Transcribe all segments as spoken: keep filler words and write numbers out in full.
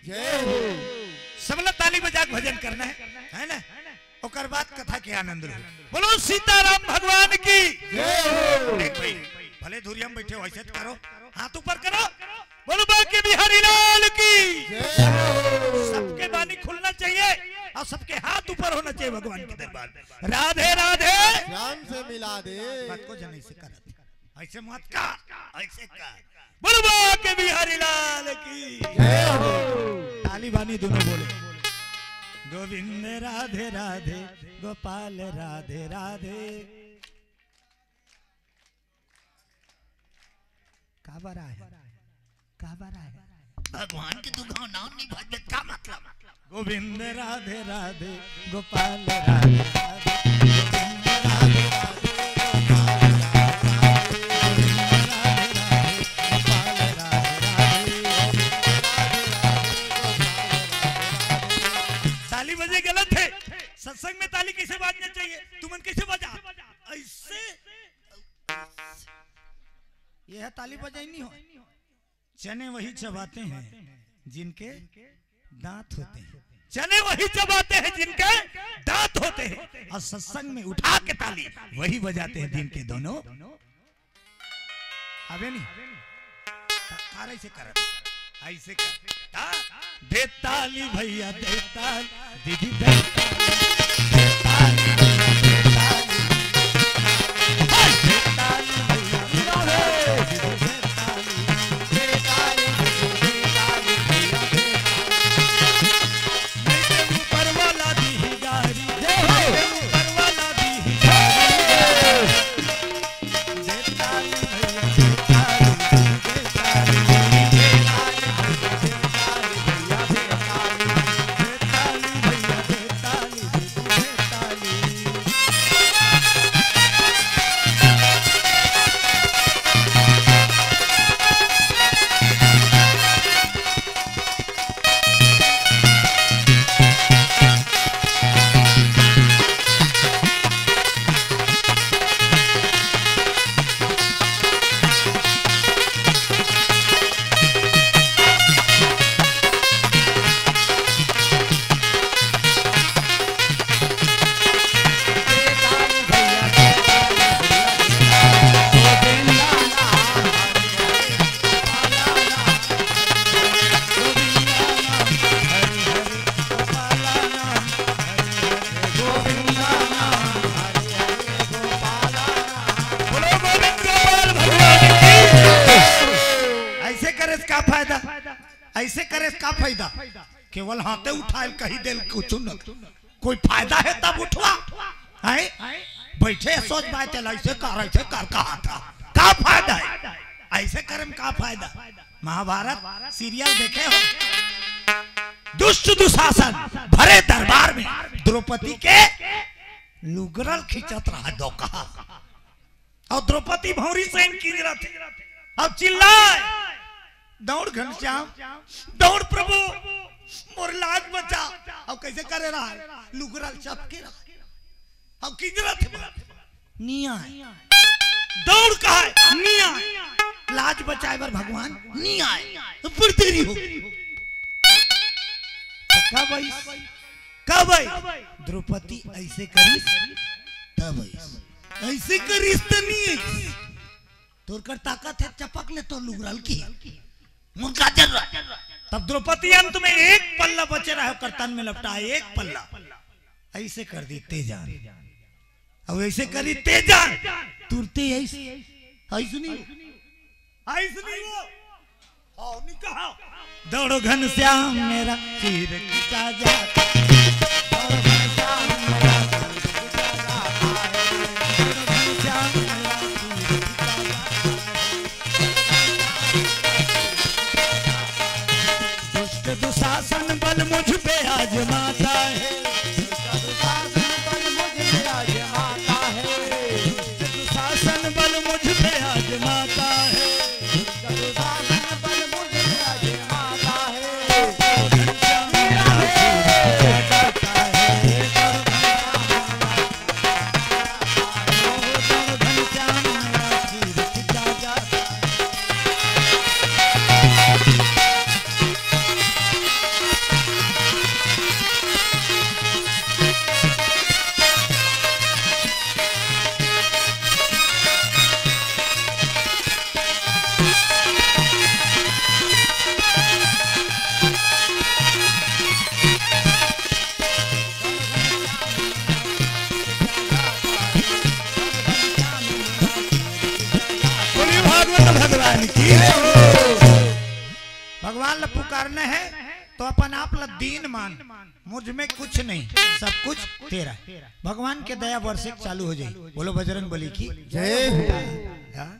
जय हो। सबला ताली बजा के भजन करना है, है ना? ओकर बाद कथा के आनंद लो। बोलो सीताराम भगवान की। जय हो। देख भाई, भले धुरिया में बैठे हो, ऐसे तो करो, हाथ ऊपर करो। बोलो बांके बिहारी लाल की। जय हो। सबके बानी खुलना चाहिए और सबके हाथ ऊपर होना चाहिए भगवान के दरबार में। राधे राधे। श्याम से मिला दे। बात को जन ऐसे करत, ऐसे मत कर, ऐसे कर। बोलो बांके बिहारी लाल की। जय हो। ताली बानी दोनों बोले। गोविंद राधे राधे, गोपाल राधे राधे। का बरा है? का बरा है? भगवान के तू गाँव नाम नहीं भजबे, का मतलब? गोविंद राधे राधे, गोपाल राधे राधे, गोविंद राधे राधे, गोपाल राधे राधे, गोविंद राधे राधे, गोपाल राधे राधे। ताली बजे गलत है। सत्संग में ताली कैसे बाजना चाहिए? तुमन कैसे बजा? ऐसे। ये है ताली बजाई नहीं हो। चने वही चबाते हैं जिनके दांत होते हैं। चने वही चबाते हैं जिनके दांत होते हैं, और सत्संग में उठा के ताली वही बजाते हैं जिनके दोनों। अबे नहीं, तारा ऐसे कर, ऐसे कर। हाँ? दे ताली भैया, दे ताली, दीदी दे ताली, दे ताली भैया, दे ताली, हाय, दे ताली भैया, दीदी दे ताली, दे ताली, दे ताली भैया, दे ताली। नहीं तो ऊपर वाला दी गारी, जय हो। नहीं तो ऊपर वाला दी गारी। ऐसे करे से का फायदा? ऐसे करे से का फायदा? केवल हाथे उठायल कही देल कुछ न, कोई फायदा है तब उठवा, हैं? बैठे सोच बात चला, ऐसे कर, ऐसे कर कहा था, का फायदा है? ऐसे करे में का फायदा? महाभारत सीरियल देखे हो? दुष्ट दुशासन भरे दरबार में द्रौपदी के लुगरल खींचत रहा दो कहा। अउ द्रौपदी भौंरी सैन किंजरत हे। अब चिल्लाय, "दौड़ घनश्याम, दौड़ प्रभु, मोर लाज बचा।" अब कइसे करे रहा हे? लुगरा ल चपके रहा हे। अब किंजरत हे, नी आय। दौड़ कहाय, नी आय। लाज बचाय बर भगवान नी आय। बड़ देरी हो गे। त कब आइस? कब आइस? द्रौपदी अइसे करिस, तब आइस। अइसे करिस त नी आइस। तोर कर ताकत हे, चपक ले तोर लुगरा ल की। मोर का जरूरत? तब द्रौपदी अंत में एक पल्ला बचे रहे ओकर तन में लपटा, एक पल्ला। अइसे कर दिस ते जान। अब अइसे करिस ते जान। तुरते अइस, अइस नहीं। अइस नहीं हो। आओ, नहीं कहा। दौड़ो घनश्याम मेरा चीर खींचा जाता। दौड़ो घनश्याम मेरा चीर खींचा जाता है। दौड़ो घनश्याम मेरा चीर खींचा जाता है। दुष्ट दुशासन बल मुझ पे आजमाता है। दुष्ट दुशासन बल मुझ पे आजमाता है। दुष्ट दुशासन बल मुझ पे आजमाता है। है तो अपन आप ला दीन मान, मुझ में कुछ नहीं, सब कुछ तेरा है। भगवान के दया बरसे के चालू हो जाई। बोलो बजरंग बली की जय हो। हाँ,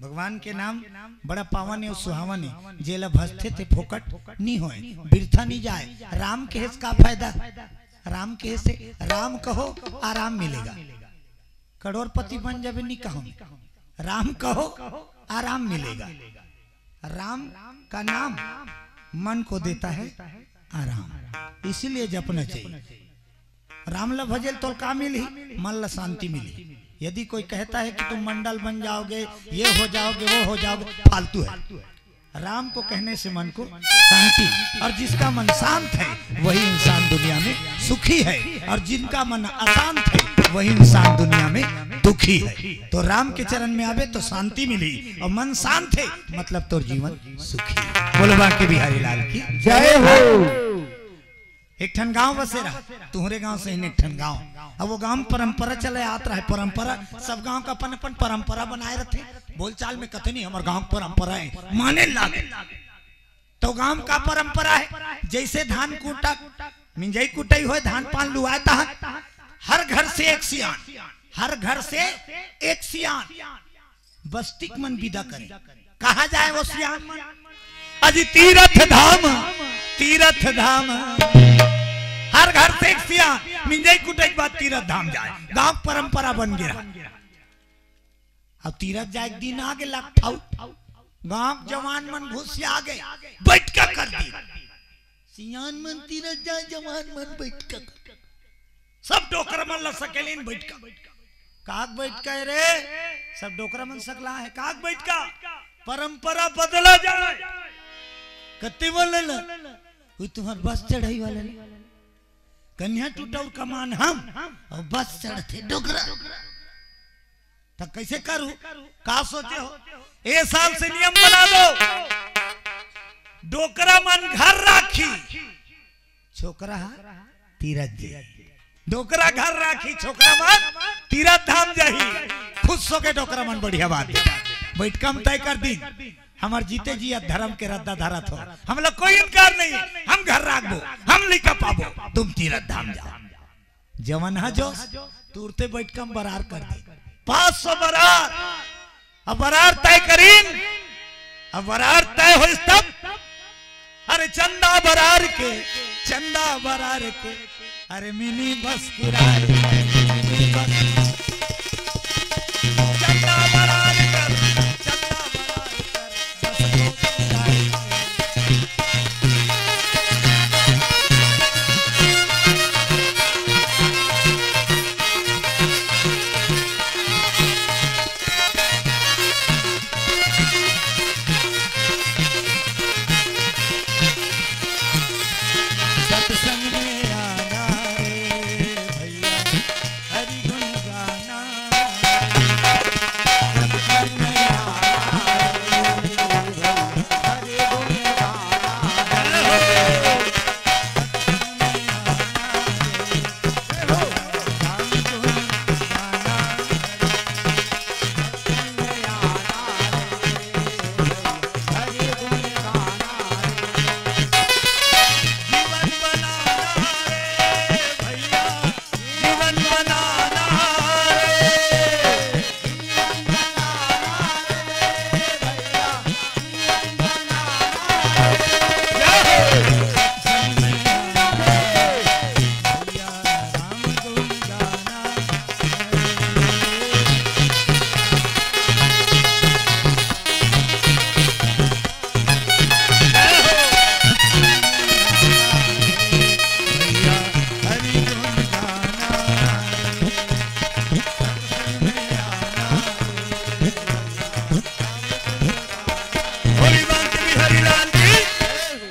भगवान के नाम बड़ा पावन है और सुहावन है। जेला भजथे ते फोकट नी होए, बिरथा नी जाए। राम के हेस का फायदा? राम के हेसे राम कहो, आराम मिलेगा। करोड़पति बन जाबे, नी कहो, राम कहो, आराम मिलेगा। राम का नाम मन को देता है आराम, इसीलिए जपना चाहिए। राम ला भजेल तो का मिलही? मन ला शांति मिलही। यदि कोई कहता है कि तुम मंडल बन जाओगे, ये हो जाओगे, वो हो जाओगे, फालतू है। राम को कहने से मन को शांति, और जिसका मन शांत है वही इंसान दुनिया में सुखी है, और जिनका मन अशांत है वही इंसान दुनिया में दुखी है। तो राम के चरण में आवे तो शांति मिली, और मन शांत है मतलब तोर जीवन सुखी है। बोलो बांके बिहारी लाल की जय हो। एक ठन गांव बसे रहा, तुहरे गांव से ही एक ठन गांव। अब वो गांव में परंपरा चले आत रहे, परंपरा, सब गांव का अपन अपन परंपरा बनाए रहते। बोलचाल में कथे नहीं, हमर गांव के परंपरा है, माने लागे। तो गांव का परंपरा है, जैसे धान कूटा, मिंजई कुटई होए, धान पान लुआए तहत, हर घर से एक सियान, हर घर से एक सियान बस्तिक मन विदा करे। कहा जाए वो सियान मन? अजी तीरथ धाम, तीरथ धाम। हर घर से एक सियान मिंजई कुटई के बाद तीरथ धाम जाए, गांव परंपरा बन गया। अब तीरथ जाए के दिन आगे लकठाऊ, गांव के जवान मन घुसिया गए, बैठका कर दी। सियान मन तीरथ जाए, जवान मन बैठका कर। सब डोकरा मन ला सकेलीन बैठका। काक बैठका है रे? सब डोकरा मन सकला है, काक बैठका? परंपरा बदला जाए। कत्ती वाला ला? वो तुम्हार बस चढ़ई वाला ला। कन्या टूटउर कमान हम, और बस चढ़थे डोकरा। त कैसे करू? का सोचे हो? ए साल से नियम बना दो, डोकरा मन घर राखी, छोकरा हा तीरथ जी। डोकरा घर राखी, छोकरा मन तीरथ धाम जाही। खुश होके डोकरा मन, बढ़िया बात है। बैठका म तय कर दिन, हमर जीते जी धर्म के रद्दा धरत हो, हम लोग कोई इनकार नहीं, हम घर राखबो, हम लइका पाबो, तुम तीरथ धाम जाओ। जवन हा जोश, तुरते बैठका म बरार कर दे। पाँच सौ बरार, अब बरार तय करीन, अब बरार तय होइस तब, अरे चंदा बरार के, चंदा बरार के, अरे मिनी बस किराए, मिनी बस। चंदा बरार कर, चंदा बरार कर, बस को किराए। सत्संग में आना रे भैया, हरि गुण गाना। सत्संग में आना रे भैया, हरि गुण गाना।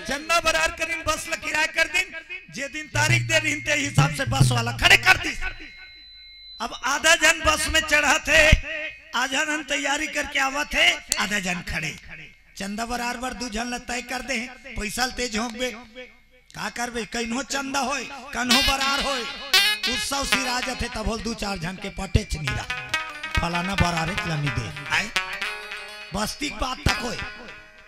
चंदा बरार करीन, बस ल किराया कर दिन, जे दिन तारीख दे रहिन ते हिसाब से बस वाला खड़े कर दी। अब आधा झन बस में चढ़त हे, आधा झन तैयारी करके आवत हे, आधा झन खड़े। चंदा बरार बर दू झन ल तय कर दे हे, पैसा ल तेज होंकबे। का करबे, कइन्हो चंदा होय, कन्हो बरार होय, उत्सव सिरा जथे तभो ल दू चार झन के पटेच नी रहा, फलाना बरारेच ल नी दे। आय? बस्ती के बात तक होय।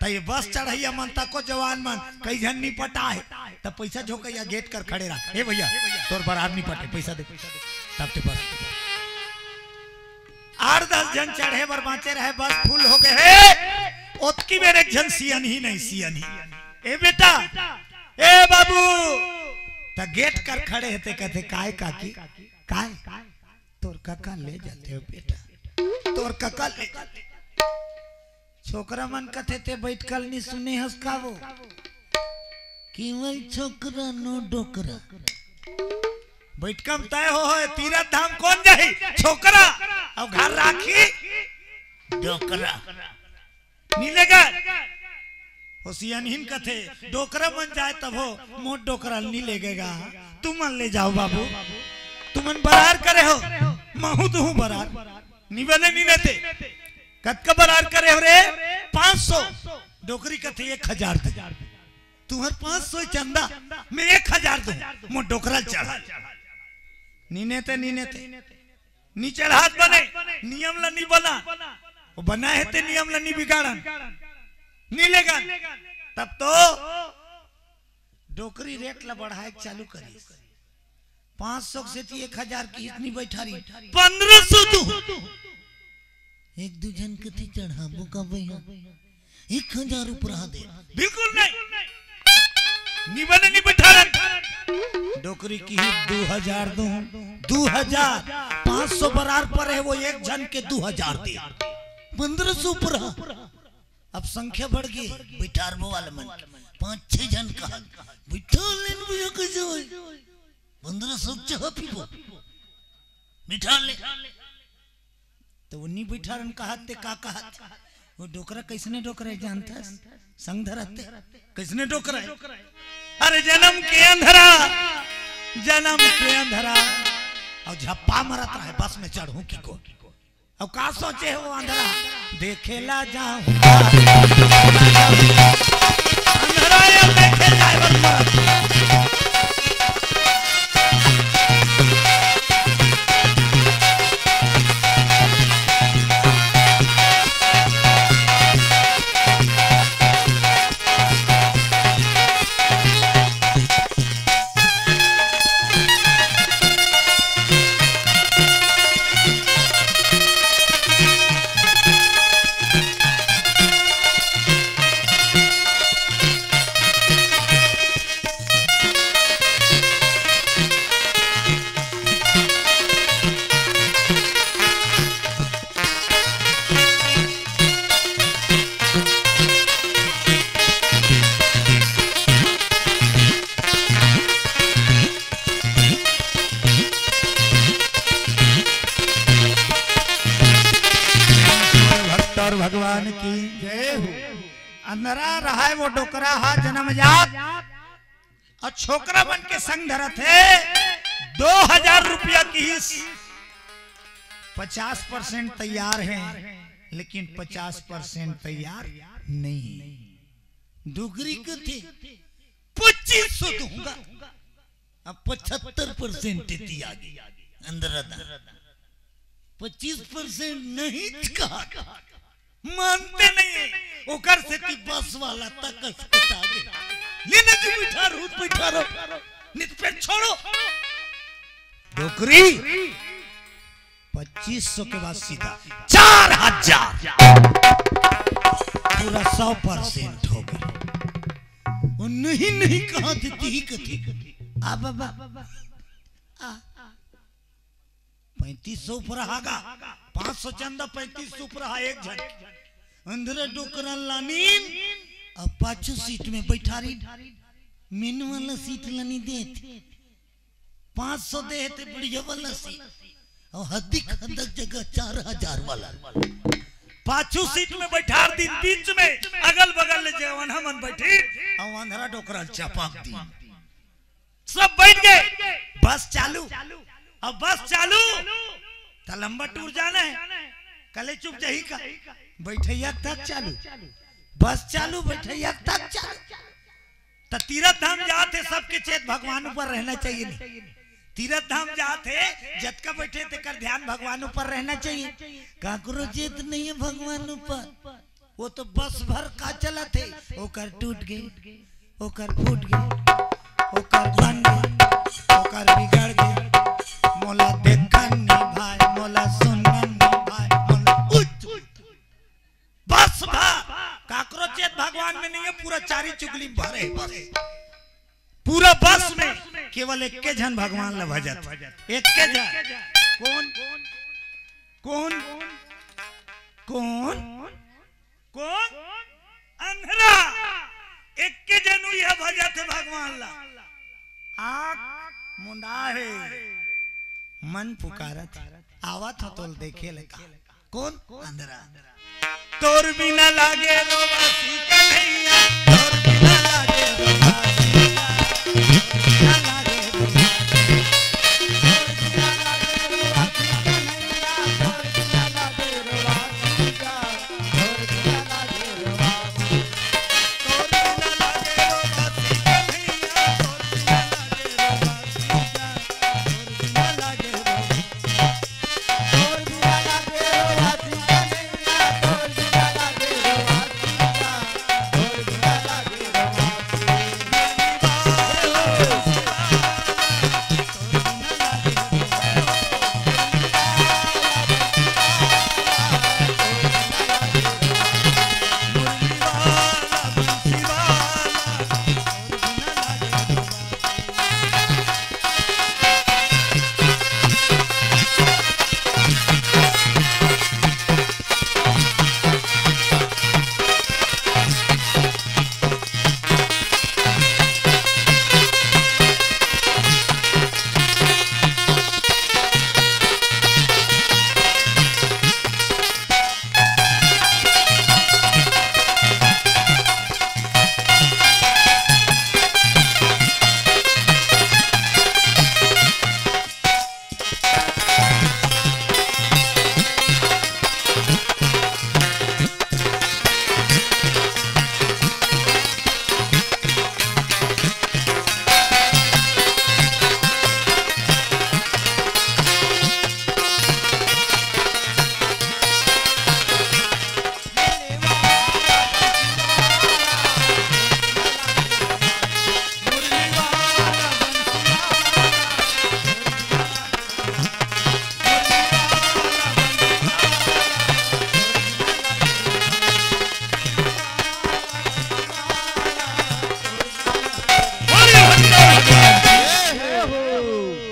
त ये बस चढ़इया मन तको जवान मन कई झन नी पटाए, त पैसा झोंकइया गेट कर खड़े रहा, "ए भैया, तोर बरार नी पटे, पैसा दे।" तब ते बस आठ दस झन चढ़े बर बांचे रहे, बस फुल हो गए हे। ओतकी बेर एक झन सियनही नहीं, सियनही, "ए बेटा, ए बाबू," त गेट कर खड़े हे ते कथे, "काय काकी, काय?" "तोर कका ले जाथे हो बेटा, तोर कका ले जाथे।" छोकरा मन कथे, "ते बइठका ल नी सुने हस का वो, केवल छोकरा नो डोकरा।" बइठका म तय हो होय, तीरथ धाम कोन जाही? छोकरा। अउ घर राखी डोकरा। नी लेगा। ओ सियनहिन कथे, "डोकरा मन जाए तभो, मोर डोकरा ल नी लेगेगा। तुमन ले जाओ बाबू, तुमन बरार करे हो, महूं दुहूं बरार।" नी बने, नी नेते। "कतका बरार करे हो रे?" "पाँच सौ।" डोकरी कथे, "एक हजार दे।" "तुहर पाँच सौ चंदा, मैं एक हजार दूं, मोर डोकरा ल चढ़ा।" नी नेते, नी नेते। नी चढ़ात बने, नियम ला नी बना। वो बना हे ते नियम ला नी बिगाड़न, नी लेगन। तब तो डोकरी रेट ला बढ़ाए के चालू करिस। पाँच सौ के सेती एक हजार किहिस, नी बइठारिन, "पन्द्रह सौ दूं।" एक दू झन कथे, "चढ़ाबो का भैया?" एक हजार ऊपर हा दे। बिल्कुल नहीं। नी बने, नी बइठारन। डोकरी किहिस, "दू हजार दूं, दू हजार।" पाँच सौ बरार परे हे, वो एक झन के दू हजार दे। पन्द्रह सौ ऊपर हा। अब संख्या बढ़ गे, बइठारबो वाला मन। पाँच छह झन कहा, "बइठा लेन भैया, कइसे होय? पन्द्रह सौ चाह पीबो, बइठा ले।" त वो नी बइठारन, कहत ते का कहत? वो डोकरा कइसने डोकरा हे जानथस? संग धरत ते कइसने डोकरा हे? अरे जनम के अंधरा, जनम के अंधरा, अउ झप्पा मरत रहे बस में चढ़हूं कि को। अउ का सोचे हे वो अंधरा? देखे ला जाहूं। अंधरा ये देखे जाए बर मरत। भक्त और भगवान की जय हो। अंधरा रहाय वो डोकरा हा जनमजात, अउ छोकरा मन के संग धरत हे। दो हजार रुपया किहिस, पचास परसेंट तैयार हे, लेकिन पचास परसेंट तैयार नहीं हे। डोकरी कथे, "पच्चीस सौ दूंगा।" अब पचहत्तर परसेंट एती आगे। अंधरा दा, पच्चीस परसेंट नहीं कहा, मानते नहीं हे। ओकर सेती बस वाला तक असकटा गे। ले ना जी, बइठारहूं त बइठारहूं, नहीं त फेर छोड़ो। डोकरी पच्चीस सौ के बाद सीधा चार हजार। पूरा सौ परसेंट हो गे। वो नहीं, नहीं कहा देती ही कथी। आ बाबा, आ। पैंतीस सौ ऊपर हा गा, पाँच सौ चंदा, पैंतीस सौ ऊपर हा एक झन। अंधरा डोकरा लानिन, अउ पाछू सीट में बइठारिन। मेन वाला सीट ला नी देत। पाँच सौ दे हे ते बढ़िया वाला सीट, अउ हद्दी खंदक जगह चार हजार वाला। पाछू सीट में बइठार दिन, बीच में, अगल बगल ले जेवन हमन बइठिन, अउ अंधरा डोकरा ल चपक दिन। सब बइठ गे, बस चालू। अब बस चालू, त लंबा टूर जाना हे, कले चुप जाही का? बइठइया तक चालू, बस चालू, बइठइया तक चालू। त तीरथ धाम जात हे, सबके चेत भगवान ऊपर रहना चाहिए नहीं? तीरथ धाम जात हे, जतका बइठे तेकर ध्यान भगवान ऊपर रहना चाहिए। काकरो चेत नहीं हे भगवान ऊपर। वो तो बस भर का चलत हे, ओकर टूट गे, ओकर फूट गे, ओकर बन गे, ओकर बिगड़ गे। मोला देखन नी भाय, मोला सुनन नी भाय, मोला उच। बस भर, काकरो चेत भगवान में नहीं है, पूरा चारी चुगली भरे बस। पूरा बस में केवल एक्के झन भगवान ला भजत, एक्के झन। कौन? कौन? कौन? कौन? अंधरा। एक्के जन उही भजत हे भगवान ला। आँख मुंदा हे, मन पुकारत हे, आवत हो तोल देखे ले का। कौन? अंधरा। तोर बिना लागे रोवासी कन्हैया, तोर बिना लागे रोवासी का, तोर बिना लागे रोवासी, तोर बिना लागे रोवासी कन्हैया, तोर बिना लागे रोवासी का।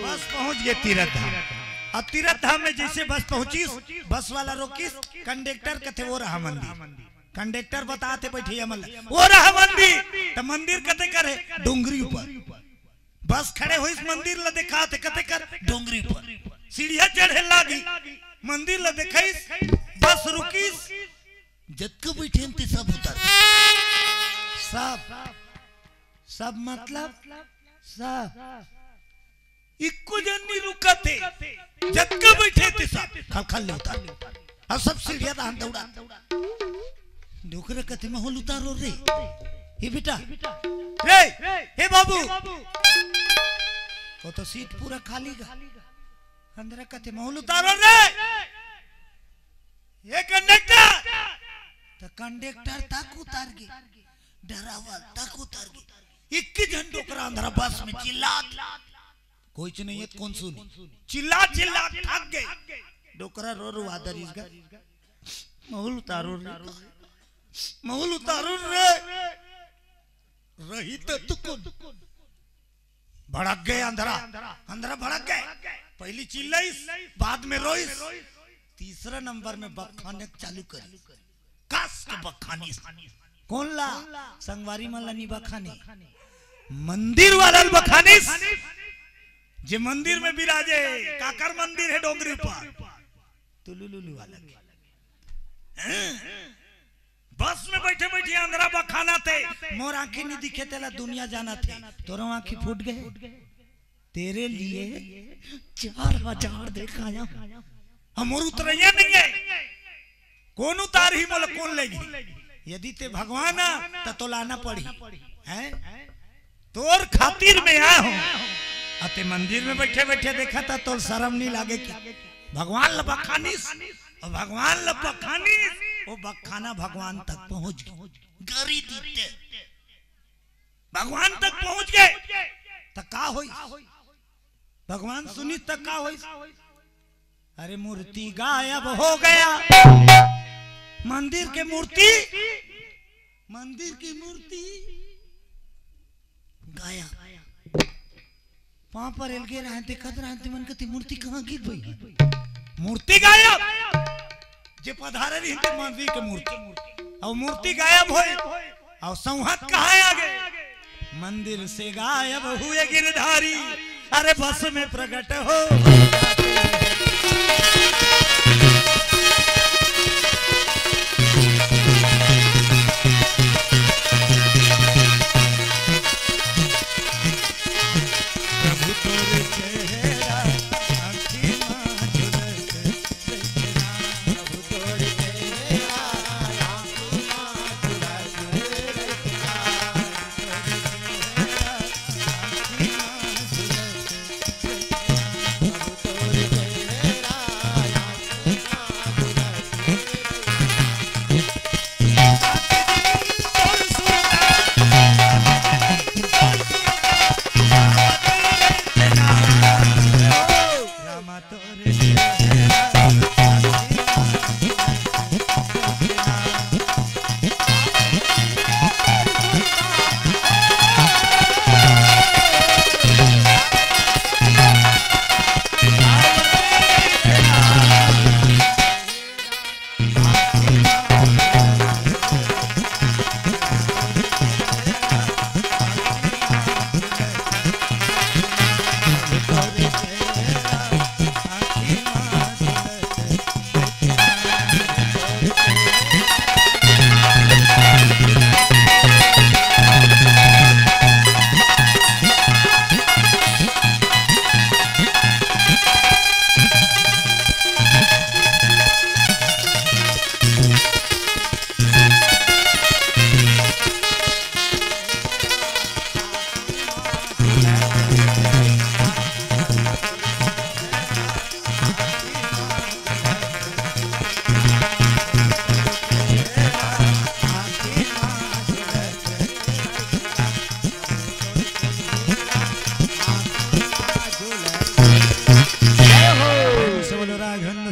बस पहुंच गे तीरथ धाम। अब तीरथ धाम में जैसे बस पहुंचिस, बस वाला रोकिस, कंडक्टर कथे, "वो रहा मंदिर।" कंडक्टर बताथे बइठइया मन ला, "वो रहा मंदिर।" त मंदिर कते कर हे? डोंगरी ऊपर। बस खड़े होइस, मंदिर ला देखाथे, कते कर? डोंगरी ऊपर। सीढ़िया चढ़े लागी, मंदिर ला देखाइस, बस रुकिस, जतका बइठे हन ते सब उतर। सब, सब मतलब सब। इक्को जन नी रुकत हे, जतका बइठे ते सब खलखल ले उतर। अउ सब सीढ़िया दाहन दौड़ा। डोकरा कथे, "महूं ल उतारो रे।" "हे बेटा, रे, हे बाबू।" वो तो सीट पूरा खाली गा। अंधरा कथे, "महूं ल उतारो रे।" "हे कंडक्टर।" त कंडक्टर तक उतर गे, डरावल तक उतर गे। इक्की झन डोकरा अंधरा बस में चिल्लात, कोई च नहीं हे, कोन सुनी? चिल्ला चिल्ला थक गे। डोकरा रो रो आदर इसका, "महूं ल उतारो रे, महूं ल उतारो रे।" रही त तुकुन। भड़क गे अंधरा, अंधरा भड़क गे। पहिली चिल्लाइस, बाद में रोइस, तीसरा नंबर में बखाने चालू करिस। कस के बखानिस। कोन ला? संगवारी मन ला नी बखाने, मंदिर वाला ल बखानिस। जे मंदिर में बिराजे, काकर मंदिर हे डोंगरी ऊपर? तुलुलुलु वाला के। हैं? बस में बइठे बइठे अंधरा बखानथे, "मोर आँखी नी दिखे, तेला दुनिया जानथे।" तोरो आँखी फूट गे। तेरे लिए चार हजार देख आया हूँ। हमर उतरइया नहीं हे। कोन उतारही मोला, कोन लेगही? यदि ते भगवान आ, त तोला आना पड़ही। हैं? तोर खातिर में आय हों। अते मंदिर में बइठे बइठे देखत हस, तोला सरम नी लागे कि? भगवान ल बखानिस, अउ भगवान ल बखानिस, वो बखाना भगवान तक पहुंच गे। गरी दीते भगवान तक पहुंच गे, त का होइस? भगवान सुनिस त का होइस? अरे, मूर्ति गायब हो गया। मंदिर के मूर्ति, मंदिर की मूर्ति गायब। पांव परे ल गे रहंव, देखत रहंव, ते मन कथे, "मूर्ति कहां गिस भई?" मूर्ति गायब। जे पधारे रहिन ते मंदिर के मूर्ति, अउ मूर्ति गायब होय, अउ संवत कहां आ गे? मंदिर से गायब हुए गिरधारी, अरे बस में प्रगट हो।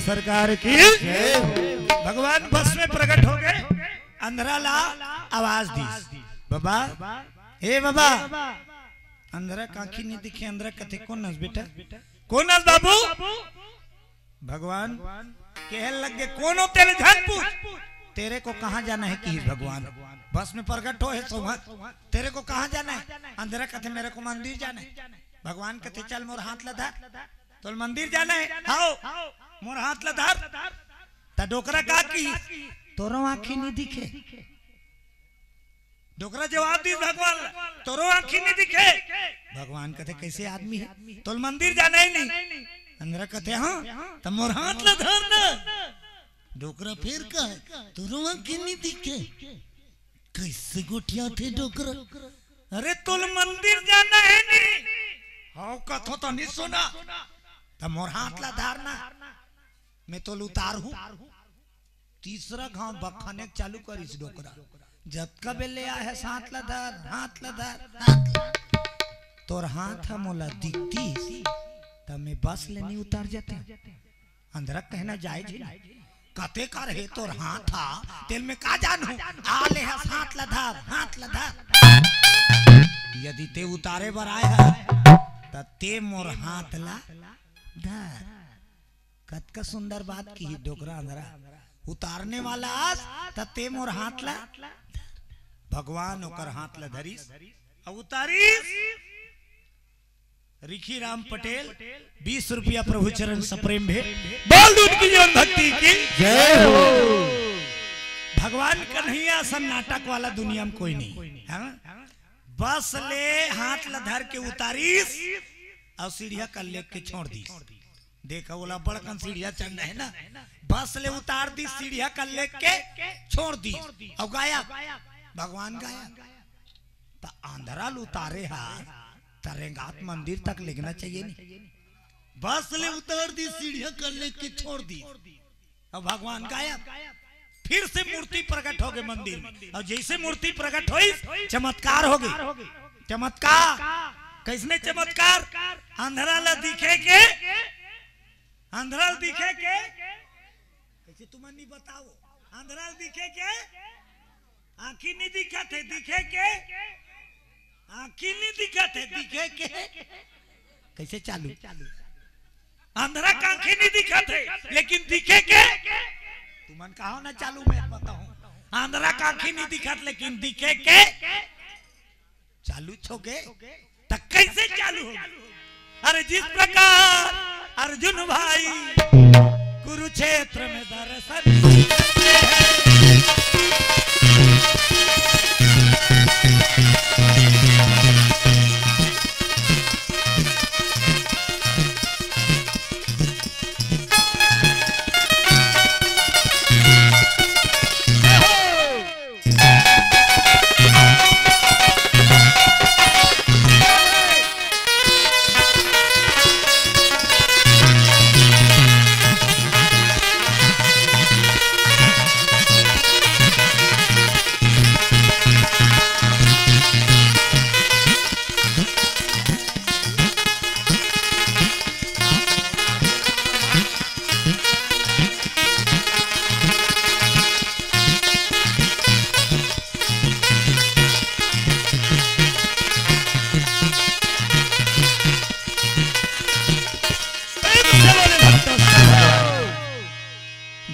सरकार की। भगवान बस में प्रकट हो गए, अंधरा ला आवाज दीस, "बाबा, ए बाबा।" अंधरा के आंखी नहीं दिखे, अंधरा कथे, "कोन अस बेटा, कोन अस बाबू?" भगवान कहे लग गे, "कोन हो तेरे, झन पूछ।" "तेरे को कहाँ जाना है?" किहिस भगवान, "बस में प्रगट हो हे सोहत, तेरे को कहाँ जाना है?" अंधरा कथे, "मेरे को मंदिर जाना है।" भगवान कथे, "चल मोर हाथ ला धर।" "तोल मंदिर जाना है?" "हाव।" "मोर हाथ ला धर।" त डोकरा का किहिस, "तोरो आंखी नहीं दिखे।" डोकरा जवाब दीस भगवान ला, "तोरो आंखी नहीं दिखे।" भगवान कथे, "कैसे आदमी है, तोल मंदिर जाना है नहीं?" अंधरा कथे, "हाँ।" "त मोर हाथ ला धर ना।" डोकरा फेर कहे, "तोरो आंखी नहीं दिखे।" कैसे गोठियाथे डोकरा, "अरे तोल मंदिर जाना है नहीं?" "हाव कथों त नहीं सुना।" "त मोर हाथ ला धर ना, मैं तोल उतारहूं।" तीसरा घांव बखाने चालू करिस डोकरा, "जतका बेर ले आए हस हाथ ला धर, हाथ ला धर, हाथ ला।" "तोर हाथ ह मोला दिखतीस त मैं बस ले नहीं उतर जातेंव।" अंधरा कहना जायज हे ना। "कते कर हे तोर हाथ ह, तेल में का जानहूं, आ ले हस हाथ ला धर, हाथ ला धर।" "यदि ते उतारे बर आए ह, त ते मोर हाथ ला धर।" कतका सुंदर बात किहिस डोकरा अंधरा, "उतारने वाला अस, त ते मोर हाथ ला धर।" भगवान ओकर हाथ ला धरिस, अउ उतारिस। रिखी राम पटेल, बीस रुपया प्रभु चरण सप्रेम भेंट। बोल दूध की जीवन भक्ति की जय हो। भगवान कन्हैया असन नाटक वाला दुनिया में कोई नहीं, हाँ? बस ले हाथ ला धर के उतारिस अउ सीढ़िया कर लेके छोड़ दीस। देखा, ओला बड़कन सीढ़िया चढ़ना है ना, बस ले उतार दीस, सीढ़िया कर लेके छोड़ दीस अउ गायब। भगवान गायब। त अंधरा ल उतारे हा, त रेंगात मंदिर तक लेगना चाहिए नहीं। बस ले उतार दीस, सीढ़िया कर लेके छोड़ दीस, अउ भगवान गायब। फिर से मूर्ति प्रकट होगे मंदिर में, अउ जइसे मूर्ति प्रकट होइस, चमत्कार होगे। चमत्कार, कइसने चमत्कार? अंधरा ला दिखे के, अंधरा ला दिखे के, कइसे तुमन नहीं बताओ, अंधरा ला दिखे के, आँखी नहीं दिखत हे, दिखे के, आँखी नहीं दिखत हे, दिखे के, कइसे चालू? अंधरा के आँखी नहीं दिखत हे, लेकिन दिखे के, तुमन कहो ना चालू, मैं बताहूँ। अंधरा के आँखी नहीं दिखत, लेकिन दिखे के चालू होगे, त कइसे चालू होगे? अरे, जिस प्रकार अर्जुन भाई कुरुक्षेत्र में दर्शन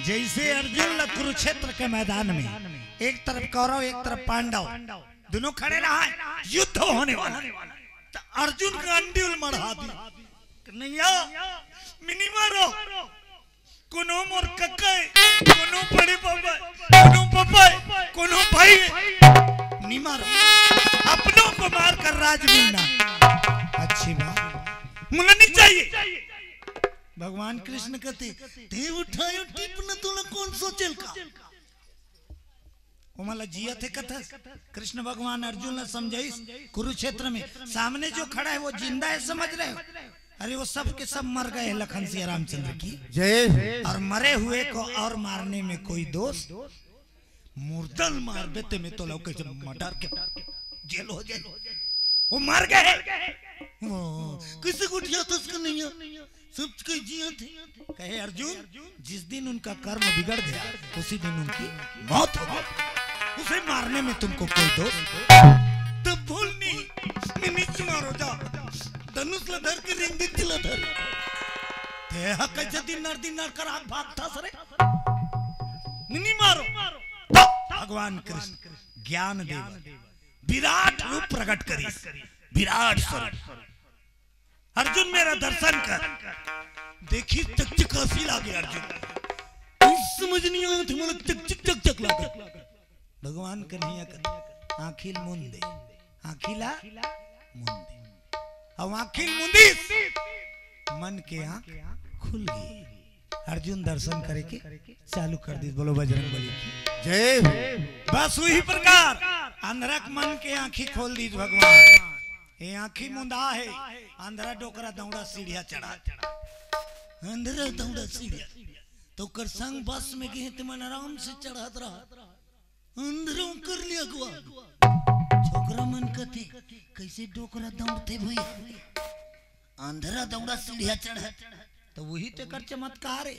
जइसे अर्जुन ला कुरुक्षेत्र के मैदान में एक तरफ कौरव, एक तरफ पांडव, दोनों खड़े रहा है, युद्ध होने वाला है। त अर्जुन का अंडिल मढ़ा दी, कन्हैया, मिनी मारो, कोनो मोर कक्का हे, कोनो बड़े पापा हे, कोनो पापा हे, कोनो भाई हे, नहीं मारो, अपनों को मारकर राज मिलना अच्छी बात, मुला नहीं चाहिए। भगवान कृष्ण कथे, "ते उठायो टीप न, तोला कोन सोचेल का?" ओमन ला जियत हे कथस। कृष्ण भगवान अर्जुन ला समझाइस, कुरुक्षेत्र में सामने जो खड़ा है वो जिंदा है, समझ रहे हो? अरे, वो सब के सब मर गए हैं लखन सिया रामचंद्र की। जय हो। और मरे हुए को और मारने में कोई दोष, मुर्दल मार देते में तो लोग कैसे मर्डर के जेल हो जाए। वो मर गए। वो किसी को उठिया तो उसको नहीं है। सब कोई जियत हे। कहे, "अर्जुन, जिस दिन उनका कर्म बिगड़ गया, उसी दिन उनकी मौत हो गई। उसे मारने में तुमको कोई दोष?" तब बोलनी, "मिनी मारो जा, धनुष ला धर के रिंगीच ला धर।" ते हा कैसे दिन नर दिन नर कर आग भागता सरे? मिनी मारो। तब भगवान कृष्ण ज्ञान देव विराट रूप प्रकट करिस, विराट स्वरूप। "अर्जुन, मेरा दर्शन कर।" देखिस चकचकासी लागे अर्जुन। कुछ समझ नहीं आया था, मतलब चकचक चकचक लागे। भगवान कन्हैया कर आँखी ल मुंद दे, आँखी ला मुंद दे। अब आँखी ल मुंदिस, मन के आँख खुल गई। अर्जुन दर्शन करे के चालू कर दिस। बोलो बजरंग बली की जय हो। बस वही प्रकार अंधरा के मन के आँखी खोल दिस भगवान। ये आँखी मुंदा हे, अंधरा डोकरा दौड़ा सीढ़िया चढ़ा, अंधरा दौड़ा सीढ़िया, तो ओकर संग बस में गए ते मन आराम से चढ़त रहा। अंधरा कर लिया अगुआ। छोकरा मन कथे, "कैसे डोकरा दौड़ते भैया?" अंधरा दौड़ा सीढ़िया चढ़त, तो वही तेकर चमत्कार है।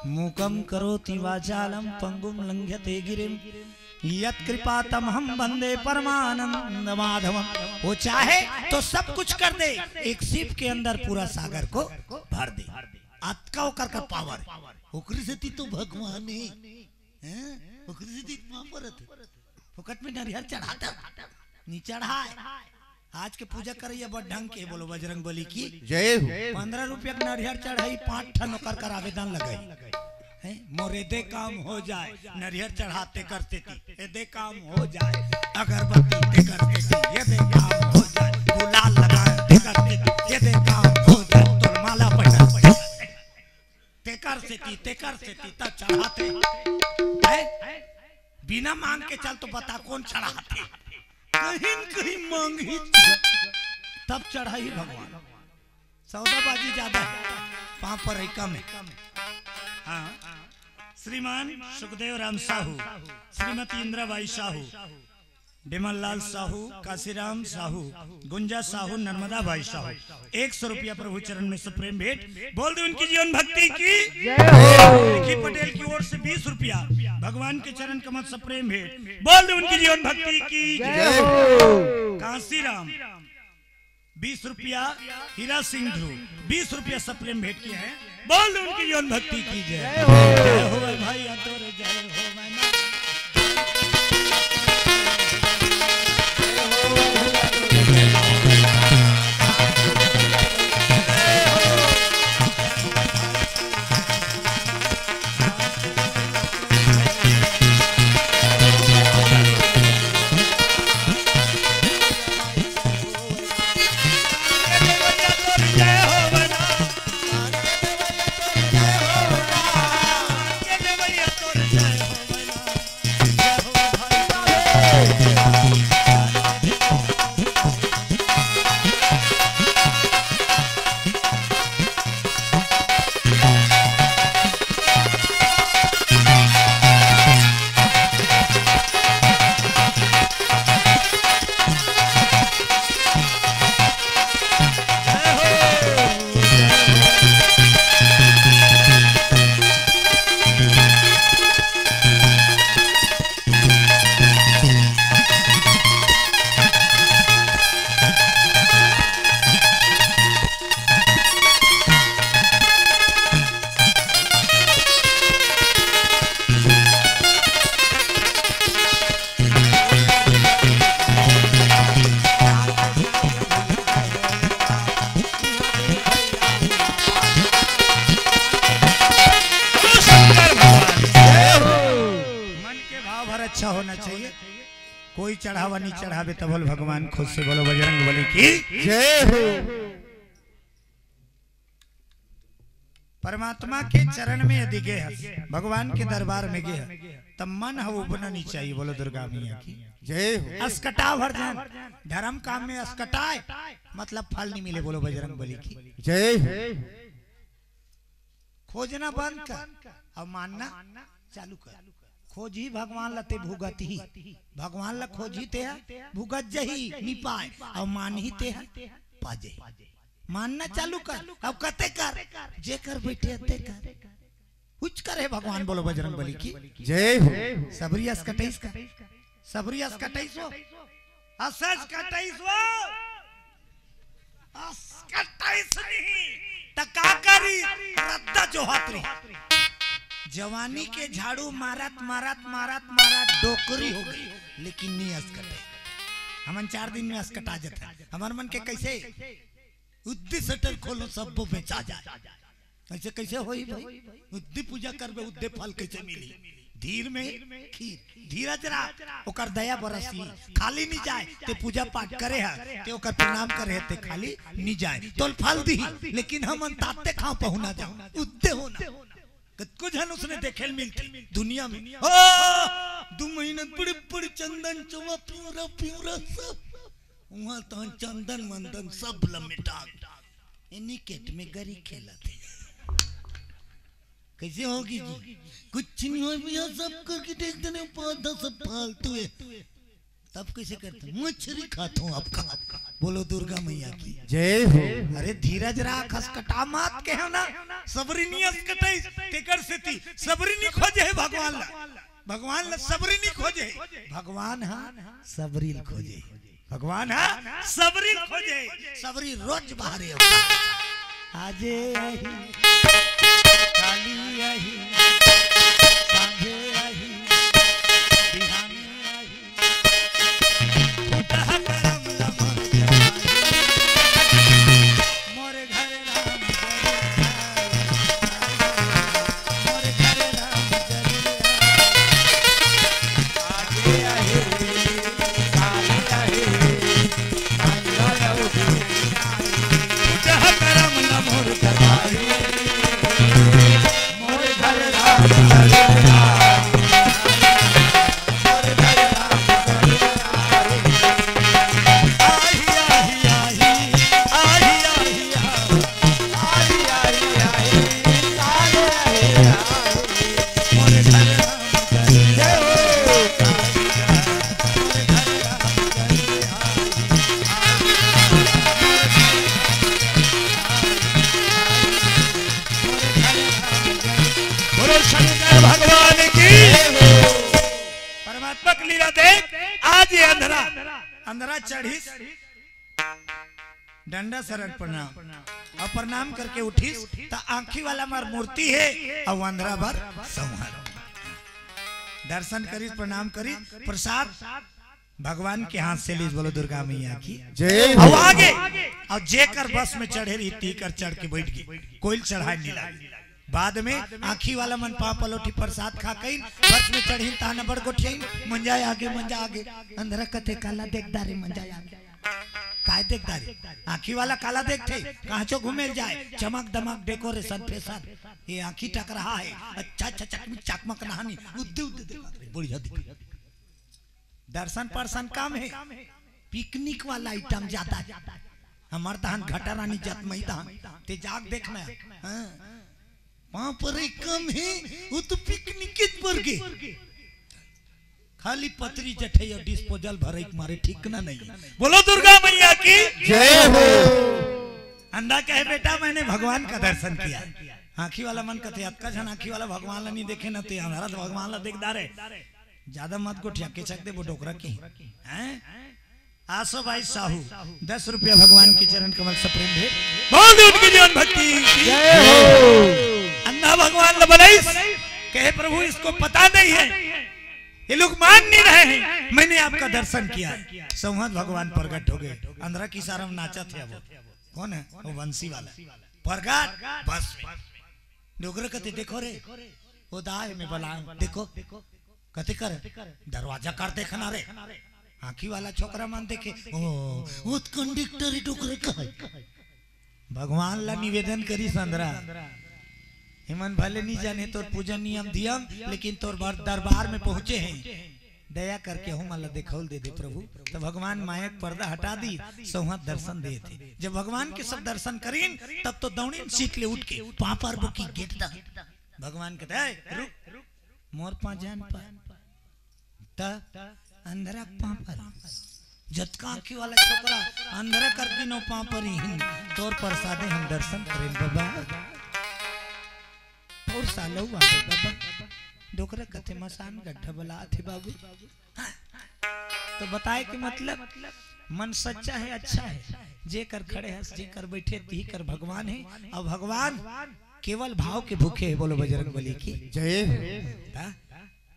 मूकं करोति वाचालं पंगुं लंघयते गिरिं। यत्कृपातमहं वंदे परमानंद माधवम। वो चाहे तो सब कुछ कर दे, एक सीप के अंदर पूरा सागर को भर दे। अतका ओकर का पावर। ओकरी सेती तो भगवान है, हैं? ओकरी सेती पावर है। फोकट में नरियर चढ़ाता, नहीं चढ़ाए। आज के पूजा करैया बड़ ढंग के, बोलो बजरंग बली की जय हो। पंद्रह रुपया के नरियर चढ़ाई, पाँच ठन ओकर कर आवेदन लगाई। हैं? मोर एदे काम हो जाए, नरियर चढ़ाए तेकर सेती, एदे काम हो जाए, अगरबत्ती तेकर सेती, एदे काम हो जाए, गुलाल लगाए तेकर सेती, एदे काम हो जाए, तोर माला पहना तेकर सेती, तेकर सेती, तब चढ़ाते। हैं? बिना मांग के चल तो बता कौन चढ़ाते? कहीं न कहीं मांग ही तब चढ़ाई भगवान। सौदाबाजी ज्यादा है, पाँव पर ही कम है। हाँ, श्रीमान सुखदेव राम साहू, श्रीमती इंदिरा बाई साहू, बिमल लाल साहू, काशीराम साहू, गुंजा साहू, नर्मदा बाई साहू, एक सौ रुपया प्रभु चरण में सप्रेम भेंट। बोल दे उनकी जीवन भक्ति की। जय हो। विकी पटेल की ओर से बीस रुपया भगवान के चरण कमल सप्रेम भेंट। बोल दे उनकी जीवन भक्ति की जय। जय हो। काशीराम बीस रुपया, हीरा सिंह ध्रुव बीस रुपया सप्रेम भेंट किए हैं। बोल उनकी जीवन भक्ति की जय। जय हो। जय हो भाई, या तोरे जय हो भाई। मन के भाव हर अच्छा होना चाहिए। कोई चढ़ावा नहीं चढ़ावे, तब बोल भगवान खुश से बोलो बजरंग बली की जय हो। परमात्मा के चरण में यदि गे हस, भगवान के दरबार में गे हस, तब मन ह उबना नहीं चाहिए। बोलो दुर्गा मैया की जय हो। असकटा भर जान, धर्म काम में असकटाए, मतलब फल नहीं मिले। बोलो बजरंग बली की जय हो। खोजना बंद कर, अब मानना चालू कर। खोजही भगवान ला ते भुगतही, भगवान ला खोजही ते ह भुगत जही, नी पाए, अब मानही ते ह पा जही। मानना चालू कर, अब कते कर, जे कर बैठे ते कर। कुछ करे भगवान, बोलो बजरंग बली की जय हो। सबरी अस कटइस कर, सबरी अस कटइस हो, असज कटइस हो, अस कटइस नहीं, त का करी? रद्दा जोहत रही। जवानी के झाड़ू मारत, मारत, मारत, मारत डोकरी हो गई, लेकिन नी अस कटे। हमन चार दिन में अस कटा जत है। हमर मन के कैसे? उद्दी शटर खोलो, सब्बो बेचा जाए। ऐसे कैसे होई भाई? उद्दी पूजा करबे, उद्दे फल कैसे मिली? धीर में खीर, धीरज रख, ओकर दया बरसी, खाली नी जाए। ते पूजा पाठ करे ह, ते ओकर प्रणाम करे ह, ते खाली नी जाए, तोल फल दी। लेकिन हमन ताते खां पहुना जाओ, उद्दे होना। कतको झन उसने देखे ल मिलथे दुनिया में। ओ, दू महीना बड़े बड़े चंदन चोवा, पिंवरा पिंवरा सब। उहाँ तहाँ चंदन वंदन सब ल मिटा दे। एनी केट में गरी खेलत हे। कैसे होगी जी? कुछ नहीं हो भैया, सब करके देख देने, पौधा सब फालतू है। तब कैसे करते? मछरी खात हूँ आपका। बोलो दुर्गा मैया की जय हो। अरे धीरज राख, असकटा मात के हो ना। सबरी नी असकटाइस, तेकर सेती सबरी नी खोजे हे भगवान ला। भगवान ला सबरी नी खोजे हे। भगवान हा सबरी ल खोजे हे। भगवान हा सबरी ल खोजे हे। सबरी रोज बाहरे होता। आजे आही, काली आही, सांझे आही, बिहाने आही। अंधरा चढ़िस, डंडा सरन प्रणाम, अउ प्रणाम करके उठिस, त आँखी वाला बर मूर्ति हे, अउ अंधरा बर संवहत। दर्शन करिस, प्रणाम करिस, प्रसाद भगवान के हाथ से लीस, बोलो दुर्गा मैया की। जय हो। अउ आगे, अउ जेकर बस में चढ़े रही, तीकर चढ़ के बइठ गे, कोई ल चढ़ाए नइ लागे। बाद में आँखी वाला मन पाँव पलोठी प्रसाद खा कइन, बस में चढ़िन, तहान बड़ गोठियाइन, "मंजा आगे, मंजा आगे।" अंधरा कथे, "काला देखदा रे, मंजा आगे।" काय देखदा रे? आँखी वाला काला देखथे, कहाँ चो घूमे ल जाए, चमक दमक, decoration, fashion, ये आँखी टकराहा हे, अच्छा, अच्छा, चकमक, चकमक नहानी, उद्दे, उद्दे देखत रहे, बढ़िया दिख। दर्शन परसन कम हे, picnic वाला item जादा हे। हमर तहन घटा रानी जतमई तहन, ते जाग देखना। हाँ। पाँव परे कम हे, वो तो picnic के बर गे। खाली पतरी जठई अउ disposal भरई के मारे ठीक ना नहीं। बोलो दुर्गा मैया की। जय हो। अंधा कहे, "बेटा, मैंने भगवान का दर्शन किया।" आँखी वाला मन कथे, "अतका झन आँखी वाला भगवान ला नहीं देखे ना, ते अंधरा तो भगवान ला देखदा रे।" जादा मत गोठिया, केचक देबो डोकरा के। हैं? आसो भाई साहू, दस रुपया भगवान के चरण कमल से प्रेम भेंट। बोल दे उनकी जीवन भक्ति की। जय हो। अंधा भगवान ल बलाइस, कहे, "प्रभु, इसको पता नहीं है, ये लोग मान नहीं रहे हैं, मैंने आपका दर्शन किया।" संवत भगवान प्रगट हो गए, अंधरा के इशारा में नाचत हे वो। कौन है वो? बंसी वाला। प्रगट बस में। डोकरा कथे, "देखो रे, वो दाई में बलाए, देखो।" कथे, "कर, दरवाजा कर देखना रे।" आँखी वाला छोकरा मन देखे, "ओ, वो तो conductor ही डोकरा का है।" भगवान ला निवेदन करिस अंधरा, "एमन भले नहीं जाने तोर पूजन नियम धियम, लेकिन तोर बर-, दरबार में पहुँचे हैं, दया करके हमन ला देखउल दे दे प्रभु।" तो भगवान माया के पर्दा हटा दी, संवत दर्शन देथे। जब भगवान के सब दर्शन करिन, तब तो दौड़िन सीट ले उठ के, पाँव परबो कि गेट दा। भगवान कथे, "ए, रुक, मोर पाँव झन पर।" त अंधरा के पाँव पर, जतका आँखी वाला छोकरा अंधरा कर दिनो पाँव पर ही, तोर प्रसादे हम दर्शन करेन बाबा। तोर सालऊ आवे बाबा। डोकरा कथे, "मसान गड्ढा बलाथे बाबू।" तो बताए के मतलब, मन सच्चा है, अच्छा है, जेकर खड़े हस, जेकर बैठे, तिही कर भगवान है। अउ भगवान केवल भाव के भूखे है। बोलो बजरंग बली की। जय हो। हाँ?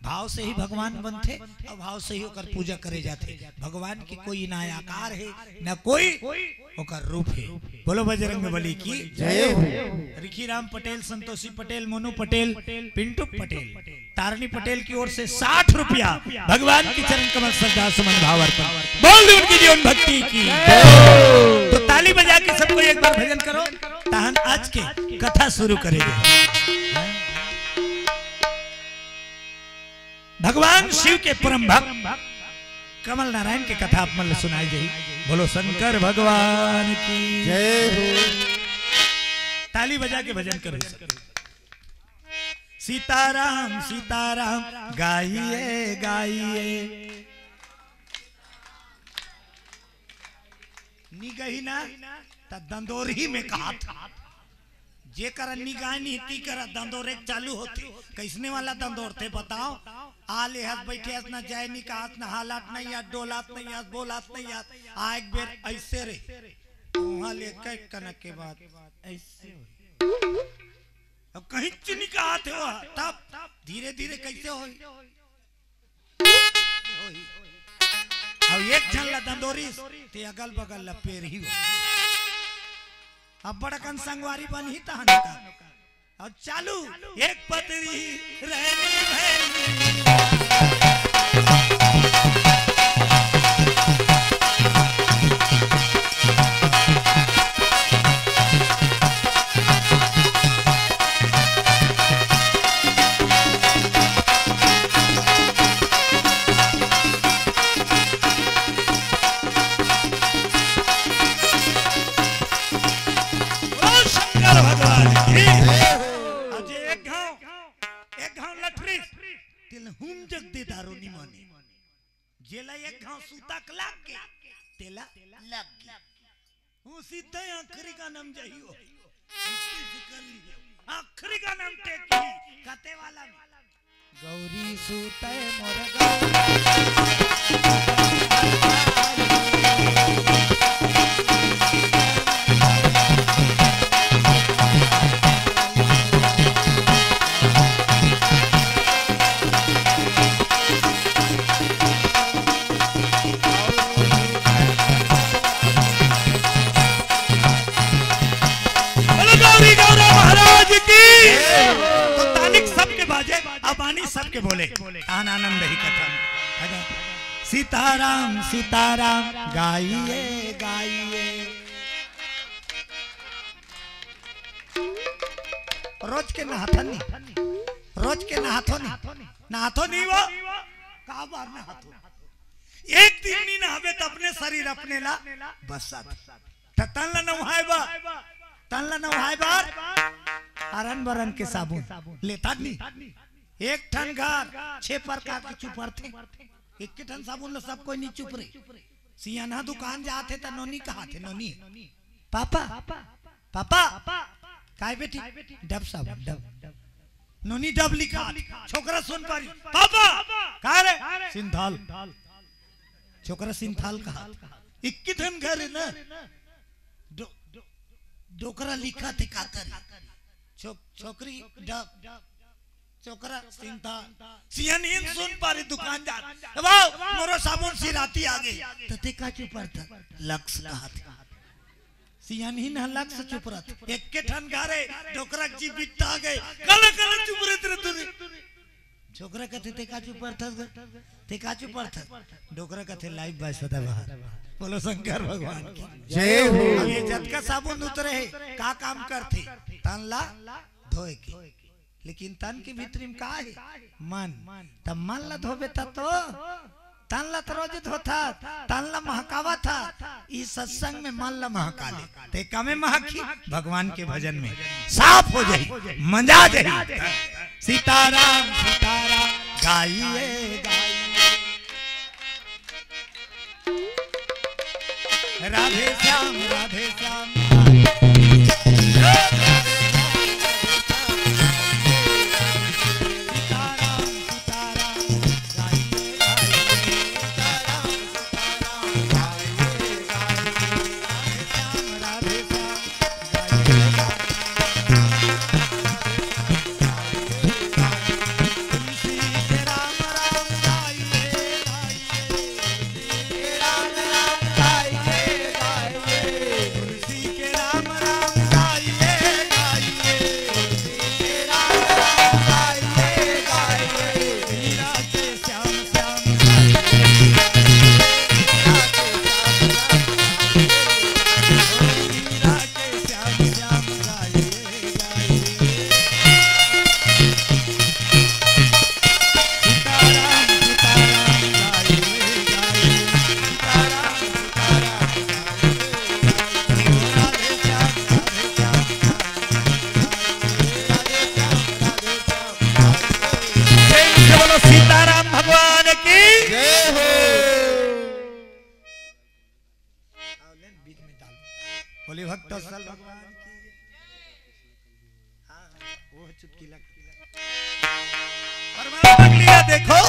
भाव से ही भगवान बनथे अउ भाव से ही ओकर पूजा करे जाथे। भगवान के कोई ना आकार है, ना कोई ओकर रूप है। बोलो बजरंग बली की जय हो। रिखी राम पटेल, संतोषी पटेल, मोनू पटेल, पिंटू पटेल, तारणी पटेल की ओर से साठ रुपया भगवान के चरण कमल श्रद्धा सुमन भाव अर्पण। बोल दे उनकी जीवन भक्ति की। तो ताली बजा के सबको एक बार भजन करो, तहन आज के कथा शुरू करेंगे। भगवान शिव के परम भक्त कमल नारायण के कथा आप मन ल सुनाई जाही। बोलो शंकर भगवान की जय हो। ताली बजा के भजन करो। सीताराम सीताराम गाइए गाइए। नी गही ना, त दंदोरही में कहा था। जेकर निगाह नहीं, ती करा दंदोरे चालू होथे। कैसने वाला दंदोर थे बताओ? आ ले हस, बैठे हस, ना जाए नहीं कहा, ना हालात नहीं याद, डोलात नहीं याद, बोलात नहीं याद। आ एक बेर ऐसे रे, वहाँ ले कई कनक के बाद ऐसे हो। अब कहीं चुनी कहा थे वह, तब धीरे धीरे कैसे हो? अब एक झन ला दंदोरिस, ते अगल बगल ला पेरही हो। अब बड़कन संगवारी बनही तहन का। अब चालू, एक पतरी रहनी भैली। बोलो शंकर भगवान की। अउ जे एक घाव, एक घाव लठरिस, तेला हुम जग दे दारो नी माने। जेला एक घाव सूता के लाग गे, तेला लग गे। वो सीधा आखिरी गाना में जाही हो। आखिरी गाना में टेक ही, कते वाला में। गौरी सूते मोर गौरी। के बोले, तान आनंद ही कथन। अरे, सीताराम, सीताराम, गाइए, गाइए। रोज के नहाथन नहीं, रोज के नहाथो नहीं, नहाथो नहीं वो, का बार नहाथो? एक दिन नहीं नहाबे त अपने शरीर अपने ला बसत। त तन ला नहाए बर, तन ला नहाए बर हरन बरन के साबुन लेता नहीं। एक ठन घर छह प्रकार के चुपरथे। एक ठन साबुन ला सब कोई नहीं चुपरे। सियान ह दुकान जाथे त नोनी कहाथे, नोनी, पापा, पापा, काय बेटी? डब साबुन, डब। नोनी डब लिखा, छोकरा सुन पारी, पापा, का रे? सिंथाल। छोकरा सिंथाल कहा। इक्की ठन घर है ना, डो-, डोकरा लिखा थे का करी? छो-, छोकरी डब, छोकरा सिंथाल। सियान ही न सुन पारी दुकान जा। ए बाऊ, मोरो साबुन सिराती आ गई। त ते का चुपरथा? लक्स कहा थे। सियान ही न लक्स चुपरत। एक के ठन घर है, डोकरा जी बिट्टा आ गए। कल कल चुपरत रे तूने। छोकरा कथे, "ते का चुपरथस ग? ते का चुपरथस?" डोकरा कथे, "लाइव बाय सदाबहार।" बोलो शंकर भगवान की जय हो। अब ये जतका साबुन उतरे है, का काम करथे? तन ला धोए के। लेकिन तन के भीतरी में का है? मन। तब मन ला धोबे त तो तन ला त रोज धोथस, तन ला महकावथस, ई सत्संग में मन ला महका ले। ते कमे महकी, भगवान के भजन में साफ हो जाही, मजा आ जाही। सीताराम, सीताराम, गाइए, गाइए। राधे श्याम, राधे श्याम। प्रेम से बोलो सीताराम भगवान की। जय हो। बोले भक्त वत्सल भगवान की। हाँ, वो चुटकी लग। परमात्मा के लिए देखो,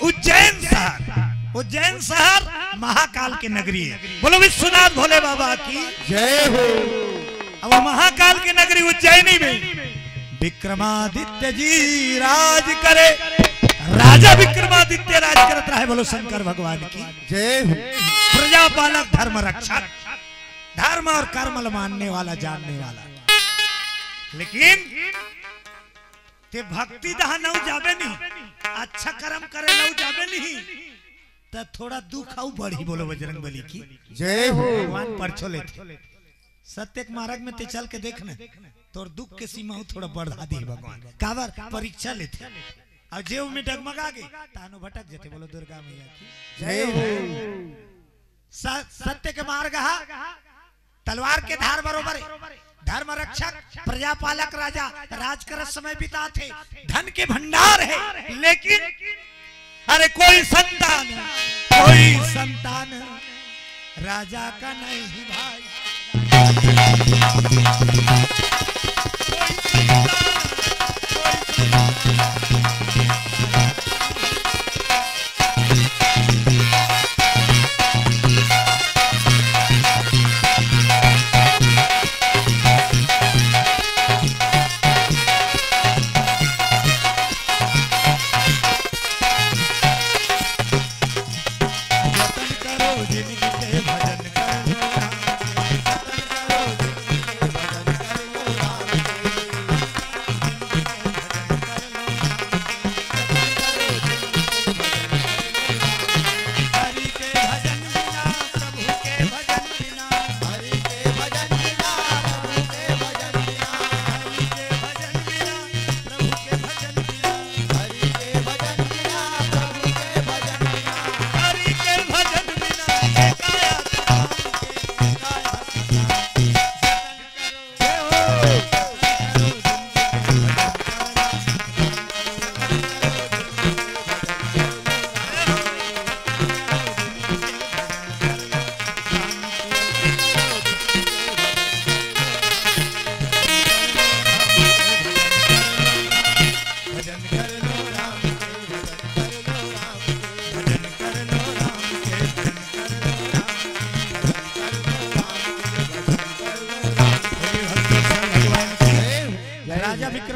उज्जैन शहर, उज्जैन शहर महाकाल के नगरी है। बोलो विश्वनाथ भोले बाबा की जय हो। अब वो महाकाल के नगरी उज्जैनी में विक्रमादित्य जी राज करे, राजा विक्रमादित्य राज करत रहे। बोलो शंकर भगवान की जय हो। प्रजा पालक, धर्म रक्षक, धर्म और कर्म ल मानने वाला, जानने वाला। लेकिन ते भक्ति दहा नउ जाबे नहीं, अच्छा कर्म करे लउ जाबे नहीं, त थोड़ा दुख अउ बढ़ी। बोलो बजरंग बली की जय हो। भगवान परछो लेथे। सत्य के मार्ग में ते चल के देख न, तोर दुख के सीमा हूँ थोड़ा बढ़ा दे भगवान। काबर? परीक्षा लेथे। अउ जे में डगमगा गे, तानो भटक जथे। बोलो दुर्गा मैया की जय हो। स-, सत्य के मार्ग हा तलवार के धार बरोबर है। धर्म रक्षक, प्रजा पालक राजा, राज करत समय बिताथे, धन के भंडार है, लेकिन अरे कोई संतान, कोई संतान राजा का नहीं भाई।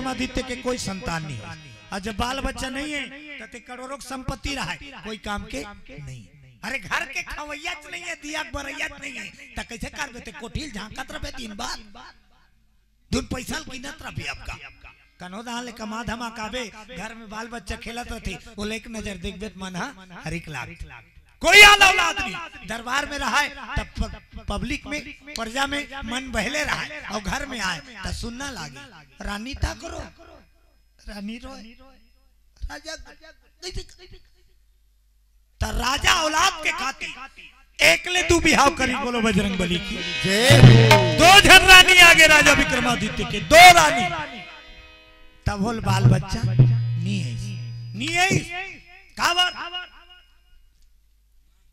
विक्रमादित्य के कोई संतान नहीं है। और जब बाल बच्चा नहीं है, तो ते करोड़ों की संपत्ति रहा है, कोई काम के नहीं। अरे, घर के खवैया च नहीं है, दिया के बरैया च नहीं है, तो कैसे करबे? ते कोठी ल झांकत रहे दिन भर, धुन पैसा ल गिनत रहे। अब का कनो दान ले कमा धमा काबे, घर में बाल बच्चा खेलत रहते, वो ले एक नजर देखबे त मन हा हरिक लाग। कोई आल औलाद नहीं, दरबार में रहा है तब प-, पब्लिक में, प्रजा में मन बहले रहा है, और घर में आए तो सुनना लागे, रानी ता करो, रानी रोए, राजा। त राजा औलाद के खातिर एक ले दू बिहाव करी। बोलो बजरंग बली की। जय हो। दो झन रानी आगे राजा विक्रमादित्य के, दो रानी। तब होल बाल बच्चा नी है, नी है। काबर?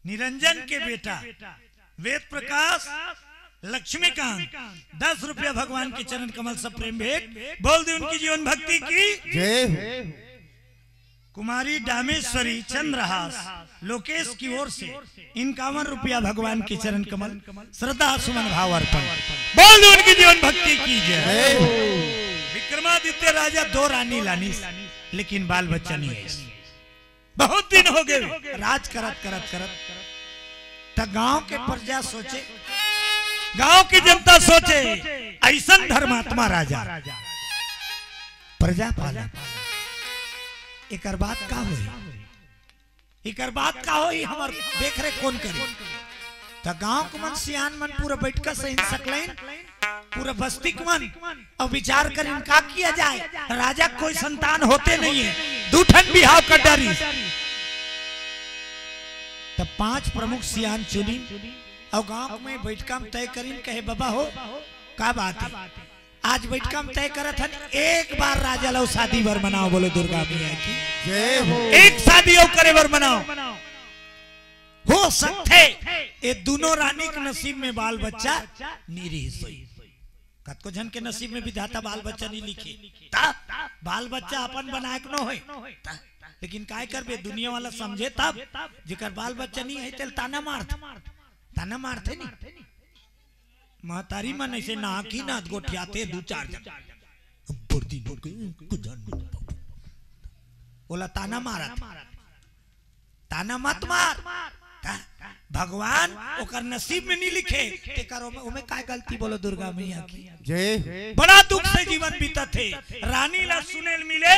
निरंजन के बेटा वेद प्रकाश, लक्ष्मीकांत, दस रुपया भगवान के चरण कमल से प्रेम भेंट। बोल दे उनकी जीवन भक्ति की। जय हो। कुमारी डामेश्वरी चंद्रहास लोकेश की ओर से इक्यावन रुपया भगवान के चरण कमल श्रद्धा सुमन भाव अर्पण। बोल दे उनकी जीवन भक्ति की जय। जय हो। विक्रमादित्य राजा दो रानी लानिस, लेकिन बाल बच्चा नहीं है। बहुत दिन हो गए राज करत करत करत। त गांव के प्रजा सोचे, गांव की जनता सोचे, ऐसन धर्मात्मा राजा, प्रजा पालन, एकर बात का होई? एकर बात का होई? हमर देख रेख कौन करी? त गांव के मन, सियान मन पूरा बैठका सहिन सकलैन, पूरा बस्ती के मन, और विचार करिन का किया जाए। राजा के कोई संतान होते नहीं है, दू ठन बिहाव कर डारिस। तब पांच प्रमुख सियान चुनिन और गांव में बैठका में तय करिन, कहे, बाबा हो, का बात है? आज बैठका में तय करत हन, एक बार राजा लो शादी बर मनाओ। बोलो दुर्गा मैया की। जय हो। एक शादी और करे बर मनाओ। हो सकथे ये दोनों रानी के नसीब में बाल बच्चा नी रहिस होई। कतको झन के नसीब में विधाता बाल बच्चा नी लिखे। ता बाल बच्चा अपन बनाए के नो होय। ता लेकिन काय करबे, दुनिया वाला समझे तब, जेकर बाल बच्चा नी है, तेल ताना मारथे, ताना मारथे नी। महतारी मन ऐसे नाक ही नाथ गोठियाथे दू चार झन। बड़ दिन हो गए, कुछ जान नहीं पाऊँ। ओला ताना मारत। ताना मत मार। का? भगवान ओकर नसीब में नहीं लिखे, तेकर ओमे, ओमे काय गलती? बोलो दुर्गा मैया की। जय हो। बड़ा दुख से जीवन बीतत हे। रानी ला सुनेल मिले,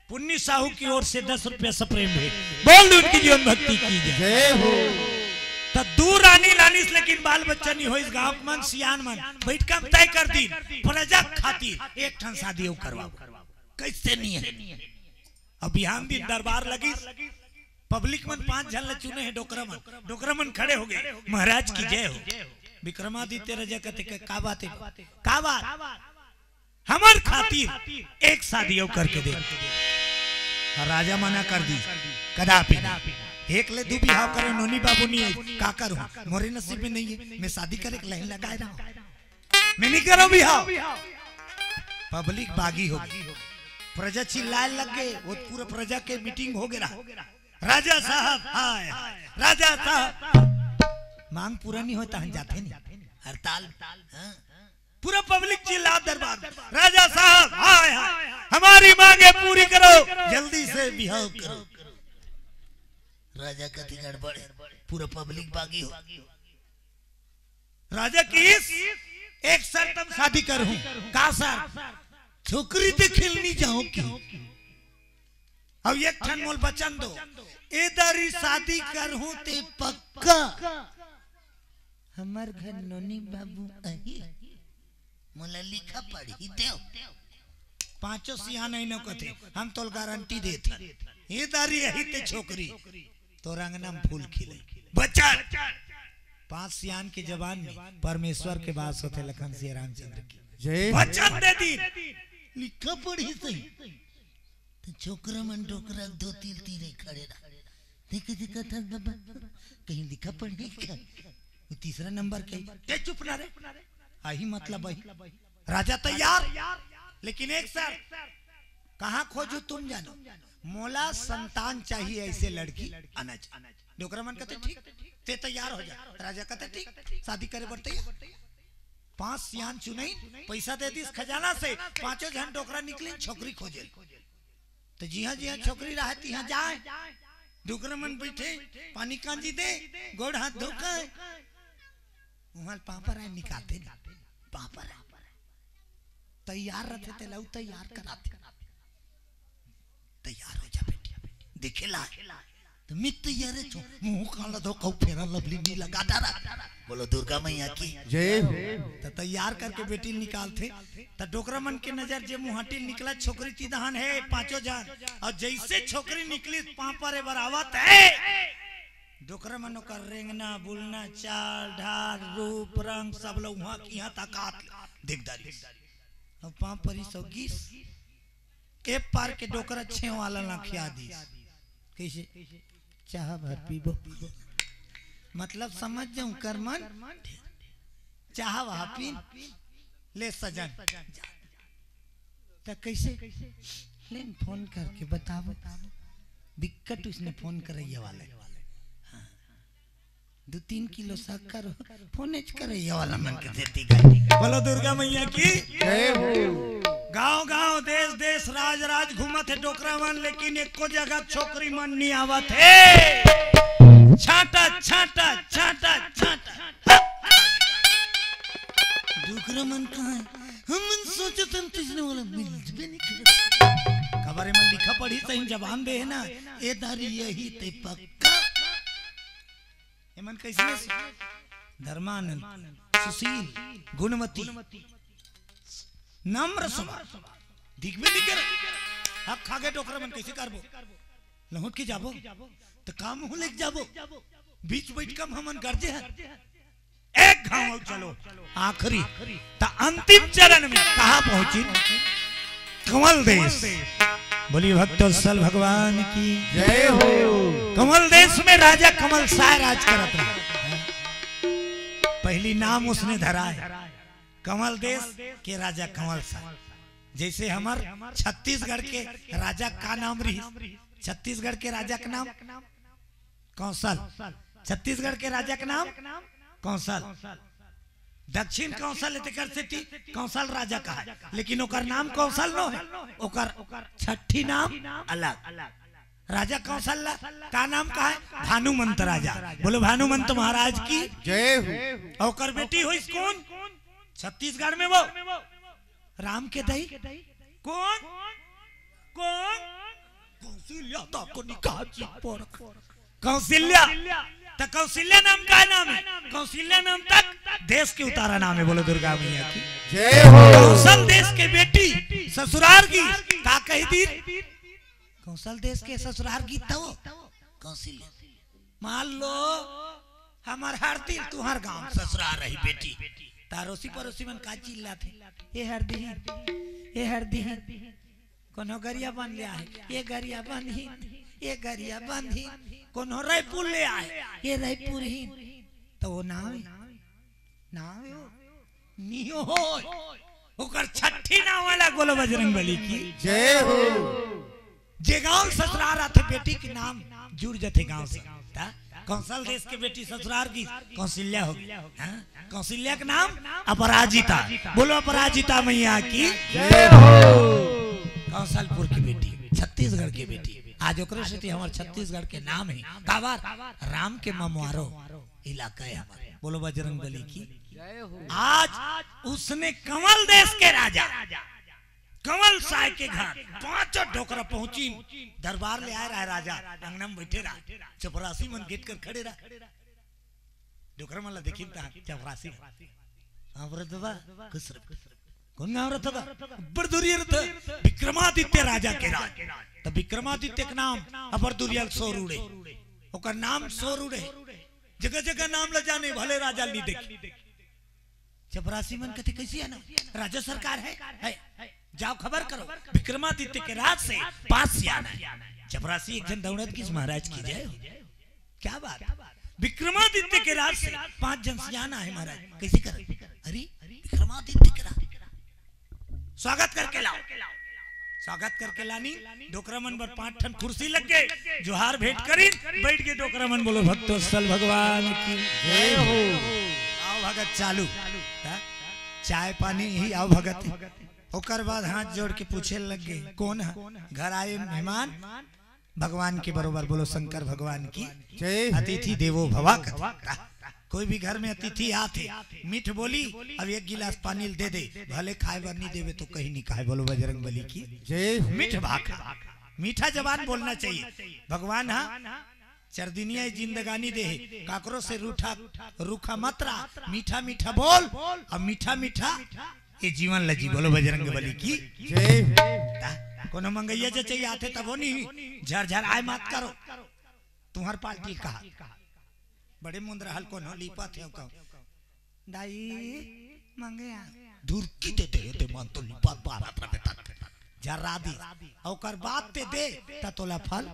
पुन्नी साहू की ओर से दस रुपया से प्रेम भेंट। बोल दे उनकी जीवन भक्ति की जय। जय हो। त दू रानी लानिस, लेकिन बाल बच्चा नहीं होइस। गांव के मन, सियान मन बैठका में तय कर दिन, प्रजा खातिर एक ठन शादी अउ करवाओ। कैसे नहीं है? अब बिहान दिन दरबार लगिस, पब्लिक मन पांच झन ला चुने हैं, डोकरा मन, डोकरा मन खड़े हो गए, महाराज की जय हो। विक्रमादित्य राजा कथे, का बात है? का बात? हमर खातिर एक शादी अउ करके दे। राजा मना कर दिस, कदापि नहीं। एक ले दू बिहाव करे, नोनी बाबू नहीं है, का करूं? मोरे नसीब में नहीं है, मैं शादी करे के लाइन लगाए रहा हूं, मैं नहीं करूं बिहाव। पब्लिक बागी हो गई, प्रजा चिल्लाए लग गए, वो पूरा प्रजा के मीटिंग हो गया। राजा साहब, हाय हाय, राजा साहब। मांग पूरा नहीं होता, हम जाते नहीं, हड़ताल। हाँ। पूरा पब्लिक चिल्ला दरबार में, राजा साहब, हाय हाय, हमारी मांगे पूरी करो, जल्दी से बिहाव करो। राजा कथी गड़बड़ है, पूरा पब्लिक बागी हो। राजा किस एक शर्त हम शादी कर हूं। का शर्त? छोकरी देखे ल नहीं जाओ कि। अब एक ठन मोल वचन दो, ए दारी शादी कर हूं ते पक्का। हमर घर नोनी बाबू अही, मोला लिखा पढ़ी देव। पांचों सियान अइनो कथे, हम तोल गारंटी देत हन, ए दारी अही ते छोकरी तोर अंगना में फूल खिले। बचन। पांच सियान के जबान में परमेश्वर के वास होथे। लखन सिया रामचंद्र की। जय। बचन दे दिन, लिखा पढ़ी सही। तो छोकरा मन डोकरा धोती तीरे खड़े रहा। देखे दिखा था बाबा, कहीं लिखा पढ़ी का? वो तीसरा नंबर के। ए, चुप ना रे। आही मतलब आही। राजा तैयार, लेकिन एक शर्त, कहाँ खोजू तुम जानो, मोला संतान चाहिए ऐसे लड़की आना चाहिए। डोकरा मन कहते, ठीक, ते तैयार हो जा। राजा कहते, ठीक, शादी करे बर तैयार। पांच सियान चुनई, पैसा दे दिस खजाना से, पांचों झन डोकरा निकलिन छोकरी खोजे। त जिहां जिहां छोकरी रहय तिहां जाय, डोकरा मन बइठे, पानी कांजी दे, गोड़ हाथ धोकय। उहां पांपर आय निकालथे ना, पांपर आय। तैयार रथे तेला उ तैयार कराथे। तैयार हो जा बेटी, देखे ला। त मैं तैयार हे छो, मुंह काला धो, कहूं फेरा लवली नी लगा डारा। बोलो दुर्गा मैया की। जय हो। त तैयार करके बेटी निकालथे, त डोकरा मन के नजर जे मुहाटी निकला, छोकरी तिदहान हे पांचों झन, अउ जइसे छोकरी निकली, पांपर ए बरावत हे, डोकरा मन ओकर रेंगना, बुलना, चाल, ढाल, रूप, रंग, सब ल उहां के इहां तकात ले देख डारिस। अब पांव परी सो गिस, ए पार के डोकरा छेव वाला ला खिया दिस। कइसे? चाह भर पीबो। मतलब समझ जाऊं कर मन, चाह वहा पीन, ले सजन। त कइसे? ले न फोन करके बताबो। बिकट उसने फोन करइया वाला हे। हां। दू तीन किलो शक्कर हो, फोनेच करइया वाला मन के देती गाय। बोलो दुर्गा मैया की। जय हो। गांव गांव, देश देश, राज राज घूमत हे डोकरा मन, लेकिन एको जगह छोकरी मन नी आवत हे। छांटा, छांटा, छांटा, छांटा। डोकरा मन कहां हे? हमन सोचत हन तइसने वाला मिलबे नी करे। काबर एमन लिखा पढ़ी सही जबान दे हे ना, ए दारी यही ते पक्का। एमन कइसने? धर्मानंद, सुशील, गुणवती, नम्र स्वभाव। दिखबे नी करे। हक खागे डोकरा मन, कइसे करबो? लहुट के जाबो, त का मुंह लेके जाबो? बीच बइठ के हमन गरजे हन। एक घांव अउ चलो, आखिरी। त अंतिम चरण में कहां पहुंचिन? कंवल देश। बोलिए भक्तवत्सल भगवान की। जय हो। कंवल देश में राजा कंवल साय राज करत रहा। पहली नाम उसने धरा है, कंवल देश के राजा कंवल साय। जइसे हमर छत्तीसगढ़ के राजा का नाम रहिस? छत्तीसगढ़ के राजा के नाम कंसल। छत्तीसगढ़ के राजा के नाम कंसल। दक्षिण कंसल हे, तेकर सेती कंसल राजा कहाय, लेकिन ओकर नाम कंसल नो हे, ओकर छट्ठी नाम अलग। राजा कंसल ला का नाम कहाय? भानुमंत राजा। बोलो भानुमंत महाराज की। जय हो। अउ ओकर बेटी होइस कोन? छत्तीसगढ़ में वो राम के दई कोन? कोन? कौशल्या। त कौशल्या नाम का नाम हे? कौशल्या नाम तक देश के उतारा नाम हे। बोलो दुर्गा मैया की। जय हो। कंसल देश के बेटी ससुरार गिस, का कहि दिस? कंसल देश के ससुरार गिस त वो कौशल्या। मान लो, हमर हरदी तुंहर गांव ससुरार रही बेटी, त अरोसी परोसी मन का चिल्लाथे? ए हरदीहीन, ए हरदीहीन, कोनो गरियाबंद ले आहे, ए गरियाबंदहीन, ए गरियाबंदहीन, कोनो रइपुर ले आहे, ए रइपुरहीन। त वो नाम हे, नाम हे वो। नियो होय। ओकर छट्ठी नाम वाला बोलो बजरंग बली की। जय हो। जे गांव ससुरार आथे, बेटी के नाम जुड़ जथे गांव से। त कंसल देश के बेटी ससुरार गिस, कौशल्या होगे। हां? कौशल्या के नाम अपराजिता। बोलो अपराजिता मैया की। जय हो। कंसलपुर की बेटी, छत्तीसगढ़ की बेटी। आज ओकरे सेती हमर छत्तीसगढ़ के नाम हे। काबर? राम के ममवारो इलाका हे हमर। बोलो बजरंग बली की। जय हो। आज उसने कंवल देश के राजा कंवल साय के घर पांचों डोकरा पहुंचिन, दरबार ले आय रहा राजा, अंगना में बइठे रहा, चपरासी मन गेट कर खड़े रहा। डोकरा मन ला देखिन त चपरासी, "हां, बरदबा, खुश रह।" "कोन गांव रथो गा?" "बड़ दूरिया रथो।" "विक्रमादित्य राजा के राज।" त विक्रमादित्य के नाम अबर दूरिया ल सोर उड़े, ओकर नाम सोर उड़े, जगह जगह नाम ल जाने, भले राजा ल नी देखे। चपरासी मन कथे, "कइसे आना? राजा सरकार हे, हे। जाव खबर करो, विक्रमादित्य के राज से पांच सियान आय।" चपरासी एक झन दउड़त गिस, "महाराज की जय हो।" "क्या बात? विक्रमादित्य के राज से पांच झन सियान आय हे महाराज, कइसे करन?" "अरे, विक्रमादित्य के राज, स्वागत करके लाव।" स्वागत करके लानिन, डोकरा मन बर पांच ठन कुर्सी लग गे, जोहार भेंट करिन, बइठ गे डोकरा मन। बोलो भक्तवत्सल भगवान की जय हो। आव भगत चालू। हां? चाय पानी ही आओ भगत। ओकर बाद हाथ जोड़ के पूछे लग गए, "कौन है?" "घर आए मेहमान, भगवान के बरोबर।" बोलो शंकर भगवान की जय। "अतिथि देवो भवा" कथे। कोई भी घर में अतिथि आथे, मीठ बोली, "अब एक गिलास पानी ल दे दे, भले खाए बर नहीं देवे तो कहीं नहीं खाए।" बोलो बजरंग बली की जय। मीठ भाखा, मीठा जबान बोलना चाहिए। भगवान हा चरदिनिया जिंदगानी दे हे, काकरो से रूठा, रूखा मत रहा, मीठा मीठा बोल, और मीठा मीठा ये जीवन ल जी। बोलो बजरंग बली की जय। ता, कोनो मंगैया जे चाहिए आथे तब वो नहीं, झर झर आए मत करो। तुम्हार पार्टी कहा, बड़े मुंद रहल कोनो लीपा थे कहो, "दाई, मंगे आ।" धुरकी देते हे ते मन तो लिपात बारत रहे तक। जरा दी। ओकर बाद ते दे, त तोला फल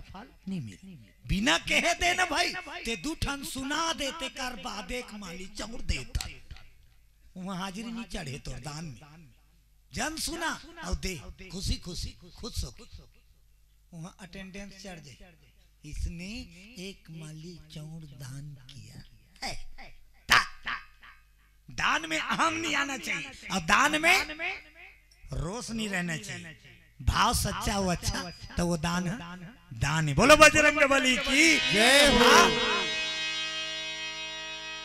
नहीं मिल। बिना कहे दे ना भाई, ते दू ठन सुना दे, ते कर बाद एक माली चौड़ दे त। वहाँ हाजिरी नहीं चढ़े तोर दान में। जन सुना और दे, खुशी खुशी, खुश हो। वहाँ अटेंडेंस चढ़ जाए। "इसने एक माली चौड़ दान किया है।" दा-, दान में अहम नहीं आना चाहिए और दान में रोष नहीं रहना चाहिए। भाव सच्चा हो अच्छा, तो वो दान है, दान है। बोलो बजरंग बली की जय हो। हाँ।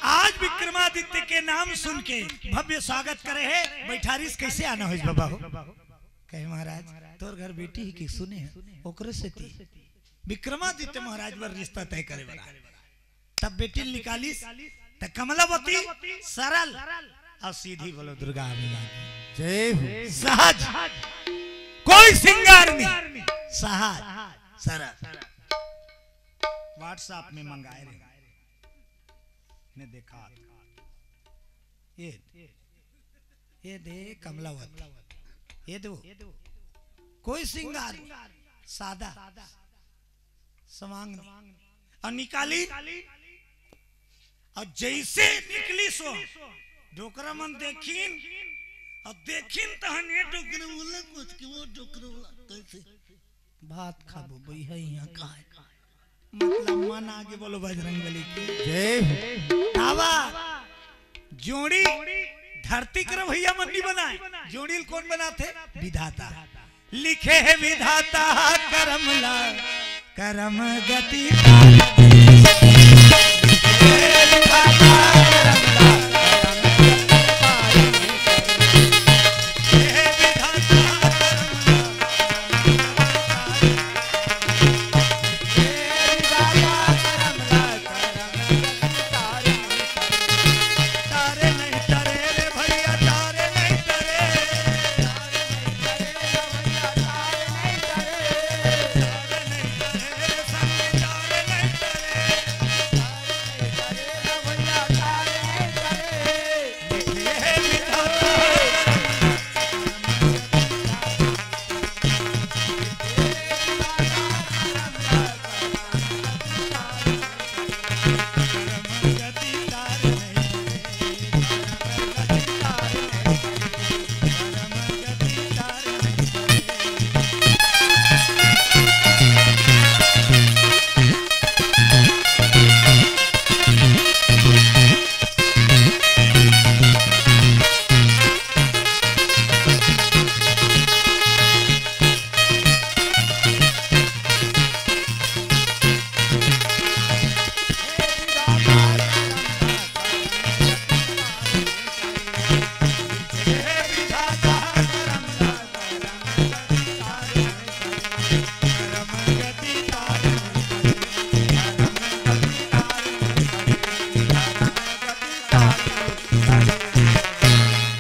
आज विक्रमादित्य के नाम सुन के भव्य स्वागत करे है, बैठारिस कैसे आना होइस बाबा हो? कहे, "महाराज, तोर घर बेटी ही कि सुने हैं, ओकरे से ती विक्रमादित्य महाराज बर रिश्ता तय करे वाला।" तब बेटी निकालिस, त कमलावती सरल और सीधी। बोलो दुर्गा मैया की जय हो। सहज, कोई सिंगार नहीं, सहज, सरल। WhatsApp में मंगाए रहे, ने देखा, ये, ये दे कमलावती, ये दे वो। कोई सिंगार, सादा, समांग नहीं। और निकाली, और जैसे निकली सो, डोकरा मन देखिन, और देखिन तहन ये डोकरा बोला कुछ कि वो डोकरा बोला, कैसे? भात खाबो बइहा इहाँ काय? मतलब मन आगे। बोलो बजरंग बली की जय हो। बाबा, जोड़ी धरती कर भैया मन नहीं बनाए, जोड़ी ल कौन बनाथे? विधाता। लिखे है विधाता करम ला, करम गति।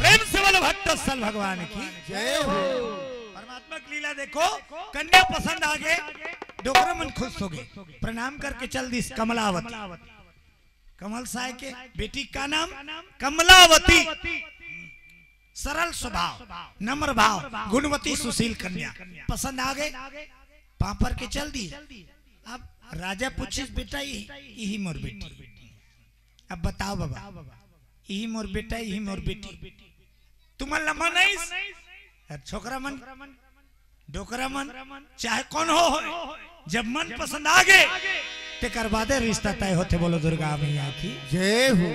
प्रेम से बोलो भट्टस्थल भगवान की जय हो। परमात्मा की लीला देखो, कन्या पसंद आ गए, डोकरा मन खुश हो गए, प्रणाम करके चल दिस कमलावती। कमल साय के बेटी का नाम? कमलावती। सरल स्वभाव, नम्र भाव, गुणवती सुशील कन्या। पसंद आ गए, पापड़ के चल दी। अब राजा पूछिस, "बेटा, यही, यही मोर बेटी।" अब बताओ बाबा, "यही मोर बेटा, यही मोर बेटी।" तुमन ला मन आइस? छोकरा मन, डोकरा मन, चाहे कौन हो, होय, जब मन पसंद आ गए, तेकर बादे रिश्ता तय होथे। बोलो दुर्गा मैया की जय हो।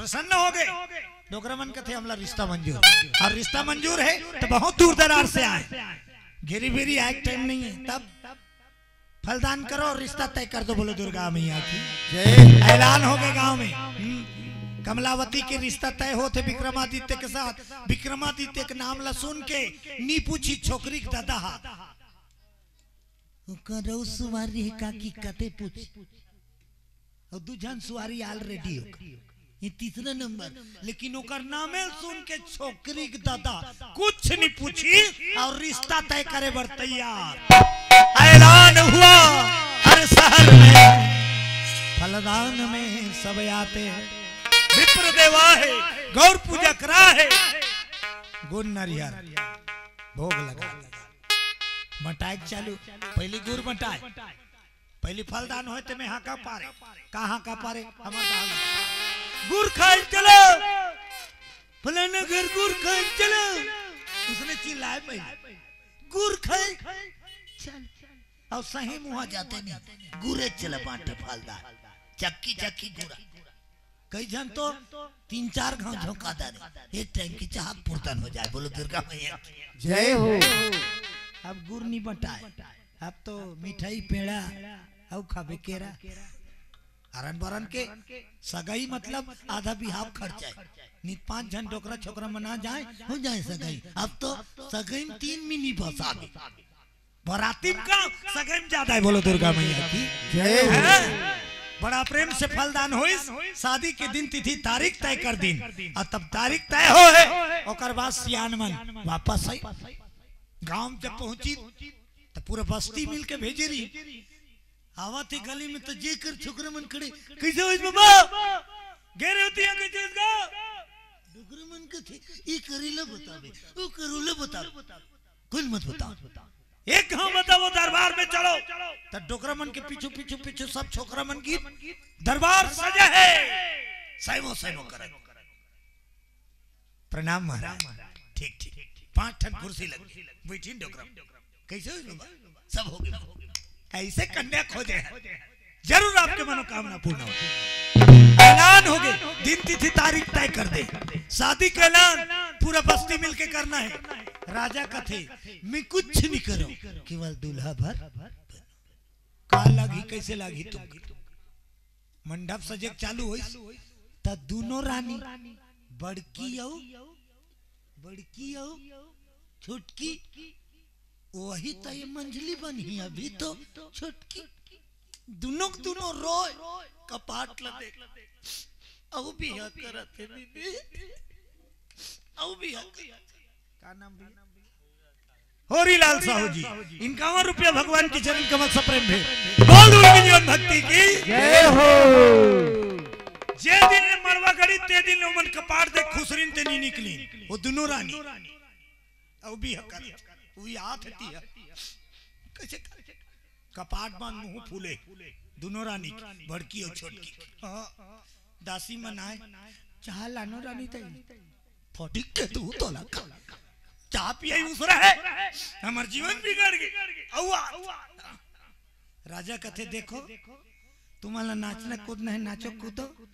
प्रसन्न हो गए। डोकरा मन कथे, "हमला रिश्ता मंजूर।" और रिश्ता मंजूर है तो बहुत दूर दरार से आए, घेरी बेरी आए, टाइम नहीं है। तब फलदान करो और रिश्ता तय कर दो। बोलो दुर्गा मैया की जय। ऐलान हो गए गांव में, हम्म, कमलावती के रिश्ता तय होत हे विक्रमादित्य के साथ। विक्रमादित्य के नाम ला सुन के नी पूछी छोकरी के ददा हा, ओकर अउ सुवारी हे का कि कते पूछ, अउ दू झन सुवारी already हो, ये तीसरा नंबर। लेकिन ओकर नामे सुन के छोकरी के दादा कुछ नहीं पूछी और रिश्ता तय करे बर तैयार। ऐलान हुआ हर शहर में, फलदान में सब आते हैं। विप्र देवा है, गौर पूजा करा है, गुण नरियर भोग लगा। बंटाए के चालू, पहली गुर बंटाए, पहली फलदान होए ते में हाका पारे, का हाका पारे, हमर दाल। "गुर खाए चलो, फलाना घर गुर खाए चलो।" उसने चिल्लाए पहले, "गुर खाए चल।" और सही मुहा जाते नहीं, गुरे चले बांटे फलदान, चक्की चक्की गुरा। कई झन तो तीन चार घाव झोंका डारे, एक टाइम की चाह पुरतन हो जाए। बोलो दुर्गा मैया की जय हो। अब गुर नहीं बंटाए, अब तो मिठाई पेड़ा अउ खाबे केरा। अरन बरन के सगाई मतलब आधा बिहाव खर्चा है। नित पांच झन डोकरा छोकरा मना जाए, हो जाए सगाई। अब तो सगाई में तीन मिनी बस आगे। बराती में का सगाई में ज्यादा है। बोलो दुर्गा मैया की जय हो। हैं? बड़ा प्रेम से फलदान होइस। शादी के दिन तिथि तारीख तय कर दिन, और तब तारीख तय हो है, ओकर बाद सियान मन वापस आई। गांव जब पहुंची तो पूरा बस्ती मिल के भेजे रही। आवत ही गली में तो जेकर छोकरे मन खड़े, "कैसे होइस बाबा? गे रहे होती है, कैसे इसका?" डोकरे मन के थे, "ई करीला बतावे, ओ करूला बतावे, कुल मत बताओ।" एक घाव बताओ, दरबार में चलो। त डोकरा मन के पीछू, पीछू, पीछू सब छोकरा मन की दरबार सजा है। सैमो, सैमो करत। "प्रणाम महाराज।" "ठीक, ठीक।" पांच ठन कुर्सी लग गई, बैठी डोकरा। "कैसे हो बाबा?" "सब हो गए।" ऐसे कन्या खोजे हैं, जरूर आपके मनोकामना पूर्ण हो। ऐलान हो गए, दिन तिथि तारीख तय कर दे, शादी का ऐलान पूरा बस्ती मिलके करना है। राजा कथे, "मैं कुछ नहीं करूं, केवल दूल्हा भर।" का लागही, कैसे लागही तुम? मंडप सजे के चालू होइस, त दोनों रानी, बड़की अउ, बड़की अउ छोटकी, वही त ये मंझली बनही, अभी तो छोटकी। दुनों के दुनों रोए, कपाट ल देख। अउ बिहा करत हे बीबी, अउ बिहा करत हे। का नाम भैया? होरीलाल साहू जी, इक्यावन रुपया भगवान के चरण कमल से प्रेम भेंट। बोल दुर्गा जीवन भक्ति की जय हो। जे दिन ले मड़वा गड़ी, ते दिन ले ओमन कपाट देख खुसरिन ते नी निकली। वो दुनों रानी अउ बिहा कर, वो याद हती है। कैसे कर? कपाट बांध मुंह फूले, दुनों रानी की, बड़की अउ छोटकी। हाँ, दासी मन आए, "चाह लानो रानी तई।" फटिक के तू तोला का चाह पियाई उसरा है, हमर जीवन बिगड़ गए। अउआ। राजा कथे, "देखो, तुम्हारा नाचना कूदना है, नाचो कूदो,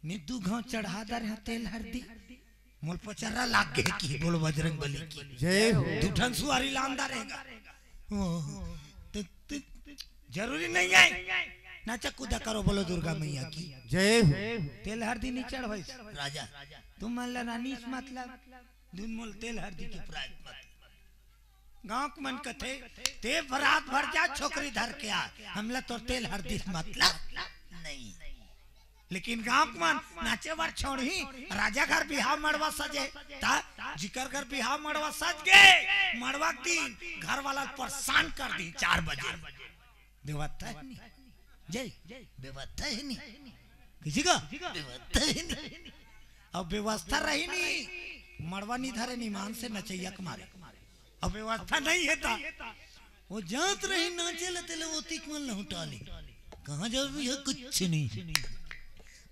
मैं दू घाव चढ़ा दर है तेल हरदी।" मोल पचर्रा लाग गे कि बोलो बजरंग बली की जय हो। दू ठन सुवारी लांदा रहेगा। ओ, त, त, जरूरी नहीं है। नाचा कूदा करो, बोलो दुर्गा मैया की जय हो। तेल हरदी नहीं चढ़वाइस। राजा, तुम मन ला रानी से मतलब, दुन मोल तेल हरदी के प्रायत मतलब। गांव के मन कथे, "ते बरात भर जा, छोकरी धर के आ, हमला तोर तेल हरदी से मतलब नहीं।" लेकिन गांव के मन नाचे बर छोड़ही, राजा घर बिहाव मड़वा सजे, ता जिकर घर बिहाव मड़वा सज गे, मड़वा के दिन घर वाला ल परेशान कर दी चार बजे। व्यवस्था है नहीं, जय, व्यवस्था है नहीं, किसी का व्यवस्था है नहीं। अब व्यवस्था रही नहीं, मड़वा नहीं धरे, नहीं मान से नचैया के मारे। अब व्यवस्था नहीं है ता, वो जात रही नाचे ले, तेले वो तीक मन लहुटा ली। कहाँ जाओ भैया? कुछ नहीं,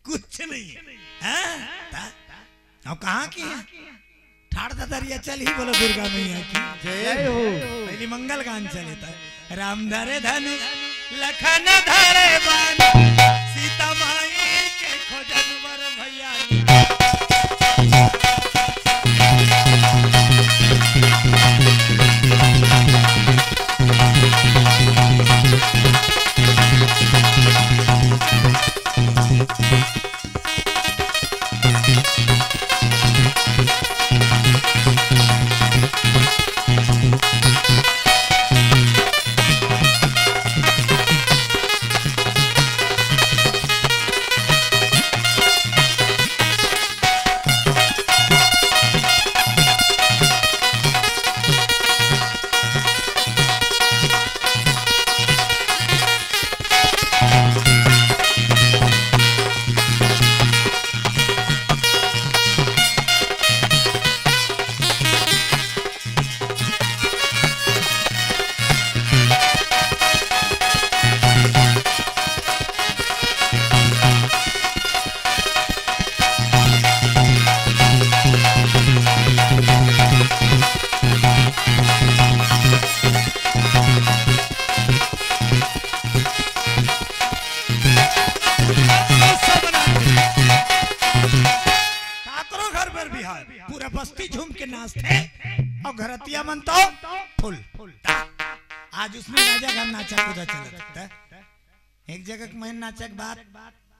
कुछ नहीं है। हाँ? ता? अब कहाँ की है? ठाड़ ददरिया चल ही, बोलो दुर्गा मैया की जय हो। पहली मंगल गान चले था, "राम धरे धनु, लखन धरे बान, सीता माई के खोजन बर भैया।" काकरो घर बर बिहाव, पूरा बस्ती झूम के नाचथे, अउ घरतिया मन तो फुल। आज उसने राजा घर नाचा कूदा चलत हे। एक जगह के मैन नाचा के बात,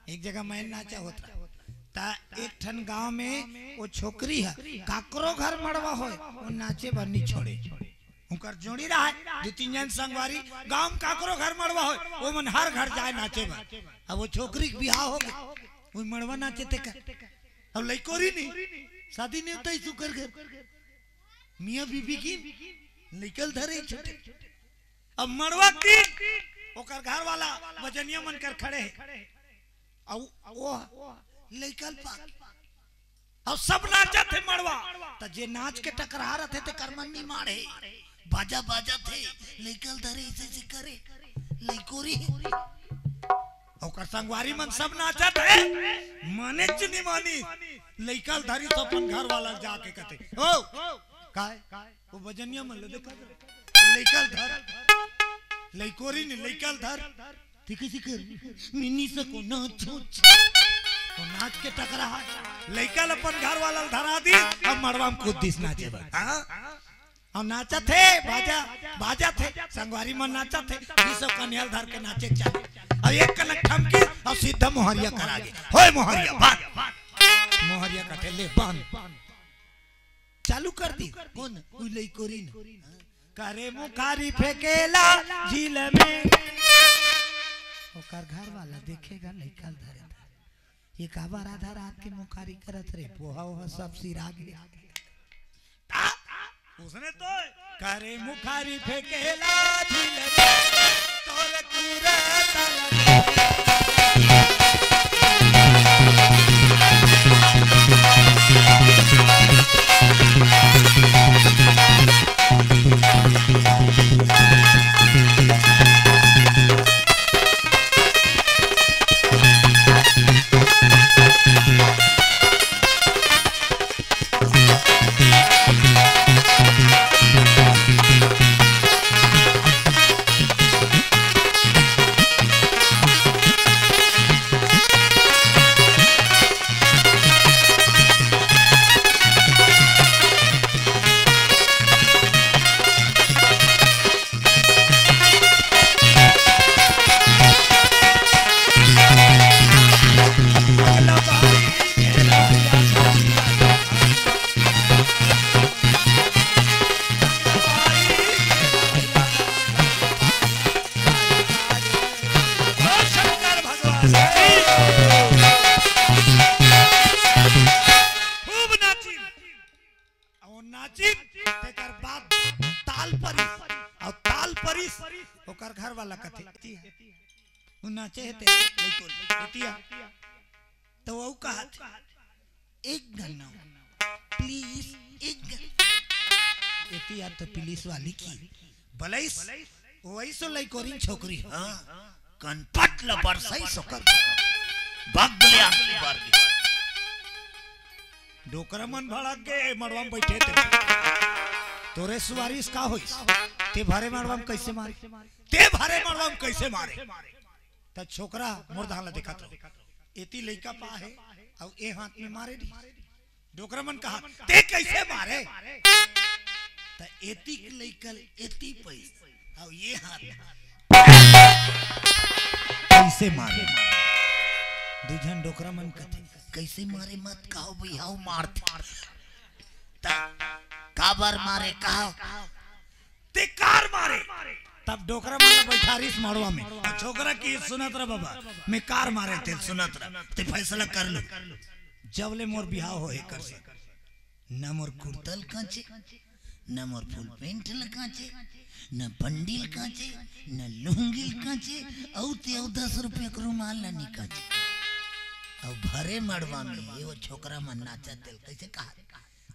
एक जगह मैन नाचा होत रहा। ता एक ठन गांव में वो छोकरी हे, काकरो घर मड़वा होय, वो नाचे बर नी छोड़े। उनकर जोड़ी रहा, दू तीन जन संगवारी, गांव में काकरो घर मड़वा होय, वो मन हर घर जाए नाचे बर। अब वो छोकरी के बिहाव हो गए, वो मड़वा नाचे ते का। अब लइकोरी नी, शादी नी होता इस उकर घर। मियाँ बीबी की लइका ल धरे छोटे। अब मड़वा की ओकर घर वाला बजनिया मन कर खड़े हे। अउ वो लइका ल पाके। अउ सब नाचत हे मड़वा। त जे नाच के टकरा रथे ते करमन नी माड़े। बाजा बाजत हे, लइका ल धरे इसे इसे करे। लइकोरी हे। ओकर संगवारी मन सब नाचत हे। माने च नी मानी। लइका ल धरी तो अपन घर वाला ल जाके कथे, "ओ, काय? वो बजनिया मन ल देखा, लइका ल धर।" लइकोरी नी, लइका ल धर। ठीक हे, ठीक हे। मिनी से को नाच, नाच। वो नाच के टकरा हे। लइका ल अपन घर वाला ल धरा दी, अब मड़वा में कूद दिस नाचे बर। हाँ? अउ नाचत हे, बाजा, बाजत हे, संगवारी मन नाचत हे, बीसो कन्या ल धर के नाचे के चालू। अउ एक कनक ठमकी, अउ सीधा मोहरिया करा गे। होय मोहरिया, बांध। मोहरिया कथे, "ले, बांध।" चालू कर दी। कोन? उ लइकोरी न। करे मुखारी फेंकेला झील में। ओकर घर वाला देखे गा, लइका ल धरे धरे। ये काबर आधा रात के मुखारी करत रे? पोहा ओहा सब सिरा गे। उसने तो करे मुखारी फेंकेला झील में, तोर पूरा ताला। शंकर भगवान की। खूब नाचिन। अउ नाचिन, तेकर बाद ताल परिस, अउ ताल परिस, ओकर घर वाला कथे, "वो नाचे हे ते, बिल्कुल, एतिया।" तो वो कहत, "एक गन्ना, please, एक गन्ना।" एतिया तो पुलिस वाली की बलइस, वइसो लइकोरिन छोकरी, हाँ, कनपट ल बरसइस ओकर। बगले आंखी बार गे। डोकरा मन भड़क गे, मड़वा में बइठे ते। तोरे सुवारिस का होइस? ते भरे मड़वा में कइसे मारे? ते भरे मड़वा में कइसे मारे? त छोकरा मोर धान ल देखत रहो। एती लइका पा हे, अउ ए हाथ में मारे दी। डोकरा मन कहा, "ते कइसे मारे?" त एती के लइका ल एती पइस, अउ ए हाथ कइसे मारे? दू झन डोकरा मन कथे, कइसे मारे मत कहो भई, हव मारथे। त काबर मारे कहो? ते कार मारे। तब डोकरा मन ला बइठारिस मड़वा में। अउ छोकरा कहिस सुनत रह बबा, मैं कार मारे तेला सुनत रह, ते फैसला कर लू। जब ले मोर बिहाव होहे कर से, न मोर कुर्ता ल कांचे, न मोर फुल पैंट ल कांचे, न बंडी ल कांचे, न लुंगी ल कांचे, अउ ते अउ दस रुपया के रुमाल ल नी कांचे। अउ भरे मड़वा में ये वो छोकरा मन नाचा तेला कइसे कहा,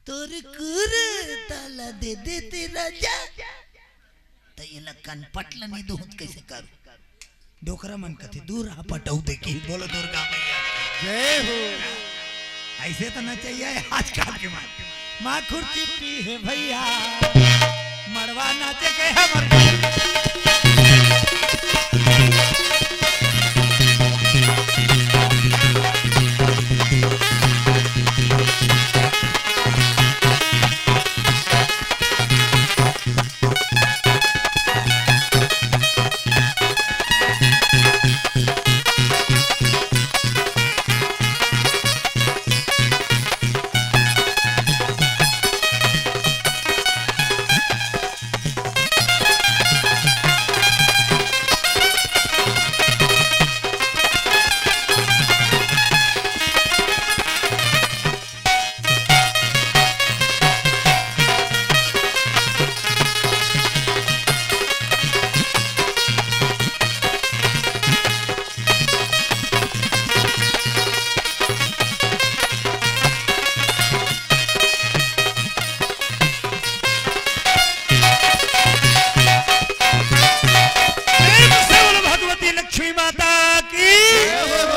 तोर कुर्ता ल दे दे ते राजा। त एला कनपट ल नी दूहूं त कइसे करूं? डोकरा मन कथे, दूर रहा पटऊ देखी, बोलो दुर्गा मैया की। जय हो। अइसे तो ना चाहिए आजकल के मार। माखुर चिपटी हे भइया, मड़वा नाचे के हमर। प्रेम से बोलो भगवती लक्ष्मी माता की,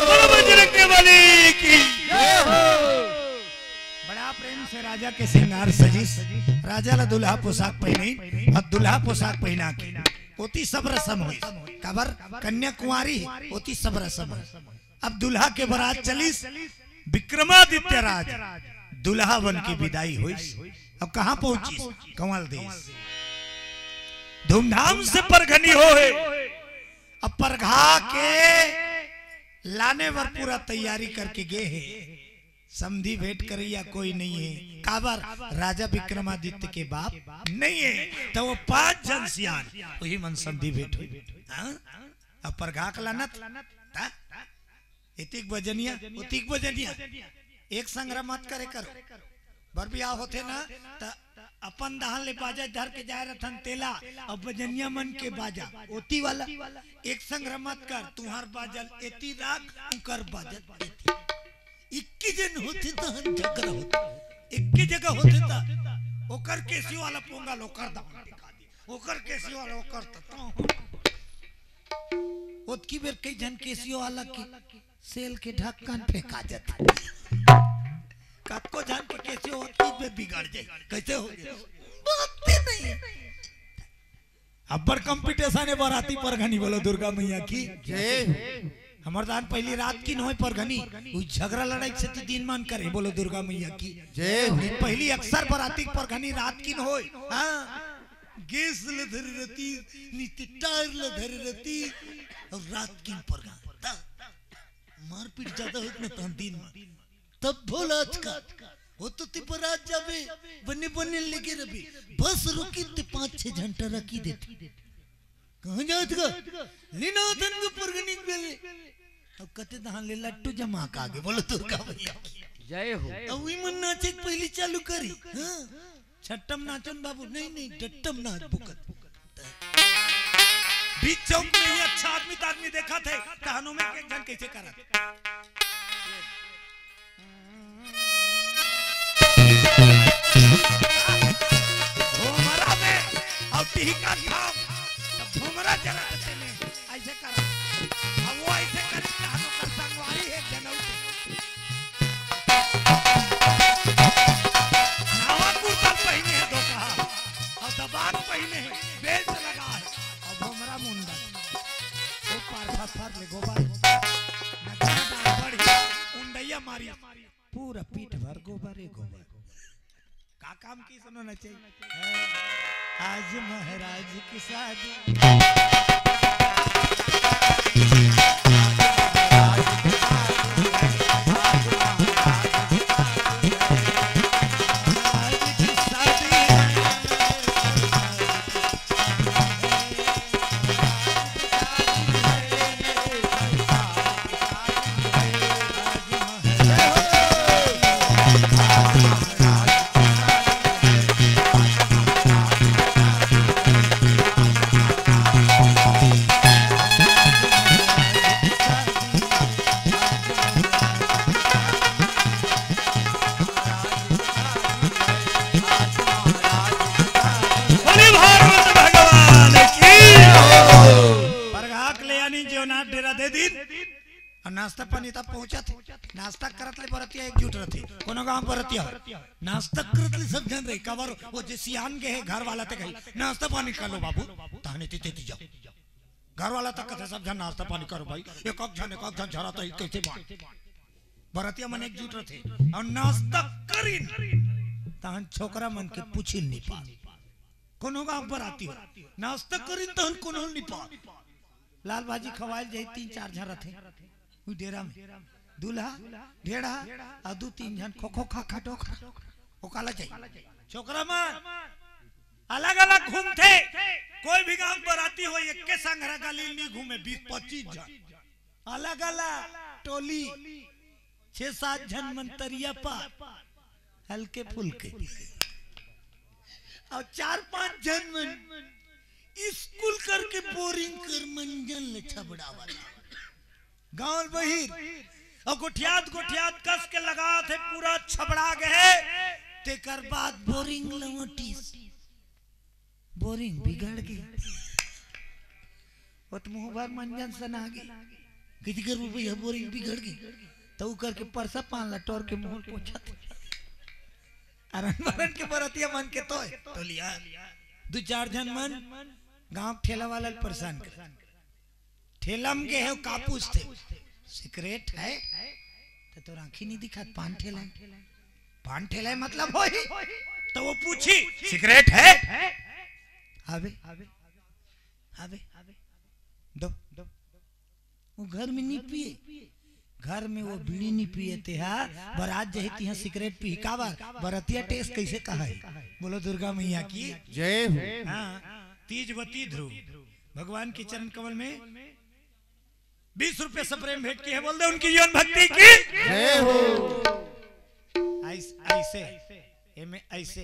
बोलो बजरंग बली की। बड़ा प्रेम से राजा के श्रृंगार सजिस। राजा ला दुल्हा पोशाक पहिनी अउ दुल्हा पोशाक पहिना के ओती सब रसम होइस। काबर कन्या कुंवारी हे, ओती सब रसम होइस। अब दुल्हा के बरात चलिस, विक्रमादित्य राज दुल्हा बन के बिदाई होइस। अब कहाँ पहुंचिस? कंवल देश। धूमधाम से परघनी होहे। अब परघा के लाने बर पूरा तैयारी करके गे हे। समधी भेंट करइया कोई नइ हे। काबर? राजा विक्रमादित्य के बाप नइ हे। त वो पांच झन सियान, उही मन समधी भेंट होही। हाँ? अब परघा के लानत, त एतिक बजनिया, ओतिक बजनिया, एक संघरा मत करे करो। बर बिहाव होथे ना, त अपन डहन ले बाजा धर के जाय रथन तेला, अउ बजनिया मन के बाजा ओती वाला। एक संघरा मत कर, तुंहर बाजा ल एती राख, उंकर बाजा ल एती। इक्की झन होथे तहन झगरा होथे, इक्की जगह होथे त ओकर केसियो वाला पोंगल ओकर दाम टिका दे, ओकर केसियो वाला ओकर त ओतकी बेर कई झन केसियो वाला के सेल के ढक्कन फेंका जाथे। कतको झन के केसियो ओतकी बेर बिगड़ जाय। कइसे हो? बात ही नहीं। अब्बड़ competition हे बराती परघनी, बोलो दुर्गा मैया की। जय। हमर दान पहिली रात किन होय परघनी, उही झगरा लड़ाई के सेती दिन मान करे, बोलो दुर्गा मैया की। जय। पहिली अक्सर बराती परघनी रात किन होय। हाँ। गैस ल धरे रती, नीचे टायर ल धरे रती, अउ रात किन परघा। त मारपीट जादा होत न तहन दिन म। तब भोला आज का, वो तो ती बरात जाबे, बने बने लेगे रबे, बस रुकी ते पाँच छह घंटा रखी देती। कहाँ जात का? लीना धन के परघनी बेले। अब कते दहान ले लट्टू जमा का आगे, बोलो दुर्गा मैया की। जय हो। अब वही मन नाचे के पहली चालू करी। हाँ? छट्टम नाचन बाबू, नहीं, नहीं, डट्टम नाच बुकत। बीच चौक में ही अच्छा आदमी त आदमी देखा थे, त हनुमान के एक झन कैसे करत। भोमरा में, अब टीका खाम, तब भोमरा जरा देते में, ऐसे करा। अब वो ऐसे करे, कहा तो कर संगवारी है जनऊ के। नावा कुर्ता पहिने हे धोखा, अउ दबान पहिने हे, बेल्ट लगा हे, अउ भोमरा मुंडा, ओ पार फर फर ले गोबर, नगरा दान बढ़ी, उंडैया मारी, पूरा पीठ भर गोबर हे गोबर। का काम की सुनो न चाहिए। आज महाराज की शादी। बोले भागवत भगवान की। परघाक ले आनी जेवनार डेरा दे दिन। अउ नाश्ता पानी तब पहुंचत हे। नाश्ता करत ले बरतिया एकजुट रथे। कोनो गांव बरतिया हो, नाश्ता करत ले सब झन रही। काबर वो जे सियान गे हे घर वाला ते कही, "नाश्ता पानी कर लो बाबू, तहने ते, ते, ते जाओ।" घर वाला तक कथे, "सब झन नाश्ता पानी करो भाई, एक एक झन, एक एक झन झरा तो कैसे बांट।" बरतिया मन एकजुट रथे अउ नाश्ता करिन, तहन छोकरा मन के पूछिन नी पास। कोनो गांव बराती हो, नाश्ता करिन तहन कोनो नी पास। लाल भाजी खवाइल जाही, तीन चार झन रथे उही डेरा में, दूल्हा, ढेड़ा, अउ दू तीन झन खो खो खा खा डोकरा, ओ काला जाही। छोकरा मन अलग-अलग घूमथे। कोई भी गांव बराती हो, एके संघरा गली नी घूमे, बीस पच्चीस झन। अलग-अलग टोली, छह सात झन मन तरिया पार, हल्के फुल्के। अउ चार पांच झन मन स्कूल करके बोरिंग कर मंजन ले छबड़ा वाला। गांव बहिर अउ गोठियात गोठियात कस के लगात हे, पूरा छबड़ा गे हे। तेकर बाद बोरिंग लवटिस, बोरिंग बिगड़ गे। ओत मुंह भर मंजन सना गे। किती कर भैया, बोरिंग बिगड़ गे। त उ करके परसा पान ला टोर के मुंह पोछत। अरन बरन के बरतिया मन के तोय टोलिया। दू चार झन मन गांव ठेला वाला ल परेशान कर। ठेला म गे हे, का पूछथे? "सिगरेट है?" त तोर आंखी नी दिखत, "पान ठेला है।" "पान ठेला है मतलब होही?" त वो पूछी, "सिगरेट है?" "हवे, हवे।" "दो।" वो घर में नी पिए, घर में वो बीड़ी नी पिए, तेहा बरात जही तिहा सिगरेट पी। काबर? बरतिया टेस्ट कैसे कहा है? बोलो दुर्गा मैया की जय हो। हाँ, तीजवती ध्रुव भगवान के चरण कमल में बीस रुपये सप्रेम भेंट की है, बोल दे उनकी जीवन भक्ति की जय हो। ऐस-, ऐसे, एमे ऐसे,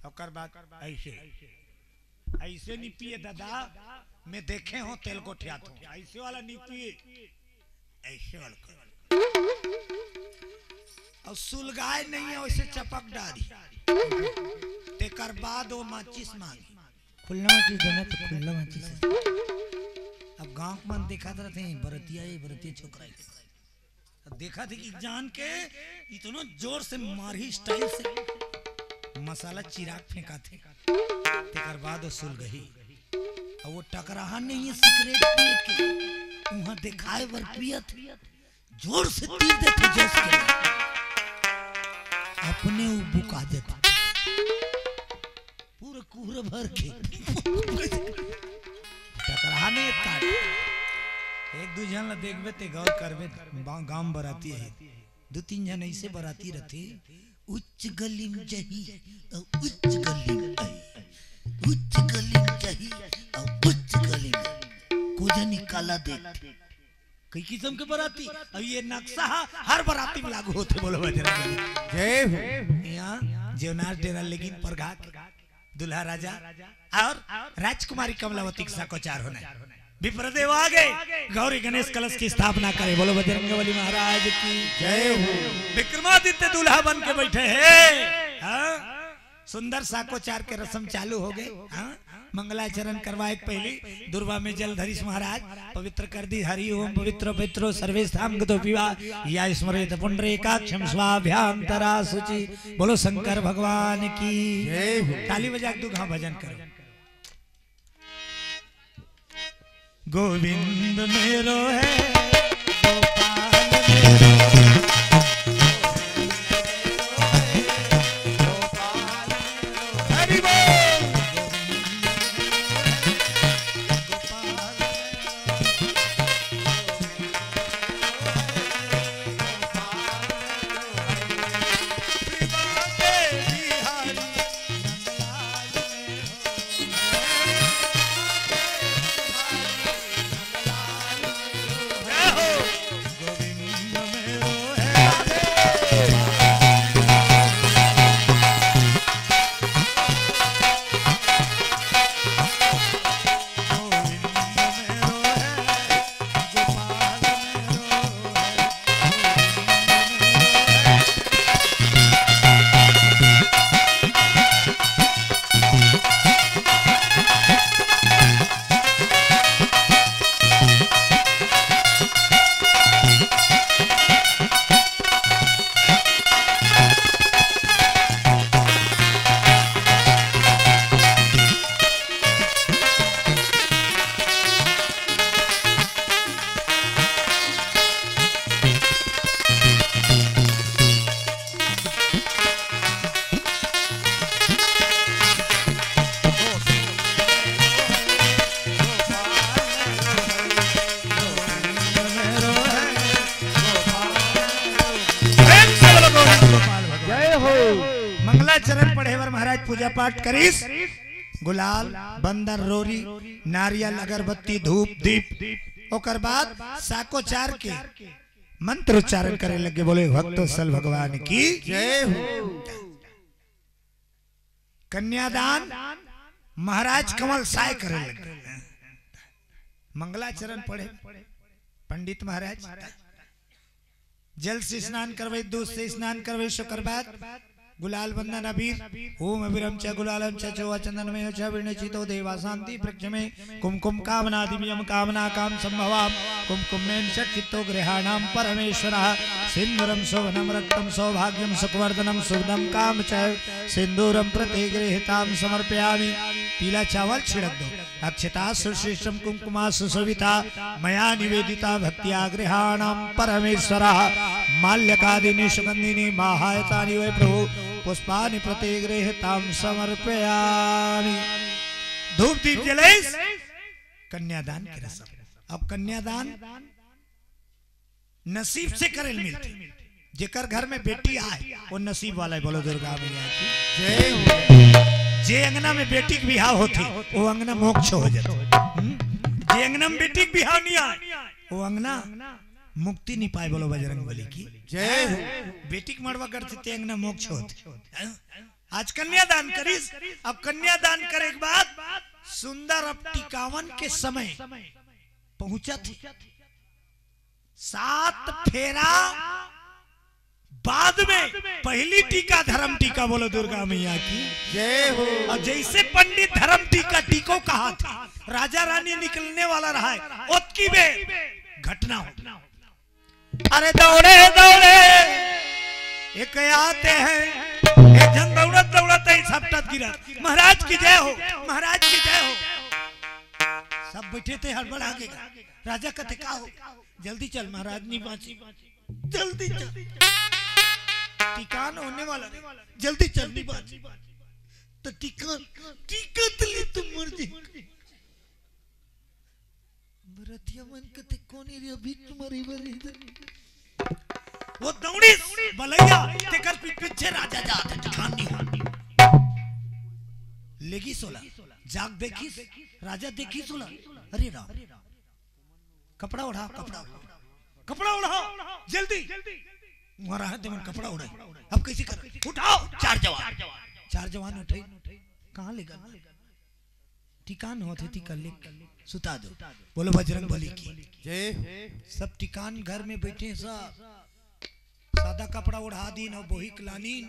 ओकर बाद ऐसे, ऐसे नी पिए दादा, मैं देखे हों तेल गोठियात हों, ऐसे वाला नी पिए, ऐसे वाला कर। अउ सुलगाए नहीं है, वैसे चपक डारी। तेकर बाद वो माचिस मांगी। खुल्ला माचिस देना तो खुल्ला माचिस है। अब गांव के मन देखत रथे, "बरतिया, ये बरतिया छोकरा है।" अब देखत हे कि जान के इतनो जोर से मारही स्टाइल से, मसाला चिराग फेंकत हे। तेकर बाद वो सुलगही। अउ वो टकराहा नहीं है सिगरेट पिए के, उहाँ देखाए बर पियत हे। जोर से तीर देथे जोश के, अपने उ बुका देथे। पूरा कुहरा भर के टकराहा नहीं काट। एक दू झन ला देखबे ते गौर करबे, बा-, गांव बराती है, दू तीन झन ऐसे बराती रथे, उच्च गली में जही, अउ उच्च गली में आई, उच्च गली में जही, अउ उच्च गली में कोजनी काला देख। कई किस्म के बराती, अब ये नक्शा ह-, हर बराती में लागू होथे। बोलो बजरंग बली। जय हो। यहाँ जेवनार डेरा लेकिन परघाक दूल्हा राजा और राजकुमारी कमलावती के साकोचार होना है। विप्रदेव आ गए, गौरी गणेश कलश की स्थापना करे। बोलो बजरंग बली महाराज की जय हो। विक्रमादित्य दूल्हा बन के बैठे हैं। हाँ? सुंदर साकोचार के रस्म चालू हो गए। हाँ? मंगलाचरण करवाए के पहली दुर्वा में जल धरिस महाराज, पवित्र कर दी। हरि ओम पवित्र पवित्रो सर्वेस्थाम गतो पीवा, या स्मरेत पुंडरीकाक्षम स्वाभ्यांतरा शुचि। बोलो शंकर भगवान की जय हो। ताली बजा के दू घाव भजन करो। गोविंद मेरो है, गोपाल मेरो है। हरि बोल। मंगलाचरण पढ़े बर महाराज पूजा पाठ करिस। गुलाल, बंदन, रोरी, नारियल, अगरबत्ती, धूप, दीप, ओकर बाद साकोचार के मंत्र उच्चारण करे लगे। बोले भक्तवत्सल भगवान की जय हो। कन्यादान महाराज कमल साय करे लगे। मंगलाचरण पढ़े पंडित महाराज, जल से स्नान करवे, दूध से स्नान करवे, ओकर बाद गुलाल बंदन अबीर, ओम अबीरम च गुलालम च चोवा चंदनमयो च विर्णचितो देवा शांति वृक्ष में कुमकुम कामना दिव्यम कामना काम संभवाम। कुमकुमेन षट्चित्तो गृहाणाम परमेश्वरः। सिंदूरम शोभनम रक्तम सौभाग्यम सुखवर्धनम सुदम काम च सिंदूरम प्रतिगृहीताम समर्पयामि। पीला चावल छिड़क दो। अक्षता सुश्रेष्ठम कुमकुमा सुशोभिता मया निवेदिता भक्तिया गृहाणाम परमेश्वरः। माल्यकादीनि सुगंधीनि माहायतानि वै प्रभु पुष्पाणि प्रतिगृहीताम समर्पयामि। धूप दीप जलेस कन्यादान के रसम। अब कन्यादान नसीब से करे ल मिलथे। जेकर घर में बेटी आए, वो नसीब वाला है। बोलो दुर्गा मैया की जय हो। जे अंगना में बेटी के बिहाव होथे, वो अंगना मोक्ष हो जाथे। हम्म? जे अंगना में बेटी के बिहाव नहीं आए, वो अंगना मुक्ति नहीं पाए। बोलो बजरंग बली की जय हो। बेटी के मड़वा करथे ते अंगना मोक्ष होथे। हैं? आज कन्यादान करिस, अब कन्यादान करे के बाद सुंदर अब टिकावन के समय पहुंचत हे। सात फेरा बाद में पहली टीका धर्म टीका। बोलो दुर्गा मैया की जय हो। और जैसे पंडित धर्म टीका टीको कहा था, राजा रानी निकलने वाला रहा है, ओतकी बेर घटना हो। अरे दौड़े दौड़े एक आते हैं, एक जन दौड़त दौड़त ही झपटत गिरा। महाराज की जय हो, महाराज की जय हो। सब बैठे थे हड़बड़ा के। राजा कथे का हो, जल्दी चल महाराज नहीं बांची, जल्दी चल, टिकान होने वाला नहीं, जल्दी चल नहीं बांची। तो टिकान, टिकत ले तू मर जाए। बरतिया मन कथे कोन रे अभी तुम्हारी बली। वो दौड़िस बलैया, तेकर पी-, पीछे राजा जात हे, टिकान नहीं हो। लेगिस ओला, जाग देखिस, राजा देखिस ओला। अरे राम, कपड़ा ओढ़ा, कपड़ा ओढ़ा, कपड़ा ओढ़ा, जल्दी। वहां रहा तेमन कपड़ा ओढ़े। अब कैसे कर? उठाओ, चार जवान, चार जवान उठे। कहाँ ले गए? टिकान होत हे, टिका ले सुता दो। बोलो बजरंग बली की जय। सब टिकान घर में बैठे, सब सादा कपड़ा ओढ़ा दीन और बोहिक लानीन।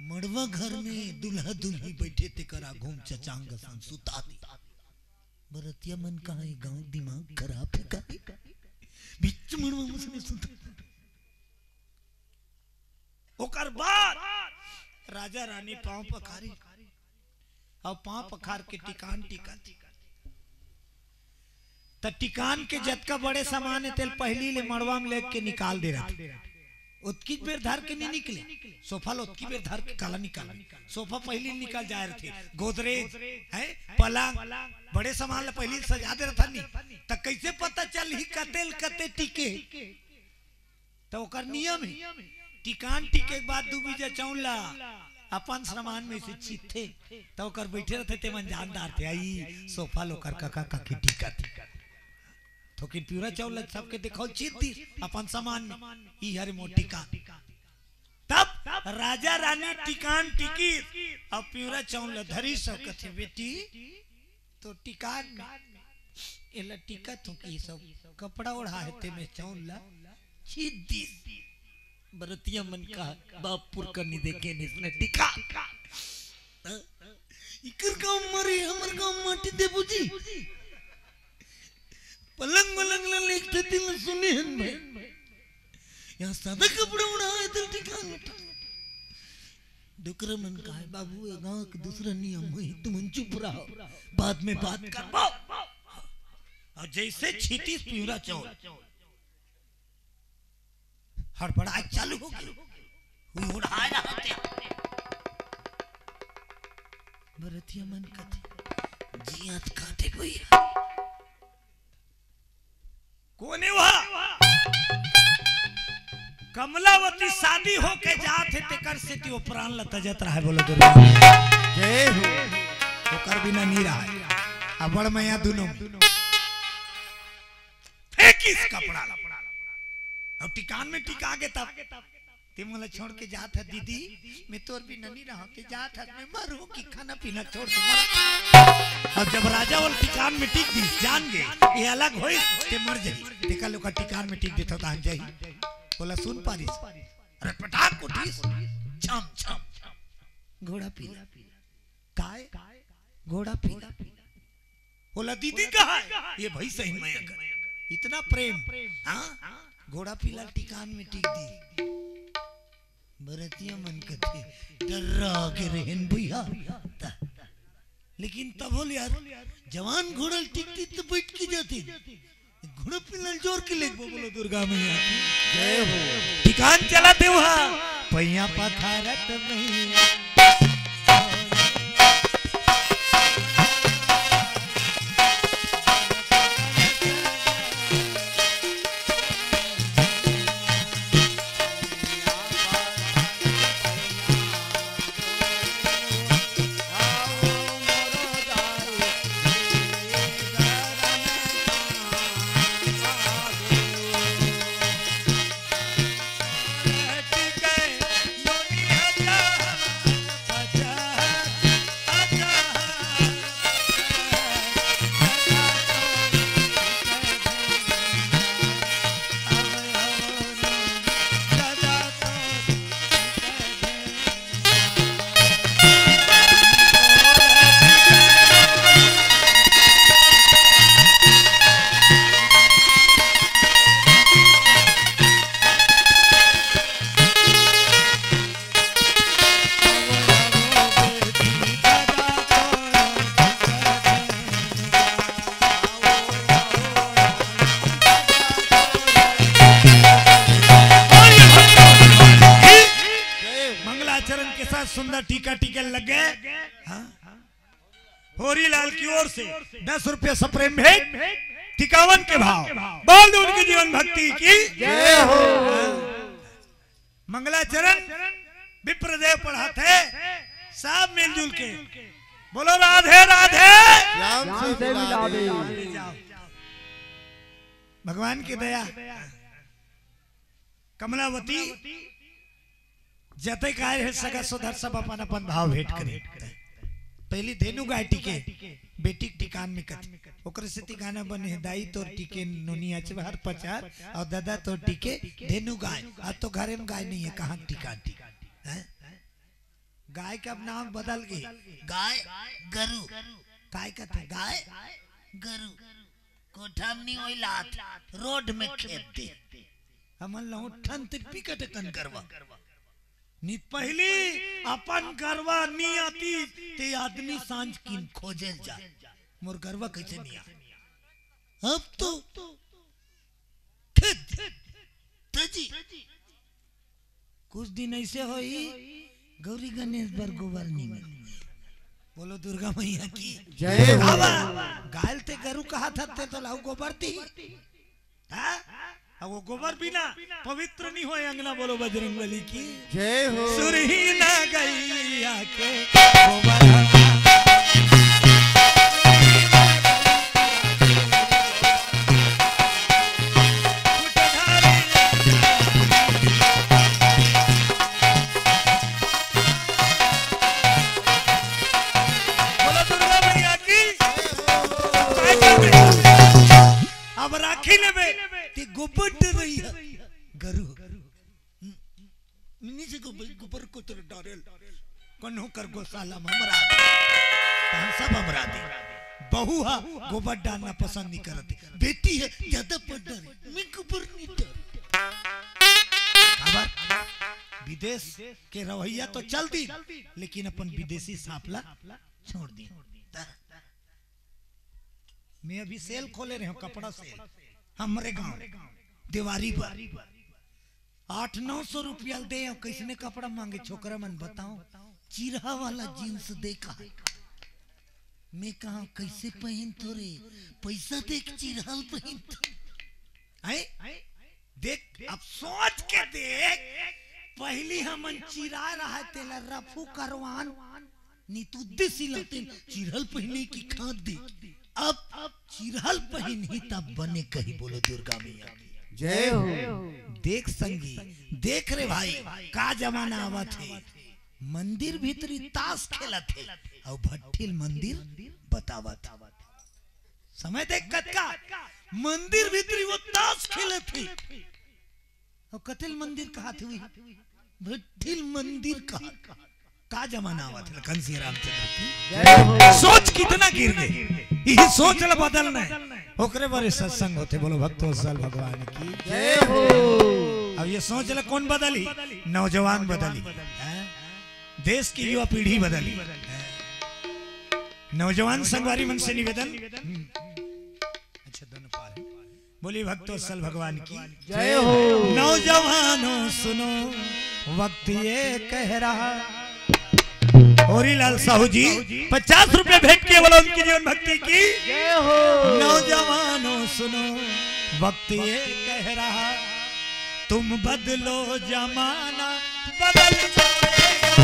मड़वा घर में दूल्हा दुल्ही बैठे, तेकर आघू म चचांग असन सुता दीन। बरतिया मन कहा, ये गांव दिमाग खराब हे का? बीच मड़वा में उसने सुता। ओकर बाद राजा रानी पांव पखारी, अउ पांव पखार के टिकान टिकत। त टिकान के जतका बड़े सामान हे, तेला पहिली ले मड़वा में लेके निकाल दे रहिथे। ओतकी बेर धर के नहीं निकले, सोफा ल ओतकी बेर धर के काला निकाल, सोफा पहिली निकल जाए रहिथे, गोदरेज हे, पलंग, बड़े सामान ल पहिली सजा दे रहिथे नहीं, त कैसे पता चलही कते ल कते टिके? त ओकर नियम हे, टिकान टिके के बाद दू बीजा चाउर ला अपन सामान में से छीतथे, त ओकर बैठे रहिथे, तेमन जानदार थे, आई सोफा ल ओकर कका काकी टिकत। थोकिन पिवरा चाउर ला सबके देखाओ, छीत दिस अपन सामान में, ई हरे मोर टिकान। तब राजा रानी टिकान टिकिस, अब पिवरा चाउर ला धरिस, कथे, बेटी, तो टिकान में एला टिकत हो कि सब कपड़ा ओढ़ा हे, तेमे चाउर ला छीत दिस। बरतिया मन कहा, बाप पुरखा नहीं देखे ने इसने टिकान। इकर गांव मरे, हमर गांव माटी देबू जी। पलंग वलंग ला लेके थे, तिल सुने हन भाई। यहाँ सादा कपड़ा ओढ़ा हे, तिल टिकान। डोकरा मन कहा, बाबू, ये गांव के दूसरा नियम हे, तुमन चुप रहो, बाद में बात करबो। अउ जैसे छीतिस पिवरा चाउर, हड़बड़ाए चालू हो गे, हुई हुड़हाए रहते। बरतिया मन कथे, जियत काटे भैया। कोने वहा? कमलावती सात होके जात हे, तेकर सेती ओ प्राण ल तजत रहय। बोलो दुर्गा। जय हो। ओकर बिना नी रहय। अब्बड़ मया दुनो में। फेंकिस कपड़ा ल। अउ टिकान में टिका गे तब। ते मोला छोड़ के जात हस दीदी, मैं तोर बिना नी रहंव, ते जात हस, मैं मरहूं कि खाना पीना छोड़ के मरहूं। अउ जब राजा ओला टिकान में टिक दिस, जान गे, ये अलग होइस, ते मर जाही। तेकर ले ओकर टिकान में टिक देथंव, तहां जाही। ओला सुन पारिस। रटपटाक उठिस, छम, छम, छम। घोड़ा पीला। काय? घोड़ा पीला। ओला दीदी कहय, ये भई सही मया कर। इतना प्रेम, हाँ? घोड़ा पीला टिकान में टिक दिस। बरतिया मन कथे, डर्रा के रहेन भइया। त-, लेकिन तभो ले यार, जवान घोड़ा ल टिक दिस त बइठ के जाथे। घोड़ा पीला ल जोर के लेगबो, बोलो दुर्गा मैया की। जय हो। टिकान चलत हे उहां, पइयां पखारत मैया। मंगलाचरण के साथ सुंदर टीका टिके लग गे। हाँ? होरी लाल की ओर से दस रुपया सप्रेम भेंट, टिकावन के भाव। बोल दे उनकी जीवन भक्ति की। जय हो। मंगलाचरण विप्रदेव पढ़त हे, सब मिलजुल के बोलो राधे राधे। श्याम से मिला दे। ले जाओ। भगवान की दया। कमलावती जतय काय हे सगा सोदर सब अपन अपन भाव भेंट करे। पहली धेनु गाय टिके, बेटी के टिकान में कथे। ओकरे सेती गाना बने हे, दाई तोर टिके नोनिया चबहर पचार, अउ ददा तोर टिके धेनु गाय। अब तो घरे में गाय नहीं है, कहाँ टिकान टिके? हैं? गाय के अब नाम बदल गे, गाय गरु। काय कथे? गाय गरु। कोठा में नहीं होय लात, रोड में खेत दे। हमन लहुठन ते बिकट अकन गरवा। नी पहली अपन गरवा नी आतिस, ते आदमी सांझ किन खोजे ल जा, मोर गरवा कइसे नी आ। अब तो खेत दे। तजी। कुछ दिन अइसे होही, गौरी गणेश बर गोबर नी मिले। बोलो दुर्गा मैया की। जय हो। अब गाय ल ते गरु कहत हस, ते तो लाऊ गोबर दी। हाँ? अब वो गोबर बिना पवित्र नी होय अंगना। बोलो बजरंग बली की। जय हो। सुरही ना गैया के गोबर। बोलो दुर्गा मैया की। अब राखी लेबे, ते गोबर डरइया गरु। नीचे को गोबर कोतर डारेल। कन्हू कर गोशाला में हमरा दे। तहन सब हमरा दे। बहू हा गोबर डारना पसंद नहीं करत। बेटी है ज्यादा पढ़ डारे। मैं गोबर नहीं डारे। काबर? विदेश के रवैया तो चल दी, लेकिन अपन विदेशी सांप ला छोड़ दी। मैं अभी सेल खोले रहे हूँ, कपड़ा सेल, हमरे गांव, देवारी बर। आठ नौ सौ रुपया दे, अउ कइसने कपड़ा मांगे छोकरा मन, बताओ। चिरहा वाला जींस देखा है। मैं कहा, "कइसे पहिनथो रे?" पैसा देख, चिरहा ल पहिनथो। हैं? देख, अब सोच के देख, पहली हमन चिरा रहा तेला रफू करवान, नी तू देसी लतेन चिरहल पहिने की खाद दे। अब चिरहल पहिन ही तब बने कही, बोलो दुर्गा मैया की। जय हो। देख संगी, देख रे भाई, का जमाना आवत हे। मंदिर भीतरी ताश खेलत हे, अउ भट्ठिल मंदिर बतावत। समय देख कतका, मंदिर भीतरी वो ताश खेलत हे। अउ कतेल मंदिर कहात हुई, भट्ठिल मंदिर कहा। का जमाना आवत हे लखन सिंह रामचंद्र की। जय हो। सोच कितना गिर गए, यही सोच ल बदलना है। ओकरे बारे सत्संग होथे, बोलो भक्तवत्सल भगवान की। जय हो। अब ये सोच ल कौन बदली? नौजवान बदली, हैं? देश की युवा पीढ़ी बदली, हैं? नौजवान संगवारी मन से निवेदन, हम्म। अच्छा, दोनों पार है। बोलिए भक्तवत्सल भगवान की। जय हो। नौजवानों सुनो, वक्त ये कह रहा। होरीलाल साहू जी पचास रुपए भेंट किए, बोलो उनकी जीवन भक्ति की। जय हो। नौजवानों सुनो, वक्त ये कह रहा, तुम बदलो जमाना बदल जाएगा।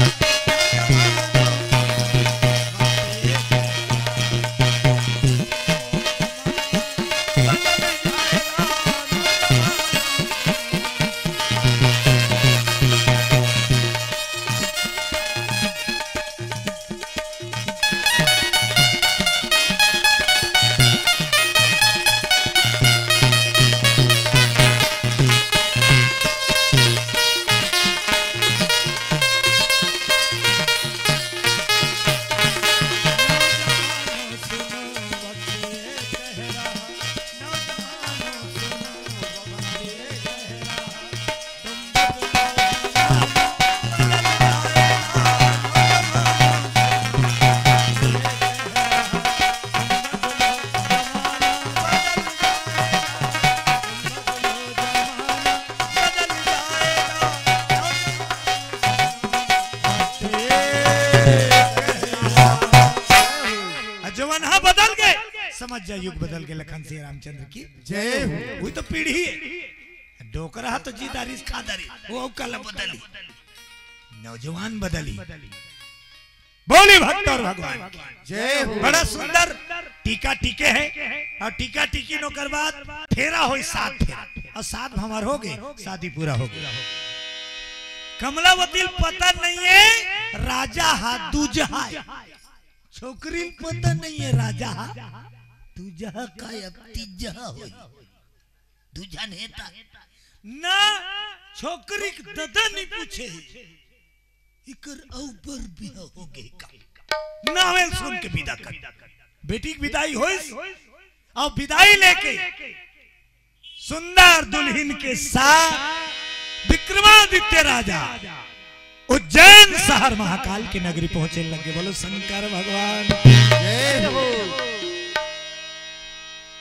जमाना बदल गए, समझ जा, युग बदल गए। लखन सिंह रामचंद्र की जय हो। वही तो पीढ़ी है। डोकरा तो जी दारिस खा दारी, वो अउ काला बदली, नौजवान बदली। बोली भक्त और भगवान की। जय हो। बड़ा सुंदर टीका टीके है, और टीका टीकी नोकर बाद फेरा होई, सात फेरा, और सात हमार हो गए, शादी पूरा हो गया। कमलावती ल पता नहीं है, राजा हा दूजहा है। छोकरी ल पता नहीं है, राजा हा दूजहा का, अब तीजहा होई। दू झन हे त ना, छोकरी के ददा नहीं पूछे हे, इकर अउ बर बिहा हो गे का? नावेल सुन के विदा कर। बेटी के विदाई होइस, अउ विदाई लेके सुंदर दुल्हिन के साथ विक्रमादित्य राजा उज्जैन शहर महाकाल के नगरी पहुंचे लगे। बोलो शंकर भगवान। जय हो।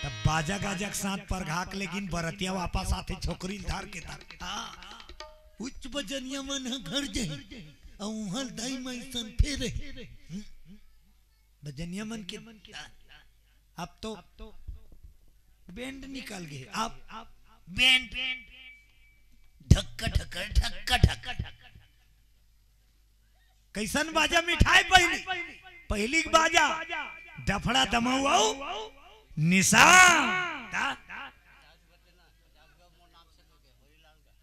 तब बाजा गाजा के साथ परघाक लेकिन बरतिया वापस आथे छोकरी ल धर के तब। हाँ। उच्च बजनिया मन ह घर जाही, अउ उहाँ दाई माई सन फेरे। हम्म। बजनिया मन के अब तो बैंड निकल गए। अब बैंड ढक्का ढक्का, ढक्का ढक्का। कैसन बाजा मिठाई पहली? पहली के बाजा डफड़ा दमऊ अउ निशान। ता?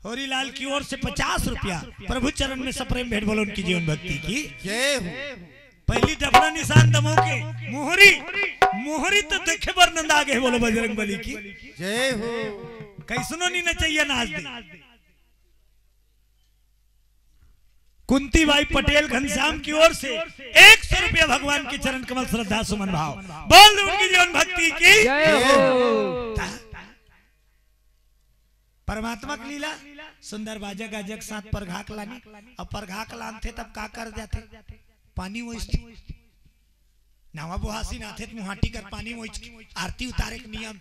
होरीलाल की ओर से पचास रुपया प्रभु चरण में सप्रेम भेंट, बोलो उनकी जीवन भक्ति की। जय हो। पहली डफड़ा निशान दमऊ के मोहरी, मोहरी तो देखे बर नंदा गे, बोलो बजरंग बली की। जय हो। कैसनो नी नचैया नाच दे। कुंती बाई पटेल घनश्याम की ओर से एक सौ रुपया भगवान के चरण कमल श्रद्धा सुमन भाव। बोल दो उनकी जीवन भक्ति की। जय हो। परमात्मा के लीला सुंदर बाजा गाजा के साथ परघाक लानी। अब परघाक लानथे तब का कर जाथे? पानी वोइसथे। नावा बोहासी नाथे त मुहाटी कर पानी वोइच आरती उतारे के नियम।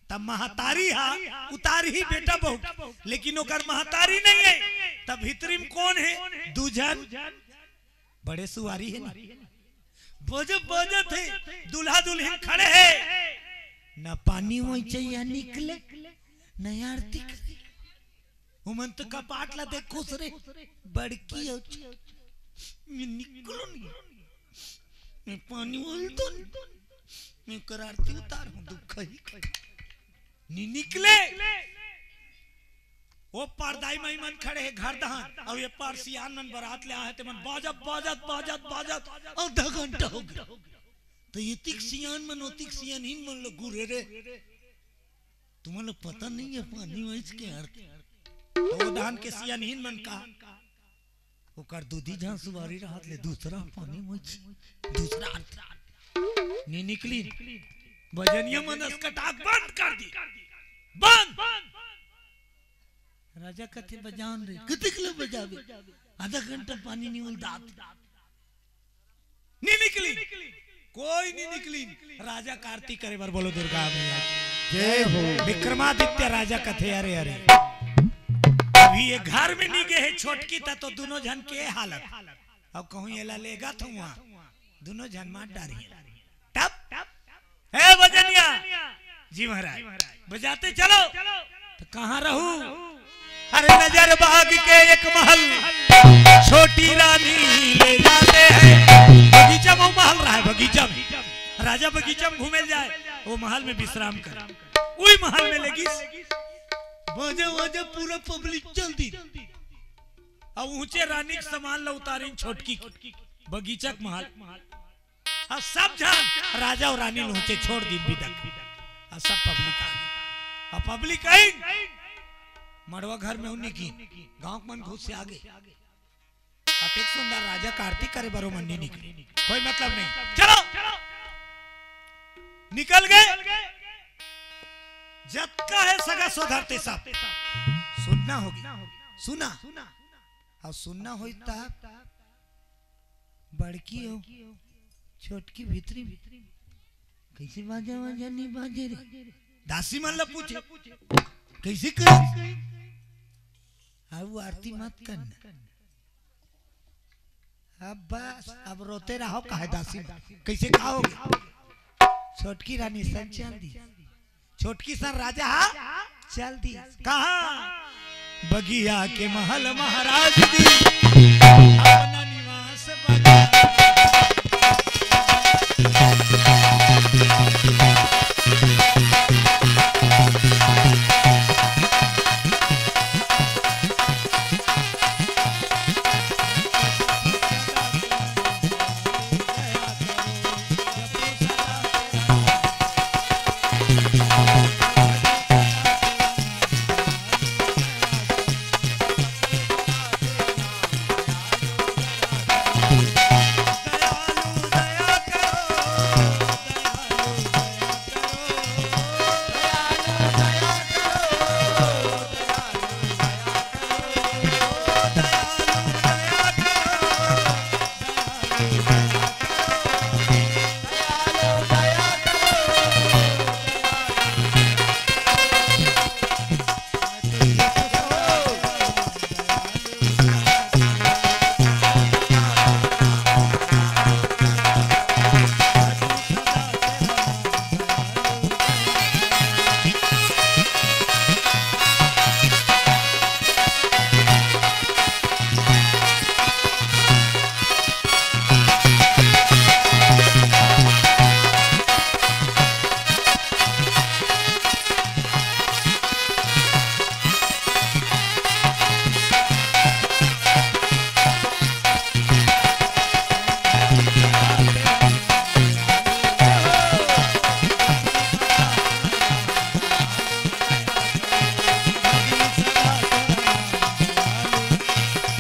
तब महतारी हा उतारही बेटा बहू, लेकिन ओकर महतारी नहीं है। तब भीतरी में कौन है? दू झन बड़े सुवारी है ना, बजब बजत है, दूल्हा दुल्हिन खड़े है, न पानी वोइचे या निकले, न आरती करे। ओमन तो कपाट ला देख खुश रे, बड़की हो। मैं निकलो नहीं, मैं पानी उल दो, मैं कर आरती उतार हूँ, दुख ही नी निकले। ओ पार दाई माई मन खड़े हे घर दहन, अउ ये पार सियान मन बरात ले आहे, ते मन बाजत, बाजत, बाजत, बाजत आधा घंटा हो गया। तो ये तिक सियान मन, ओ तिक सियान हिन मन लो गुरे रे। तुमन ला पता नहीं है पानी वाइच के अर्थ। तो ओ डहन के सियान हिन मन का, ओकर दूधी जहाँ सुवारी रहत ले दूसरा पानी वाइच, दूसरा अर्थ। नी निकली। बजनिया मन असकटाक बंद कर दी। बंद। राजा कथे बजान रे, कतिक ले बजाबे? आधा घंटा पानी नी उलदात। नी निकली, कोई नी निकली। राजा का आरती करे बर बोलो दुर्गा मैया की। जय हो। विक्रमादित्य राजा कथे, अरे, अरे, अभी ये घर में नी गे हे छोटकी, त तो दुनों झन के हालत। अब कहूँ एला लेगत हूँ वहाँ, दुनों झन मार डारी। तब, ए बजनिया, जी महाराज, बजाते चलो। तो कहाँ रहू? अरे नजर बाग के एक महल, छोटी रानी ले जाते हैं। बगीचा में महल रहा है, बगीचा में। राजा बगीचा में घूमे जाए, वो महल में विश्राम करे। वही महल में लेगिस। बाजा, बाजा, पूरा पब्लिक चल दी। अब ऊंचे रानी के सामान ला उतारिन छोटकी के, बगीचा के महल। अब सब झन राजा अउ रानी ल ऊंचे छोड़ दिन बिदक। अब सब पब्लिक आ गई। अब पब्लिक आई, मड़वा घर में उन्हीं की, गांव के मन घुस से आगे। अतेक सुंदर राजा का आरती करे बर ओ मन नी निकले, कोई मतलब नहीं। चलो, निकल गए। जतका है सगा सोधरते सब सुनना होगी, सुना। अउ सुनना होई तब बड़की हो, छोटकी भीतरी में। कैसे बाजा वाजा नी बाजे रे? दासी मन ला पूछे, कैसे करे? अब वो आरती मत करना। अब बस, अब रोते रहो, काहे दासी मन? कैसे कहोगे? छोटकी रानी सन चल दी। छोटकी सन राजा हा चल दी। कहाँ? बगिया के महल महाराज दी, अपना निवास बना।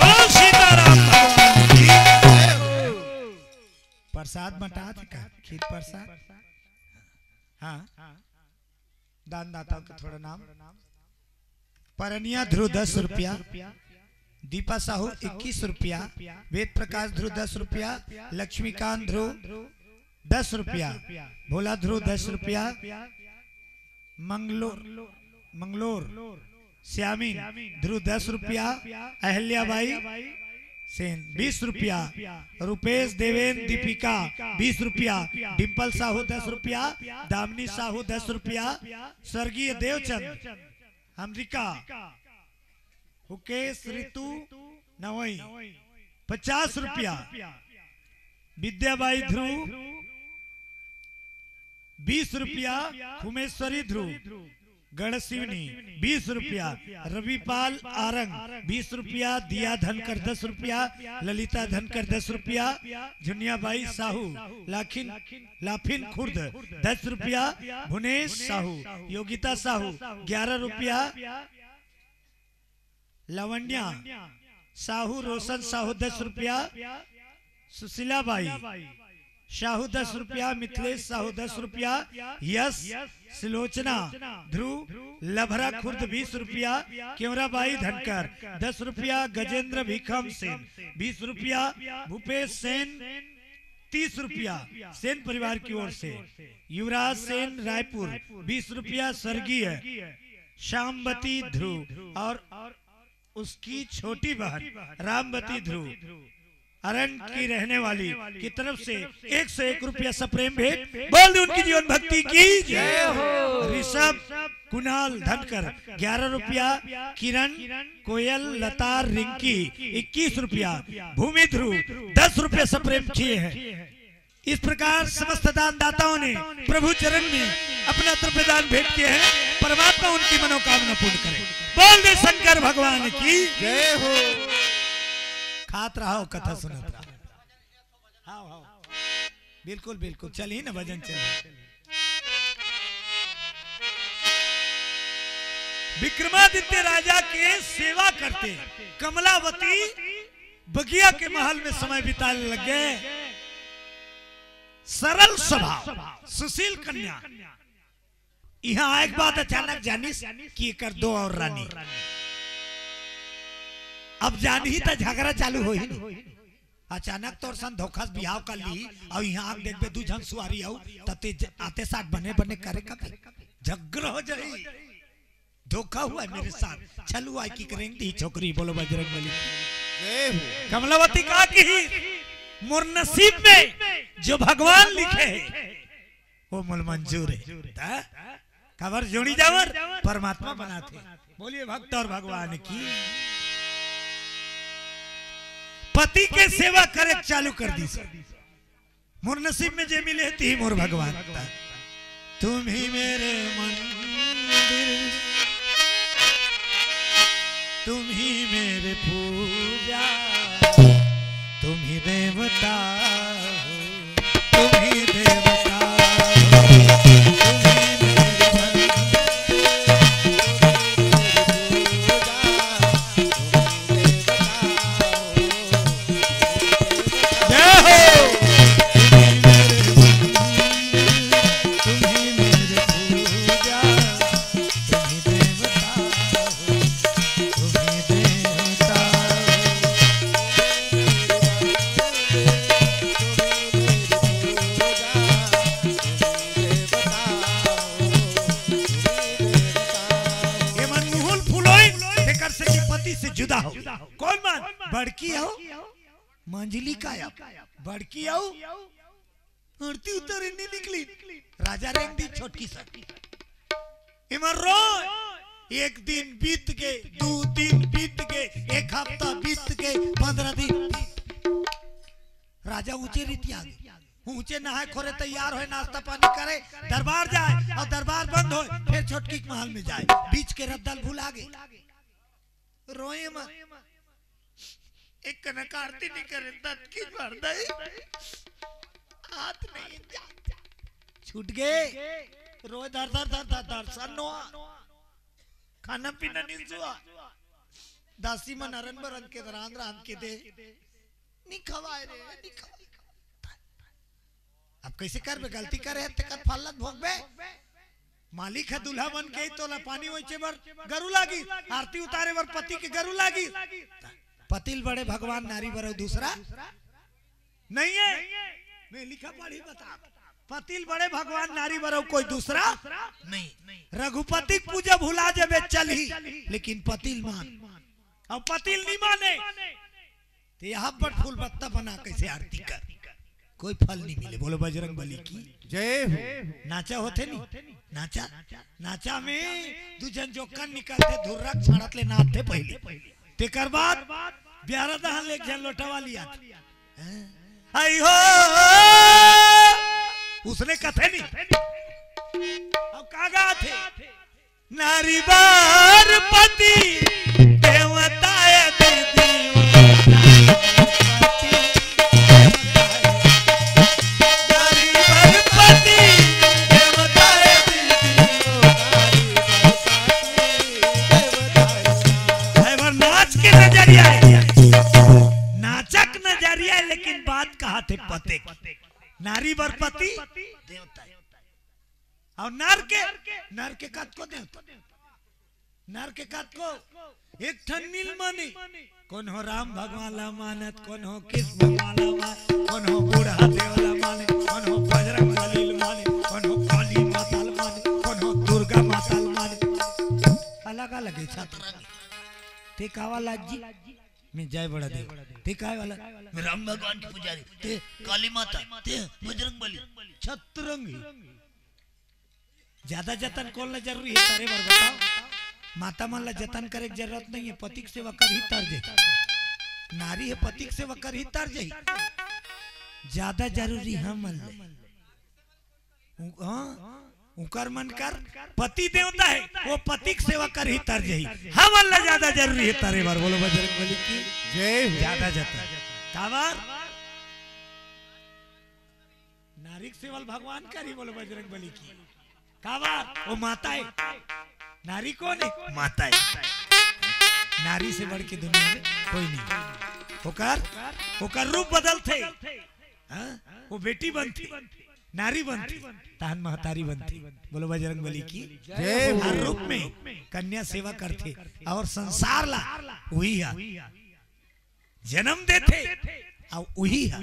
बोलो सीताराम भगवान की। प्रसाद बंटात हे का? खीर प्रसाद। हाँ, दान दाताओं के थोड़ा नाम। परनिया ध्रुव दस रुपया, दीपा साहू इक्कीस रुपया, वेद प्रकाश ध्रुव दस रुपया, लक्ष्मीकांत ध्रुव दस रुपया, भोला ध्रुव दस रुपया, मंगलोर, मंगलोर श्यामी ध्रुव दस रुपया, अहल्याबाई सेन बीस रुपया, रुपेश देवेन दीपिका बीस रुपया, डिंपल साहू दस रुपया, दामिनी साहू दस रुपया, स्वर्गीय देवचंद अमरीका मुकेश रितु नवई पचास रुपया, विद्याबाई ध्रुव बीस रुपया, खुमेश्वरी ध्रुव गढ़सिवनी बीस रुपया, रविपाल आरंग बीस रुपया, दिया धनकर दस रुपया, ललिता धनकर दस रुपया, झुनियाबाई साहू लाखिन लाफिन खुर्द दस रुपया, भुनेश साहू, योगिता साहू ग्यारह रुपया, लावण्या साहू, रोशन साहू दस रुपया, सुशीला बाई साहू दस रुपया, मिथिलेश साहू दस रुपया, यश सुलोचना ध्रुव लभरा खुर्द बीस रुपया, केवराबाई धनकर दस रुपया, गजेंद्र भीखम सेन बीस रुपया, भूपेश सेन तीस रुपया, सेन परिवार की ओर से युवराज सेन रायपुर बीस रुपया, स्वर्गीय श्यामवती ध्रुव और उसकी छोटी बहन रामवती ध्रुव अरण की रहने वाली की तरफ से एक सौ एक रुपया सप्रेम भेंट। बोल दे उनकी जीवन भक्ति की जय हो। ऋषभ कुणाल धनकर ग्यारह रुपया, किरण कोयल लता रिंकी इक्कीस रुपया, भूमि ध्रुव दस रुपया सप्रेम किए हैं। इस प्रकार समस्त दानदाताओं ने प्रभु चरण में अपना द्रव्य दान भेंट किए हैं। परमात्मा उनकी मनोकामना पूर्ण करे। बोल दे शंकर भगवान की जय हो। खात रहो, कथा सुनत रहो। हाँ, हाँ। बिल्कुल, बिल्कुल। चल ही ना, भजन चल। विक्रमादित्य राजा के सेवा करते कमलावती बगिया के महल में समय बिताने लग गए। सरल स्वभाव, सुशील कन्या। यहाँ आए के बाद अचानक जानिस कि एकर दो और रानी। अब जानही त झगड़ा चालू होही न। अचानक तोर सन धोखा से बिहाव कर ली और यहाँ आके देखबे दू झन सुवारी आऊ, त ते ज-, आते साथ बने बने करे कभी झगड़ा हो जाही। धोखा हुआ है मेरे साथ। छलुआ की करेंगी छोकरी, बोलो बजरंग बली। जय हो। कमलावती का की मोर नसीब में जो भगवान लिखे है, वो मोल मंजूर है। ता? काबर जोड़ी जावर परमात्मा बनाथे। बोलिए भक्त और भगवान की। पति के सेवा करे चालू कर दी सर। मोर नसीब में जे मिले ती मोर भगवान। तुम ही मेरे मंदिर, तुम ही मेरे पूजा, तुम ही देवता हो, तुम ही देवता हो, तुम ही मेरे मंदिर, तुम ही मेरे पूजा, तुम ही देवता हो। जय हो। ये मन मुहुल फुलोई, तेकर से कि पति से जुदा हो। कौन मन? बड़की हो, मंजली का या बड़की हो, आरती उतारे नहीं निकली। राजा रेंग दी छोटकी सा। इमर रो, एक दिन बीत के, दो दिन बीत के, एक हफ्ता बीत के, पन्द्रह दिन बीत। राजा ऊंचे रीति आ गए, ऊंचे नहाए खोरे तैयार होए, नाश्ता पानी करे, दरबार जाए और दरबार बंद होए, फिर छोटकी के महल में जाए, बीच के रद्दल भुला गए। रोए मत। एक कनक आरती नहीं करे, तत की भर दई। हाथ नहीं जा। छूट गए। रोए धर, धर, धर, धर, धर, सन्नोआ। खाना पीना नहीं सुआ। दासी मन अरन बरन के रांध, रांध के दे। नहीं खवाए रे, नहीं खवाए। अब कैसे करबे? गलती करे है, तेकर फल ल भोगबे। मालिक ह दूल्हा बन के तोला पानी ओइचे बर गरु लागिस, आरती उतारे बर पति के गरु लागिस। पति ल बड़े भगवान, नारी बर अउ दूसरा नहीं है। मैं लिखा पढ़ी बता, पति ल बड़े भगवान, नारी बर अउ कोई दूसरा नहीं। रघुपति के पूजा भुला जाबे चलही, लेकिन पति ल मान, अउ पति ल नहीं माने ते यहाँ पर फूल पत्ता बना कैसे आरती कर, कोई फल नहीं मिले। बोलो बजरंग बली की जय हो। नाचा होथे नहीं, नाचा, नाचा में दू झन जोकन निकलथे, धुर्रक छाड़त ले नाचथे पहले। तेकर बाद ब्यारा दहन ले एक झन लोटा वाली आथे। हैं? आई हो, उसने कथे नहीं। अब का गाथे? नारी बर पति देवता ए दीदी, नारी बर पति देवता ए दीदी। है बर नाच के नजरिया है, नाचक नजरिया है, लेकिन बात कहाथे पति। नारी बर पति देवता है। अउ नर के, नर के कतको देवता, नर के कतको एक ठन नील माने, कोन हो राम भगवान ला मानत, कोन हो कृष्ण भगवान ला मानत, कोन हो बूढ़ा देव ला माने, कोन हो बजरंग बली ला माने, कोन हो काली माता ला माने, कोन हो दुर्गा माता ला माने। अलग अलग है छतरंग। ते कावा लाग जी? मैं जय बड़ा देव। ते काय वाला? मैं राम भगवान के पुजारी। ते काली माता, ते बजरंग बली। छतरंग। ज्यादा जतन कोन ला जरूरी है, तारे बर बताओ। माता मन ला जतन करे के जरूरत नहीं है, पति के सेवा करही तर जाही। नारी है, पति के सेवा करही तर जाही। ज्यादा जरूरी हमन ले। उ-, हाँ, उकर मन कर पति देवता है, वो पति के सेवा करही तर जाही। हमन ला ज्यादा जरूरी है, तारे बर बोलो बजरंग बली की जय हो। ज्यादा जतन। काबर? नारी के सेवा भगवान करही, बोलो बजरंग बली की। काबर? वो माता है। नारी कोन है? माता है। नारी से बढ़ के दुनिया में कोई नहीं। ओकर, ओकर रूप बदलथे। हाँ? वो बेटी बनथे, नारी बनथे, तहन महतारी बनथे। बोलो बजरंग बली की जय हो। हर रूप में कन्या सेवा करथे अउ संसार ला उही हा जन्म देथे अउ उही हा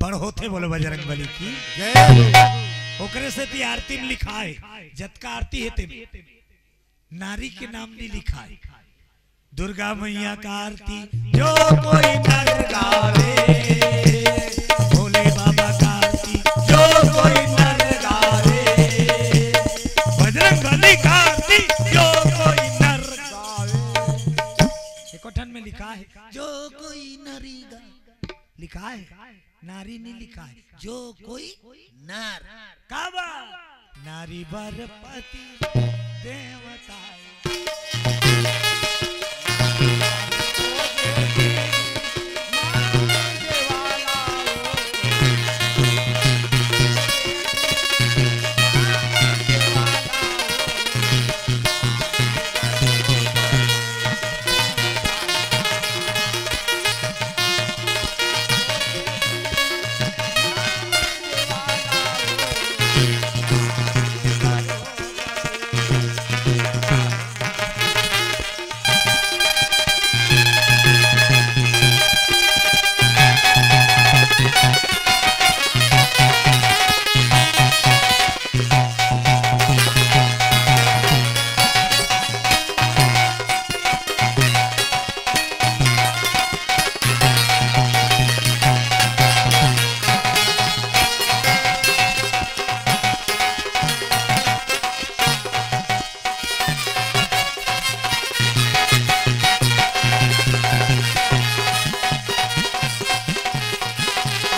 बड़ होथे। बोलो बजरंग बली की जय हो। ओकरे सेती आरती में लिखाय, जतका आरती हे तेमे नारी के नाम नहीं लिखाय। दुर्गा मैया का आरती जो कोई नर गावे, भोले बाबा का आरती जो कोई नर गावे, बजरंग बली का आरती जो कोई नर गावे। एको ठन में लिखा है जो कोई नरी गा, लिखा है, नारी नहीं लिखा है, जो कोई नर। काबर? नारी बर पति देवता।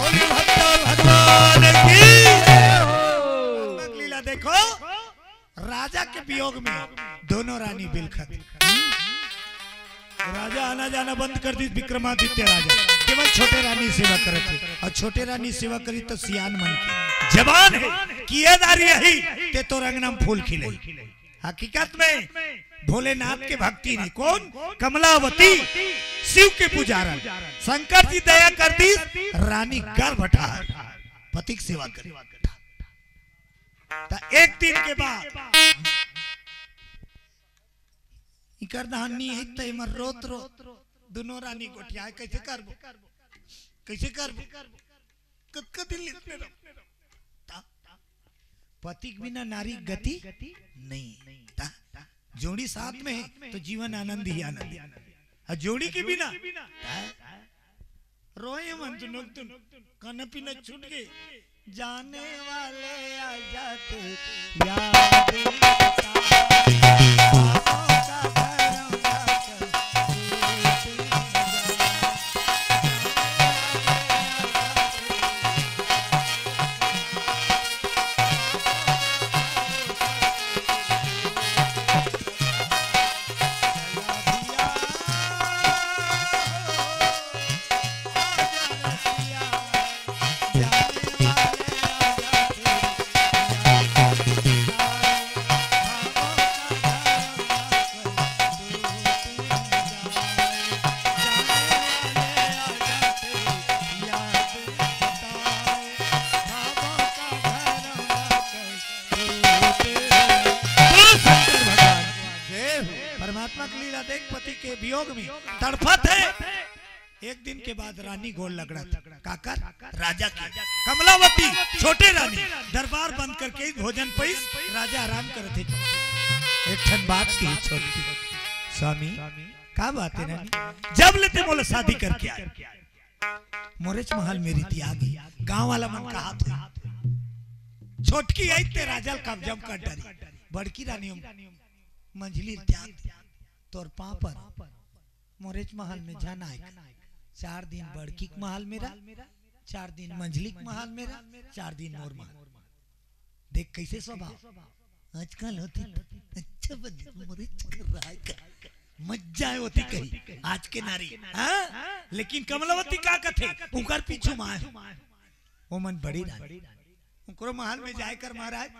बोलिए भक्तों भगवान की जय हो। लीला देखो, राजा के वियोग में दोनों रानी बिलखत। राजा आना जाना बंद कर दी, विक्रमादित्य राजा केवल छोटे रानी सेवा करत हे, अउ छोटे रानी सेवा करी तो सियान मन के जबान है कि ये दारी यही ते तो रंगना में फूल खिले। हकीकत में भोलेनाथ के भक्ति नहीं, कौन? कमलावती, शिव के पुजारन। शंकर जी दया कर दी, रानी गर्भ ठहर, पति के सेवा करे। त एक दिन के बाद इकर धान नहीं है, त एमर रोत रोत दोनों रानी गोठियाए, कैसे करबो, कैसे करबो? कतका दिन लेते रहो। ता, पति के बिना नारी गति नहीं। ता, जोड़ी साथ में है तो जीवन आनंद ही आनंद। और जोड़ी के बिना, ता, रोए मन तुन, तुन, खाना पीना छूट गए। जाने वाले आ जाते याद, आपका धर्म का वियोग में तड़फत हे। एक दिन के बाद रानी गोड़ लगड़त, काकर? राजा के। कमलावती, छोटे रानी, दरबार बंद करके भोजन पइस, राजा आराम करत हे। एक ठन बात कही छोटकी, स्वामी, का बात हे रानी? जब ले ते मोला शादी करके आए, मोरेच महल में रितिया गे, गांव वाला मन कहत हे, छोटकी आई ते राजा ल कब्जा म कर डरी, बड़की रानी मंझली ल त्याग दे, तोर पांव पर मोरेच महल में झन आए। चार दिन बड़की के महल में रह, चार दिन मंझली के महल में रह, चार दिन मोर महल। देख कइसे स्वभाव। आजकल होती अच्छा बन मोरेच कर रहा है का? मजा आए होती कही आज के नारी, हाँ? लेकिन कमलावती का कथे, उनकर पीछू माए। वो मन बड़ी रानी, उनकरो महल में जाए कर महाराज,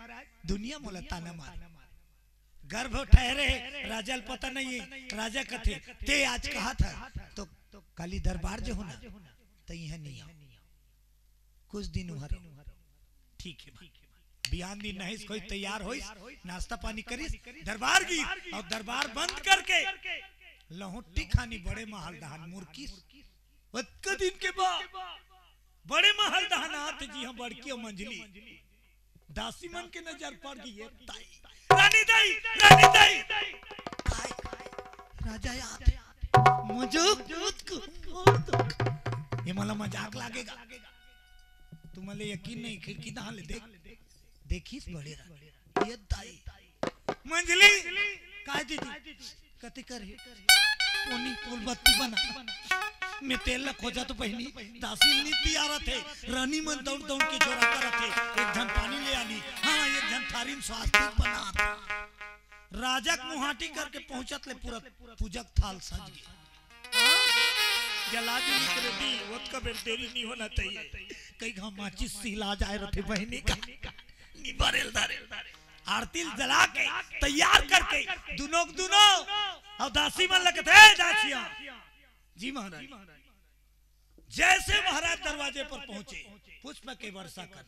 दुनिया मोला ताना मार। गर्भ ठहरे हे, राजा ल पता नहीं है। राजा कथे, ते आज कहा था, तो काली दरबार जो हो ना, तो यहाँ नहीं आओ, कुछ दिन वहाँ रहो। ठीक है भाई। बिहान दिन नहीं कोई तैयार होइस, नाश्ता पानी करिस, दरबार गिस और दरबार बंद करके लहुटी खानी बड़े महल दहान मुरकिस। ओतका दिन के बाद बड़े महल दहान आत जी, हाँ, बड़की और मंझली। दासी मन के नजर पड़ गई, ये ताई, रानी दाई, रानी दाई। ताई, राजा याद है। मजाक मत कर। ये मला मजाक लागेगा। तुम्हारे यकीन नहीं, खिड़की दहान ले देख, देखिस बड़े रानी। ये ताई, मंझली, काय दीदी? कति कर हे? ओनी फूल बत्ती बना। मैं तेल ला खोजा तो बहिनी, दासी नी तियारत हे। रानी मन दौड़ दौड़ के जोरा करत हे। एक झन पानी ले आनी, हाँ, एक झन थारी म स्वास्तिक बनात। राजा के मुहाटी करके पहुंचत ले पूरा पूजा के थाल सज गे। हाँ? जला दी निकले दी, ओतका बेर देरी नहीं होना चाहिए। कई घाम माचिस सिला जाए रथे बहिनी का। निबारेल दारे। आरती ल जला के तैयार करके दुनों के दुनों अउ दासी मन ल कथे, "ए दासिया।" "जी महाराज।" जैसे महाराज दरवाजे पर पहुंचे, पुष्प के वर्षा कर।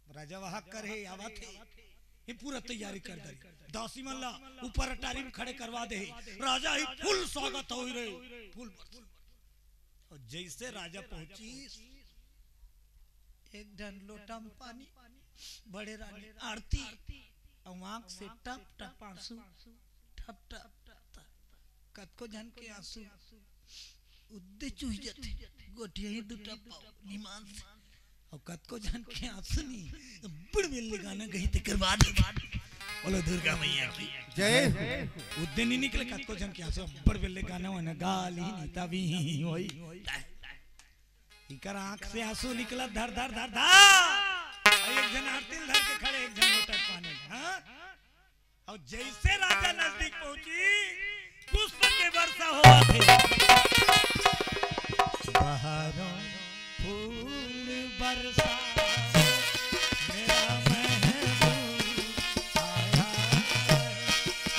राजा वाहक कर हे, आवत हे, ये पूरा तैयारी कर दे। दासी मन ला ऊपर अटारी में खड़े करवा दे हे। राजा ही फुल स्वागत होई रे, फुल वर्षा। और जैसे राजा पहुंची, एक ढन लोटा में पानी, बड़े रानी आरती, अउ आंख से टप टप आंसू, टप टप, टप। कतको झन के आंसू उद्दे चुही जथे, गोठिया ही दू टप निमान से। अउ कतको झन के आंसू नी, बड़ बेल्ले गाना गही तेकर बाद। बोलो दुर्गा मैया की जय। उद्दे नी निकले कतको झन के आंसू, बड़ बेल्ले गाना वाना गा ली नी तभी होई। इकर आंख से आंसू निकलत धर धर धर धर। अउ एक झन आरती ल धर के खड़े, एक झन लोटा पानी। हाँ? अउ जैसे राजा नजदीक पहुंची, पुष्प के वर्षा होवत हे। बहारों फूल बरसा, मेरा महबूब आया,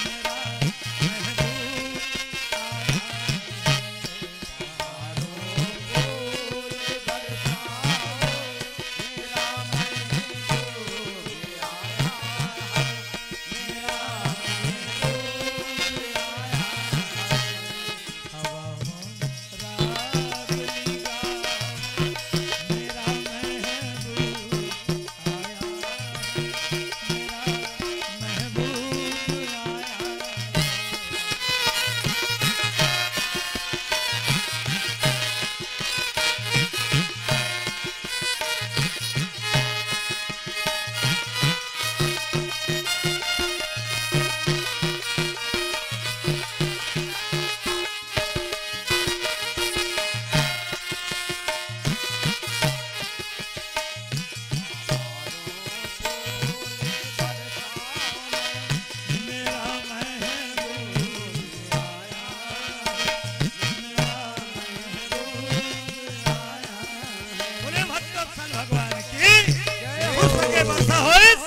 मेरा महबूब आया। बोले भक्तवत्सल भगवान की। पुष्प के वर्षा होइस।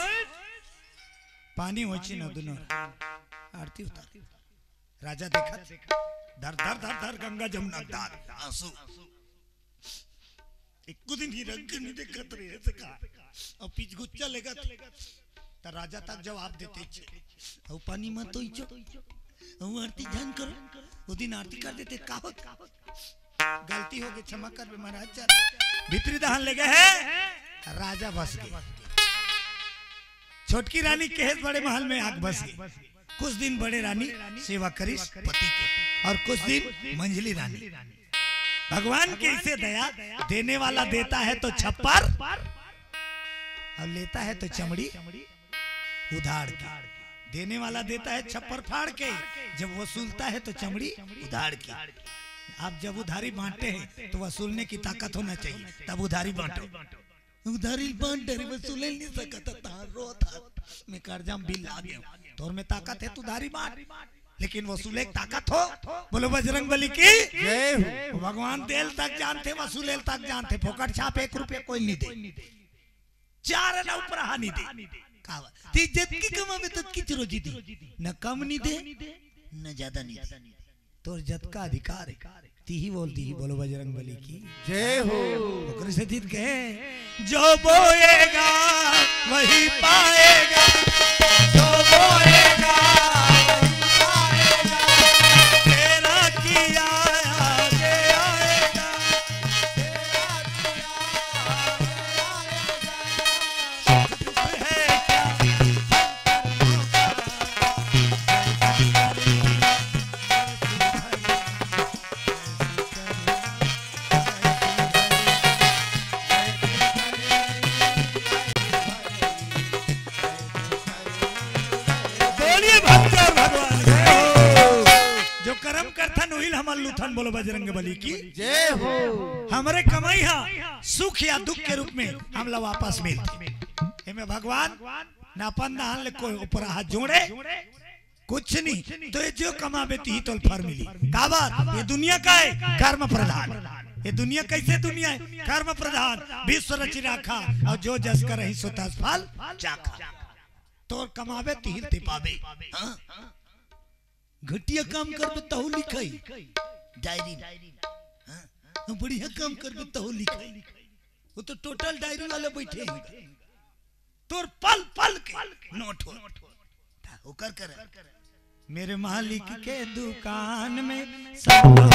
पानी होची न दुनो। आरती उतार। राजा देखत, धर धर धर धर गंगा जमुना दार आंसू। एको दिन ही रंग नहीं देखत रहे से का। अउ पीछ गुच्चा लेगत। त राजा तक जवाब देते छे। अउ पानी मत होइचो। अउ आरती झन करो। दू दिन आरती कर देते, का होत? गलती हो गई, क्षमा करबे महाराज। चल, भीतरी दहान ले गए हैं, राजा बस गए। छोटकी रानी कहेस बड़े महल में आग बस गई। कुछ दिन बड़े रानी सेवा करिस पति के, और कुछ दिन मंझली रानी। भगवान के इसे दया, देने वाला देता है तो छप्पर, और लेता है तो चमड़ी उधार के। देने वाला देता है छप्पर फाड़ के, जब वसूलता है तो चमड़ी उधार के। आप जब उधारी बांटते हैं तो वसूलने की ताकत होना चाहिए, तब उधारी बांटो। उधारी बांट डरे, वसूले नहीं सकता, तार रो था। मैं कर्जा में बिल आ गया। तोर में ताकत है तो उधारी बांट, लेकिन वसूले की ताकत हो। बोलो बजरंग बली की। जय हो। भगवान देल तक जानते, वसूले तक जानते, फोकट छाप एक रुपया कोई नहीं दे। चार आना ऊपर हानि दे। का बात? ती जतकी कमावे ततकीच रोजी दी। न कम नहीं दे, न ज्यादा नहीं दे। तोर जतका अधिकार है, तिही बोल, तिही बोलो बजरंग बली की। जय हो। ओकरे सेती कहे, जो बोएगा वही पाएगा, जो बोएगा वही पाएगा, तेरा किया आगे आएगा, तेरा किया आगे आएगा। बोलिए भक्तों भगवान के। जो कर्म करथन उहिल हमन लुथन, बोलो बजरंग बली की। जय हो। हमरे कमाई हा सुख या दुख के रूप में हमला वापस मिलथे। एमे भगवान न अपन दहान ले कोई ऊपर हाथ जोड़े, कुछ नहीं। तो ये जो कमाबे तिही तोल फर मिली। काबर? ये दुनिया का है कर्म प्रधान। ये दुनिया कैसे दुनिया है? कर्म प्रधान। विश्व रचि राखा, और जो जस करही सो तस फल चाखा। तोर कमाबे तिही ते पाबे। हाँ? घटिया काम करबे तहु लिखाई डायरी में। हाँ? बढ़िया काम करबे तहु लिखाई। वो तो टोटल डायरी वाले बैठे हैं। तोर पल पल के नोट हो। ता ओकर कर। मेरे मालिक के दुकान में सब लोग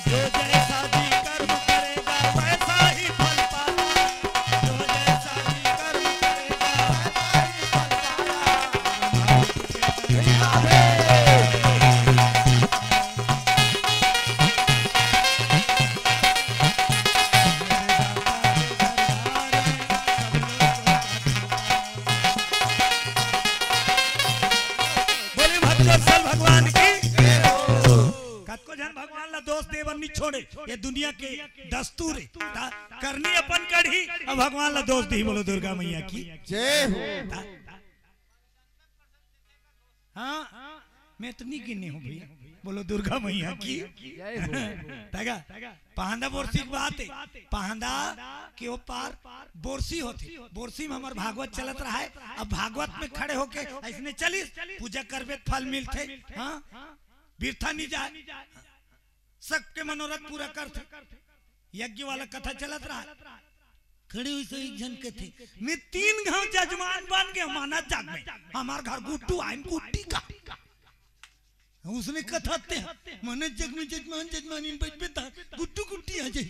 जो जैसा जी कर्म करेगा वैसा ही फल पाएगा। जो जैसा जी कर्म करेगा वैसा ही फल पाएगा। बोली भक्तवत्सल भगवान की। कतको झन भगवान ला दोष दे बर नी छोड़े, ये दुनिया के दस्तूर है। ता करनी अपन कड़ही, अब भगवान ला दोष दी। बोलो दुर्गा मैया की। जय हो। ता हाँ, मैं तो नहीं गिने हूँ भैया। बोलो दुर्गा मैया की। जय हो। तगा, पहांदा बोरसी के बात है। पहांदा के ओ पार बोरसी होथे। बोरसी में हमर भागवत चलत रहा है। अब भागवत में खड़े होके ऐसने चलिस, पूजा करबे त फल मिलथे। हाँ, बिरथा नहीं जाए। सबके मनोरथ पूरा करथे। यज्ञ वाला कथा चलत रहा। खड़े होइस एक झन कथे, "मैं तीन घांव जजमान बन गया माना जग में। हमार घर गुड्डू आइन गुड्डी का।" उसने कथा ते, "माना जग में जजमान जजमानिन बैठबे ता गुड्डू गुड्डी आ जाई।"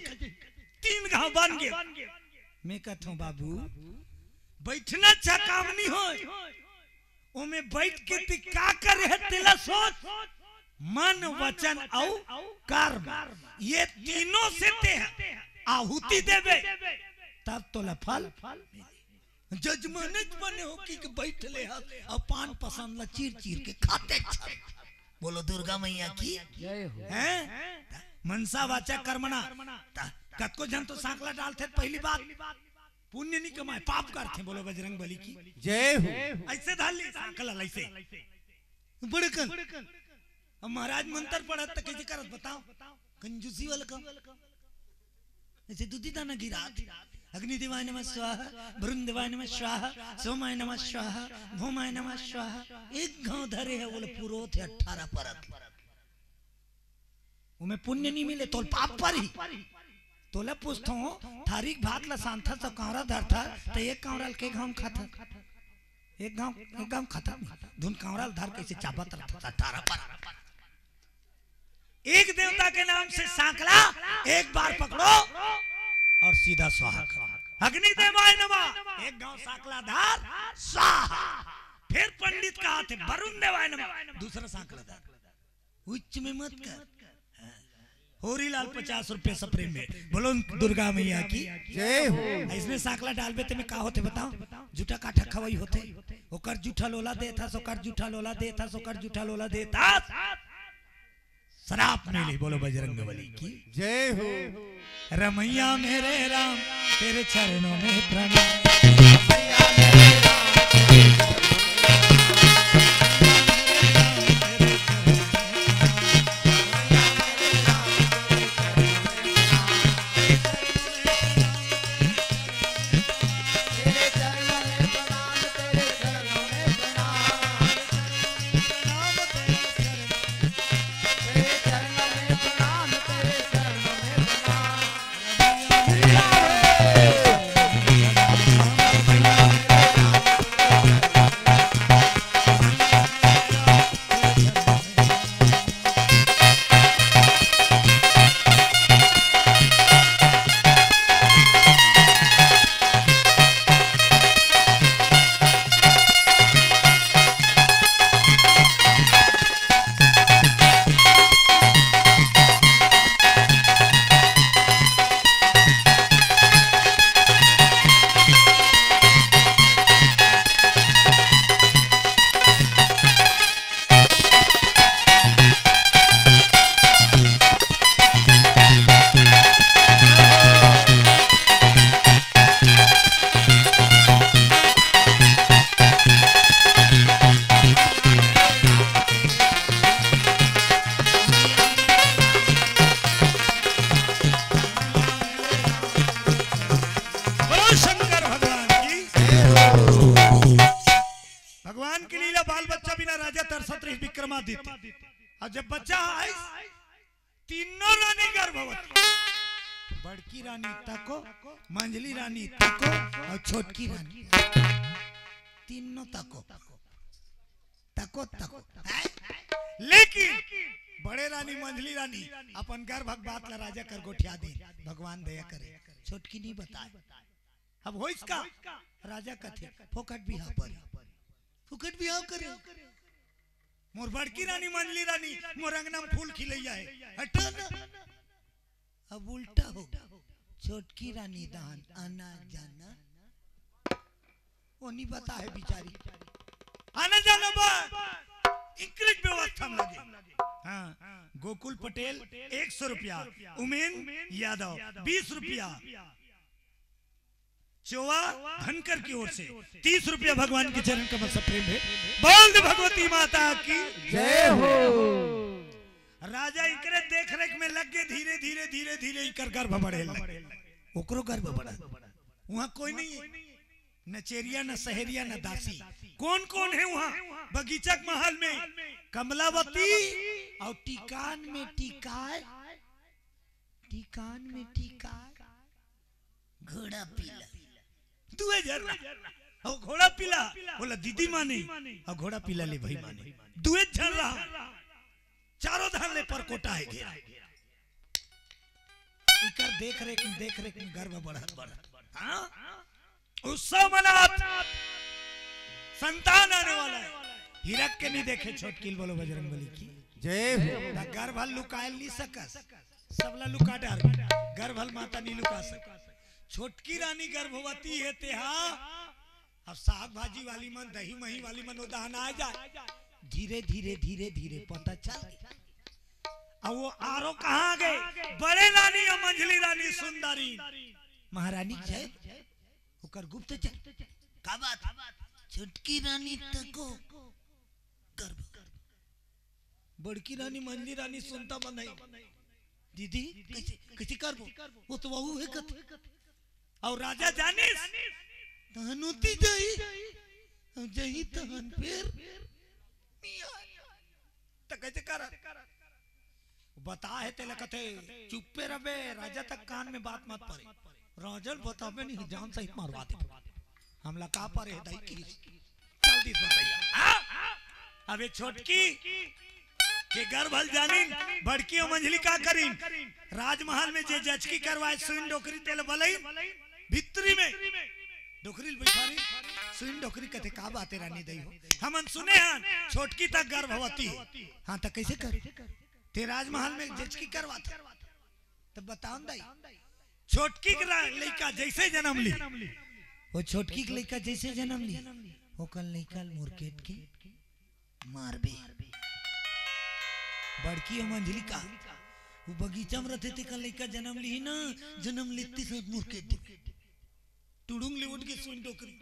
तीन घांव बन गया। मैं कथों, "बाबू, बैठना अच्छा काम नहीं होय।" ओमे बैठ के ती का करे है तेला सोच। मन, वचन अउ कर्म, ये तीनों से ते आहुति देबे, तब तोला फल मिले। जजमानेच बने हो कि बैठ ले हस अउ पान पसंद ला चीर चीर के खाते चल। बोलो दुर्गा मैया की। जय हो। हैं? मनसा वाचा कर्मणा। त-, कतको झन तो सांकला डालथे पहली बात। पुण्य नहीं कमाए, पाप करथे। बोलो बजरंग बली की। जय हो। ऐसे धर ली सांकला, ऐसे। बड़कन। अब महाराज मंत्र पढ़त त कैसे करत बताओ? कंजूसी वाला काम। ऐसे दूधी दाना गिरात। अग्नि देवाय नमः स्वाहा, वरुण देवाय नमः स्वाहा, सोमाय नमः स्वाहा, भोमाय नमः स्वाहा। एक घांव धरे है, बोले पुरोहित है अठारह परत। ओमे पुण्य नहीं मिले, तोल पाप परही। तोला पूछथों, थारी भात ला सांथस अउ कांवरा धरथस, त एक कांवरा ल के घांव खाथस? एक घांव, एक घांव खाथस नहीं। धुन कांवरा ल धर कइसे चाबत रथस, अठारह पर। एक देवता के नाम से सांकला एक बार पकड़ो और सीधा स्वाहा करो। अग्नि देवाय नमः, एक घांव सांकला धर, स्वाहा। फिर पंडित कहाथे, वरुण देवाय नमः, दूसरा सांकला धर। उच्च में मत कर। होरी लाल पचास रुपये सप्रे में। बोलो दुर्गा मैया की। जय हो। इसमें सांकला डालबे ते में का होथे बताओ? जूठा काठा खवई होथे। ओकर जूठा लोला देथस, ओकर जूठा लोला देथस, ओकर जूठा लोला देथस। श्राप मिली। बोलो बजरंग बली की। जय हो। रमैया मेरे राम, तेरे चरणों में प्रणाम। बोलो शंकर भगवान की। भगवान के लीला, बाल बच्चा बिना राजा तरसत रहिस विक्रमादित्य। अउ जब बच्चा आइस, तीनों रानी गर्भवती। बड़की रानी तको, मंझली रानी तको अउ छोटकी रानी तीनों तको। तको, तको। हैं? लेकिन बड़े रानी, मंझली रानी अपन गर्भ के बात ला राजा कर गोठिया दे। भगवान दया करे, छोटकी नहीं बताए। अब होइस का? राजा कथे, "फोकट बिहाव पर, फोकट बिहाव करे। मोर बड़की रानी, मंझली रानी, मोर अंगना में फूल खिलैया हे, हटो ना।" अब उल्टा हो, छोटकी रानी दान आना जाना वो नहीं पता है बिचारी। आना जाना बा, इकरेज व्यवस्था में लगे। हाँ, गोकुल पटेल एक सौ रुपया, उमेन यादव बीस रुपया, चोवा धनकर की ओर से तीस रुपया भगवान के चरण कमल से प्रेम है। बोल दे भगवती माता की जय हो। राजा इकरे देख रेख में लग गए, धीरे धीरे धीरे धीरे इकर गर्भ बढ़े लगे, ओकरो गर्भ बढ़ा। वहाँ कोई नहीं है, न चेरिया, न सहेरिया, न दासी। कौन कौन है वहाँ बगीचा के महल में? कमलावती और टीकान में टीकाय, टीकान में टीकाय घोड़ा पीला, दुए झन रहा। और घोड़ा पीला, बोला दीदी माने, और घोड़ा पीला ले भाई माने, दुए झन रहा। चारों धार ले परकोटा है घेरा। इकर देख रेख में, देख रेख में गर्भ बढ़त बढ़त, हाँ, उत्सव मनात संतान आने वाला है। हिरक के नहीं देखे छोटकिल, बोलो बजरंग बली की जय हो। ना गर्भ लुकायल नहीं सकस, सबला लुका डार। गर्भ माता नहीं लुका सकस। छोटकी रानी गर्भवती है तेहा। अब साग भाजी वाली मन, दही मही वाली मन उदाहरण आ जाए, धीरे धीरे धीरे धीरे पता चल। अब वो आरो कहाँ गए? बड़े रानी और मंझली रानी सुंदरी महारानी जय ओकर गुप्तचर। का बात? छोटकी रानी तको गर्भ। बड़की रानी, मंझली रानी सुनता मन है। दीदी, कैसे, कैसे करबो? वो तो वहू है कथे। और राजा जानिस, तहन उती जाई, और जाई तहन फिर मिया। त कैसे कर? बता हे तेला कथे, चुप्पे रबे, राजा तक कान में बात मत परे। राजा ल बताबे नहीं, जान सहित मारवा दे। हमला का परे हे दाई की? चल दिस बतैया। हाँ? अबे छोटकी के गर्भ हल जानिन, बड़की अउ मंझली का करिन? राजमहल में जे जचकी करवाए सुइन डोकरी तेल बलइन, भितरी में डोकरी ल बिठारिन, सुइन डोकरी कथे, "का बात हे रानी दई हो? हमन सुने हन, छोटकी तक गर्भवती हे।" "हाँ, त कइसे कर? ते राजमहल में जचकी करवात हस, त बताओ न दाई।" छोटकी के रा-, लइका जइसे जनम ली, वो छोटकी के लइका जइसे जनम ली, ओकर लइका ल मुरकेट के मारबे। बड़की अउ मंझली का, वो बगीचा में रथे, तेकर लइका जनम ली ना, जनम लेती से मुरकेट देबे। टुड़ुंग ले उठ के सुइन डोकरी,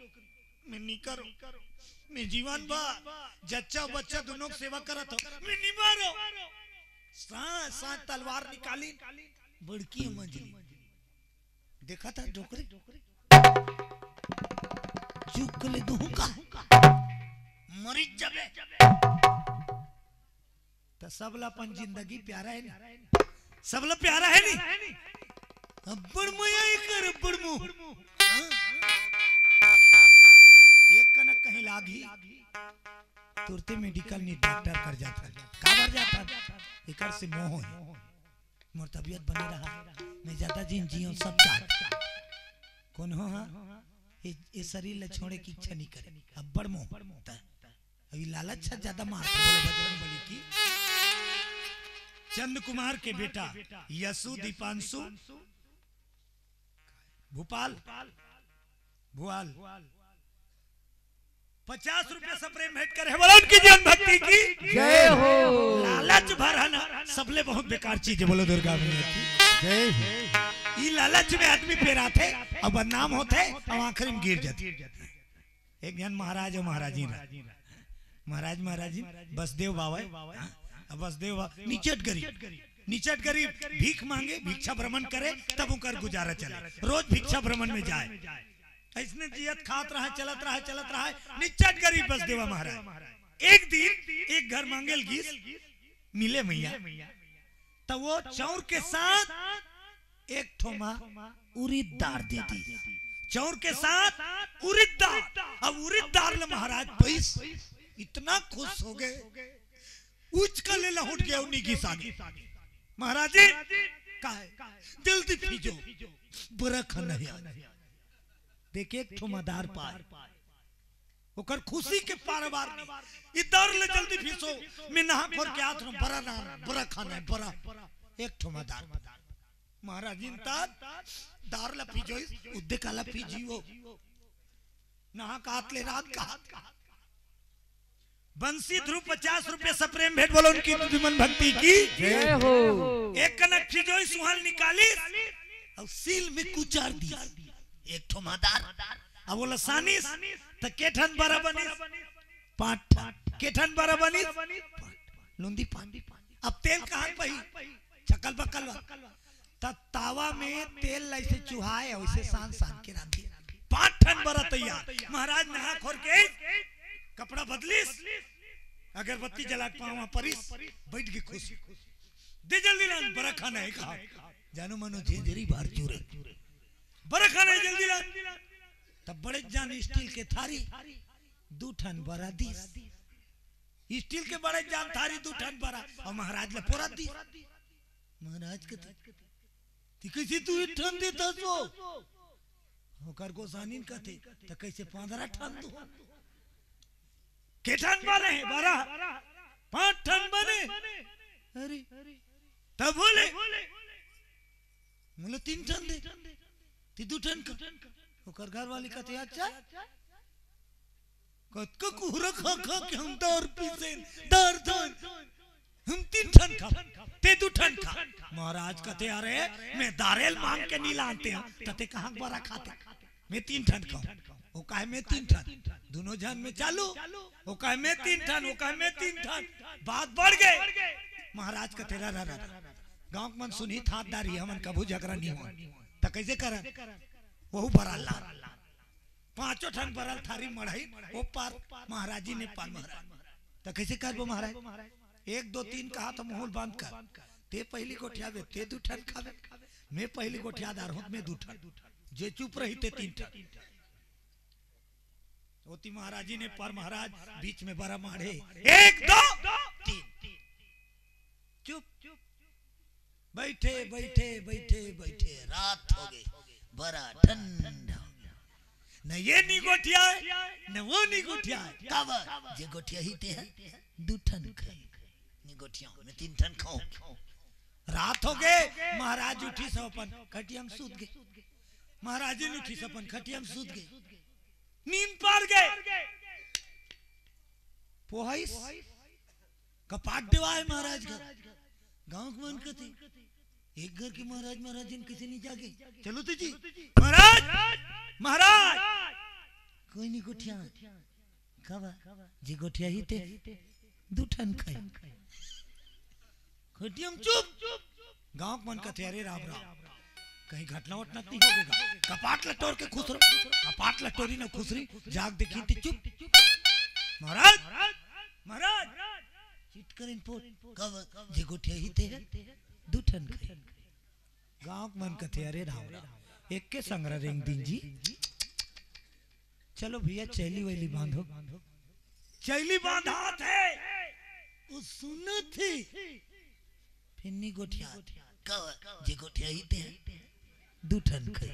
"मैं नी करो, मैं जीवन बा, जच्चा बच्चा दोनों के सेवा करत हो, मैं नी मारो।" साथ साथ तलवार निकाली, बड़की अउ मंझली। देखा था डोकरी, चुक ले दूं का, मरी जबे। त सबला अपन जिंदगी प्यारा हे नी? सबला प्यारा हे नी? अब्बड़ मया एकर, अब्बड़ मोह। हाँ? एक कनक कहीं लागही, तुरते मेडिकल नी डॉक्टर कर जात हन। काबर जात हन? एकर से मोह हे। मोर तबीयत बने रहा, मैं ज्यादा जिन जियो सब चाहत। कौन हो हाँ? ये, ये शरीर ला छोड़े की इच्छा नहीं करे, अब्बड़ मोह। त अभी लालच छा ज्यादा मार बोले बजरंग बली की। चंद कुमार के बेटा यशु दीपांशु भूपाल भुआल पचास रुपया से प्रेम भेंट करे हे, बोला उनकी जन भक्ति की जय हो। लालच भर हे ना, सबले बहुत बेकार चीज हे, बोलो दुर्गा मैया की जय हो। ई लालच में आदमी पेराथे, अब बदनाम होथे, अब आखिरी में गिर जाथे। एक जन महाराज अउ महाराजिन रहा। महाराज महाराजिन बसदेव बाबा, हाँ, अब बसदेव बाबा निचट गरीब, निचट गरीब भीख मांगे, भिक्षा भ्रमण करे, तब उनकर गुजारा चले। रोज भिक्षा भ्रमण में जाए, अइसने जियत खात रहा, चलत रहा, चलत रहा, निचट गरीब बसदेवा महाराज। एक दिन एक घर मांगे ल गिस, मिले मइया, त वो चौर के साथ एक ठो मा उरिद दार दे दिस। चौर के साथ उरिद दार। अब उरिद दार ल महाराज पइस, इतना खुश हो गए, उचका ले लहुट गया उन्हीं की सागे। महाराज जी, का हे? जल्दी फिजो, बरा खाना हे आज। देख, एक ठो मा दार पाय, ओकर खुशी के पार बार नहीं। ई दार ले जल्दी फिसो, मैं नहा खोर के आत हूँ, बरा नान, बरा खाना हे, बरा। एक ठो मा दार। महाराजिन त दार ला फिजोइस, उद्दे काला फिजी हो। नहा का हाथ ले रात का हाथ। बंसी ध्रुव पचास रुपया से प्रेम भेंट, बोलो उनकी दुदुमन भक्ति की जय हो। एक कनक फिजोइस उहाँ ल निकालिस अउ सील में कुचार दिस। एक ठो मा दार। अब ओला सानिस त के ठन बरा बनिस? पाँच ठन। के ठन बरा बनिस? पाँच। लुंदी पाँच। अब तेल कहाँ पही? चकल बकल बा। त तावा में तेल ल अइसे चुहाय, वइसे सान सान के रांधी। पाँच ठन बरा तैयार। महाराज नहा खोर के कपड़ा बदलिस, अगरबत्ती जला के पाँव परिस, बइठ के खुश। दे जल्दी लान, बरा खाना हे कहा। जानो मानो झेंझरी बार चूरे। बरा खाना हे, जल्दी लान। तब बड़े जान स्टील के थारी, दू ठन बरा दिस। स्टील के बड़े जान थारी, दू ठन बरा, अउ महाराज ल पोरा दिस। महाराज कथे, "ती कइसे तू एक ठन देथस वो?" ओकर गोसानिन कथे, "त कइसे पंद्रह ठन दो?" "के ठन बने हे बरा?" "पाँच ठन बने।" "अरे, तब बोले, मोला तीन ठन दे, ती दू ठन खा।" ओकर घरवाली कथे, "अच्छा, कतका कुहरा खा खा के हम दार पीसेन, दार धोएन, हम तीन ठन खाबो, ते दू ठन खा।" महाराज कथे, "अरे, मैं दारे ल मांग के नी लानतेंव, त ते कहाँ के बरा खाते? मैं तीन ठन खाहूँ।" ओ कहे, "मैं तीन ठन।" दुनों झन में चालू, ओ कहे, "मैं तीन ठन," ओ कहे, "मैं तीन ठन।" बात बढ़ गे। महाराज कथे, "रा, रा, रा, रा। गाँव के मन सुनही, थात दारी, हमन कभू झगरा नी होन। त कइसे करन?" वहू बरा ल लान। पाँचों ठन बरा ल थारी मढ़ाई, ओ पार महाराजी ने पार महाराज। त कइसे करबो महाराज? एक, दो, तीन कहा त मुँह ल बंद कर। ते पहिली गोठियाबे, ते दू ठन खाबे, मैं पहिली गोठिया डारहूं, मैं दू ठन, जे चुप रही ते तीन ठन। ओती महाराजी ने पर महाराज बीच में बरा माढ़े, एक दो तीन, चुप। बइठे बइठे बइठे बइठे रात होगे, बरा ठंड होगे। न ये नी गोठियाय, न वो नी गोठियाय। काबर? जे गोठियाही ते ह दू ठन खाही। नी गोठियाहूं, मैं तीन ठन खाहूं। रात होगे, महाराज उठिस अपन खटिया म सूत गे। महाराजिन उठिस अपन खटिया म सूत गे। नींद पर गे। पोहाइस, कपाट देवाय महाराज घर। गांव के मन कथे, एक घर के महाराज महाराजिन कइसे नी जागे? चलो तो जी, महाराज, महाराज। कोई नी गोठियाय। काबर? जे गोठियाही ते दू ठन खाही। खटिया म चुप। गांव के मन कथे, अरे राम राम, कहीं घटना वटना तो नहीं होगे गा? कपाट ल टोर के खुसरो, कपाट ल टोरी न खुसरी, जाग देखी ते चुप। महाराज, महाराज, चित करिन पोट। काबर? जे गोठियाही ते ह दू ठन खाही। गांव के मन कथे, अरे राम राम, एके संघरा रेंग दिन जी। चलो भइया, चैली वैली बांधो। चैली बांधात हे, वो सुनत हे, फिर नी गोठियात हे। काबर? जे गोठियाही ते ह दू ठन खाही।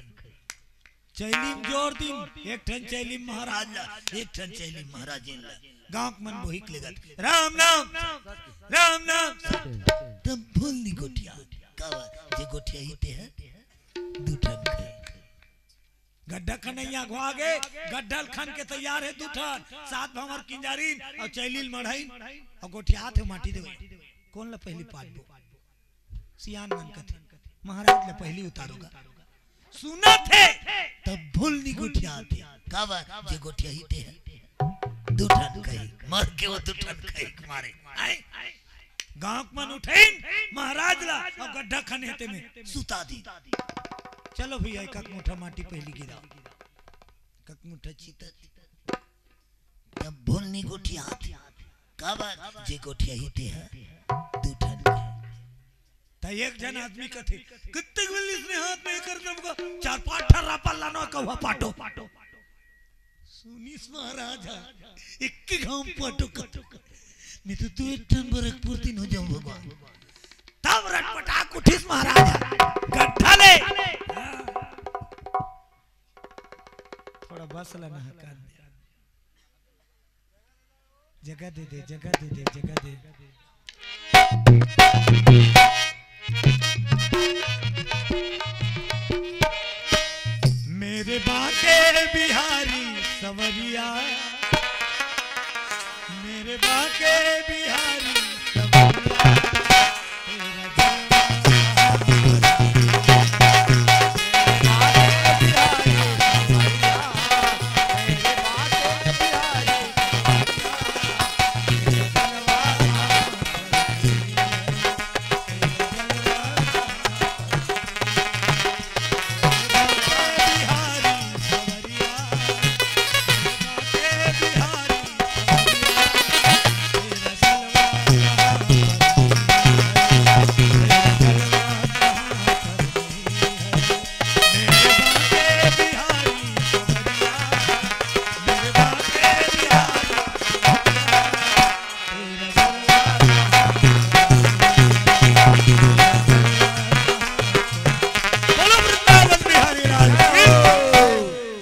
चैली म जोर दिन, एक ठन चैली महाराज ला, एक ठन चैली महाराजिन ला। गांव के मन बोहिक लेगत, राम नाम, राम नाम। तब भूल नी गोठियात। काबर? जे गोठियाही ते ह दू ठन खाही। गड्ढा खनइया अघवा गे, गड्ढा ल खन के तैयार हे दू ठन, सात भंवर किंजारिन अउ चैली ल मढ़ाइन अउ गोठियात हे माटी देवई। कोन ल पहिली पाटबो? सियान मन कथे, महाराज ल पहिली उतारो गा। सुनत हे, तब भूल नी गोठियात हे। काबर? जे गोठियाही ते ह दू ठन खाही, मर के वो दू ठन खाही के मारे। आय? गांव के मन उठइन महाराज ला अउ गड्ढा खने हे तेमे सुता दिन। चलो भइया, एक एक मुठा माटी पहिली गिराव, एक एक मुठा चिता। तब भूल नी गोठियात हे। काबर? जे गोठियाही ते ह दू ठन खाही। त एक झन आदमी कथे, कतेक बेर इसने हाथ में एकर दबगा, चार पांच ठन रापा लानो, कौहा पाटो। सुनिस महाराज ह, एके घांव पाटो कथे। नहीं तो तू एक ठन बरक पुरती न हो जाऊं भगवान। तब रटपटाक उठिस महाराज ह, गड्ढा ले। थोड़ा बस ला ना, हका दे। जगह दे दे, जगह दे दे, जगह दे। मेरे बांके बिहारी सवरिया, मेरे बांके बिहारी सवरिया।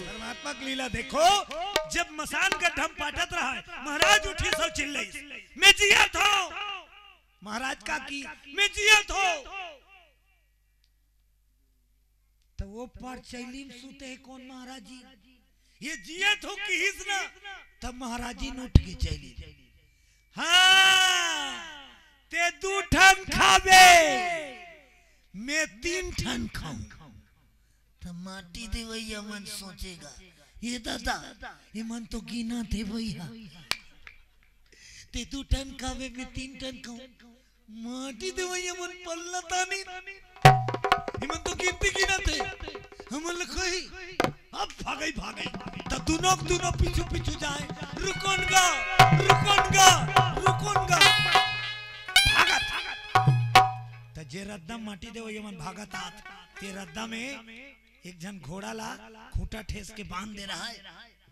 परमात्मा के लीला देखो, जब मसान गड्ढा म पाटत रहा, महाराज उठिस अउ चिल्लाइस, "मैं जियत हंव।" महाराज का किहिस, "मैं जियत हंव।" त वो पार चैली म सुते हे कोन महाराज जी? ये जियत हंव किहिस ना, तब महाराजिन उठ गे चैली। हाँ, ते दू ठन खाबे, मैं तीन ठन खाहूं। त माटी देवइया मन सोचे गा, ये दादा, ये मन तो गिनत हे भइया, ते दू ठन खाबे, मैं तीन ठन खाहूं। माटी देवइया मन पल्ला तानिन, इमन तो गिनती गिनत हे, हमन ल कही, अब भागई भागई, त दुनों के दुनों पीछू पीछू जाय, रुकोन गा, रुकोन गा, रुकोन गा, भागत, भागत। त जे रद्दा म माटी देवइया मन भागत आत, ते रद्दा में एक झन घोड़ा ला खूंटा ठेस के बांध दे रहय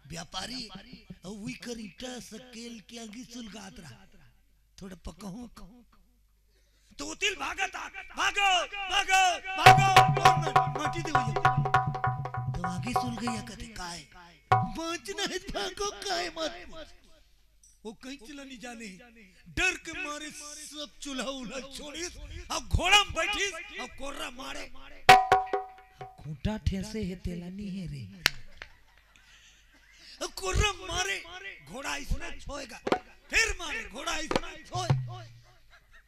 व्यापारी, अउ उही कर ईंटा सकेल के आगी सुलगात रहय। थोड़ा पकहूं, तो ओती ले भागत आत, "भागो, भागो, भागो, कौन मा-, माटी देवइया?" तो आगी सुलगइया कथे, "काय? बांचना हे, भागो, काय मत।" वो कहीं चला नहीं जाने, डर के मारे सब चूल्हा उल्हा छोड़िस, अब घोड़ा में बैठिस, अब कोर्रा मारे। अब खूंटा ठेसे हे, तेला नहीं हे रे। अब कोर्रा मारे, घोड़ा इसने छोएगा, फिर मारे, घोड़ा इसने छोए।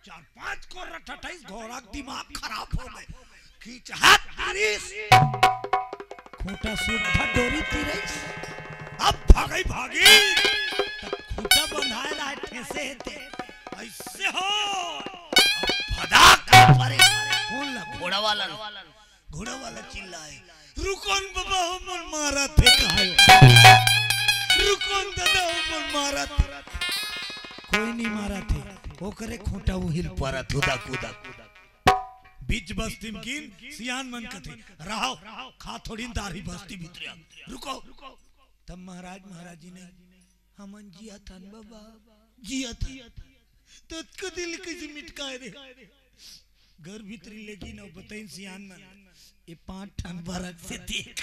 चार पांच कोर्रा ठठाइस, घोड़ा के दिमाग खराब हो गए। खींच हाथ मारिस, खूंटा सुद्धा डोरी तिरइस। अब भागई भागी, त खूंटा बंधाए रहा ठेसे हे ते। ऐसे हो, अब भदाक परे। कौन ला? घोड़ा वाला ला। घोड़ा वाला चिल्लाए, "रुको न बबा, ओमन मारत हे।" कहायो, "रुको न ददा, ओमन मारत हे।" कोई नहीं मारत हे, ओकरे खूंटा उही ले परत, हुदा कुदा। बीच बस्ती में किन सियान मन कथे, "रहो, खा थोड़ी न दारी बस्ती भीतरे, रुको।" तब महाराज, महाराज जी ने, "हमन जियत हन बबा, जियत हन।" तो अतका दिन ले कइसे मिटकाए रहे? घर भीतरी लेकिन अउ बतइन सियान मन, "ये पांच ठन बरत से देख,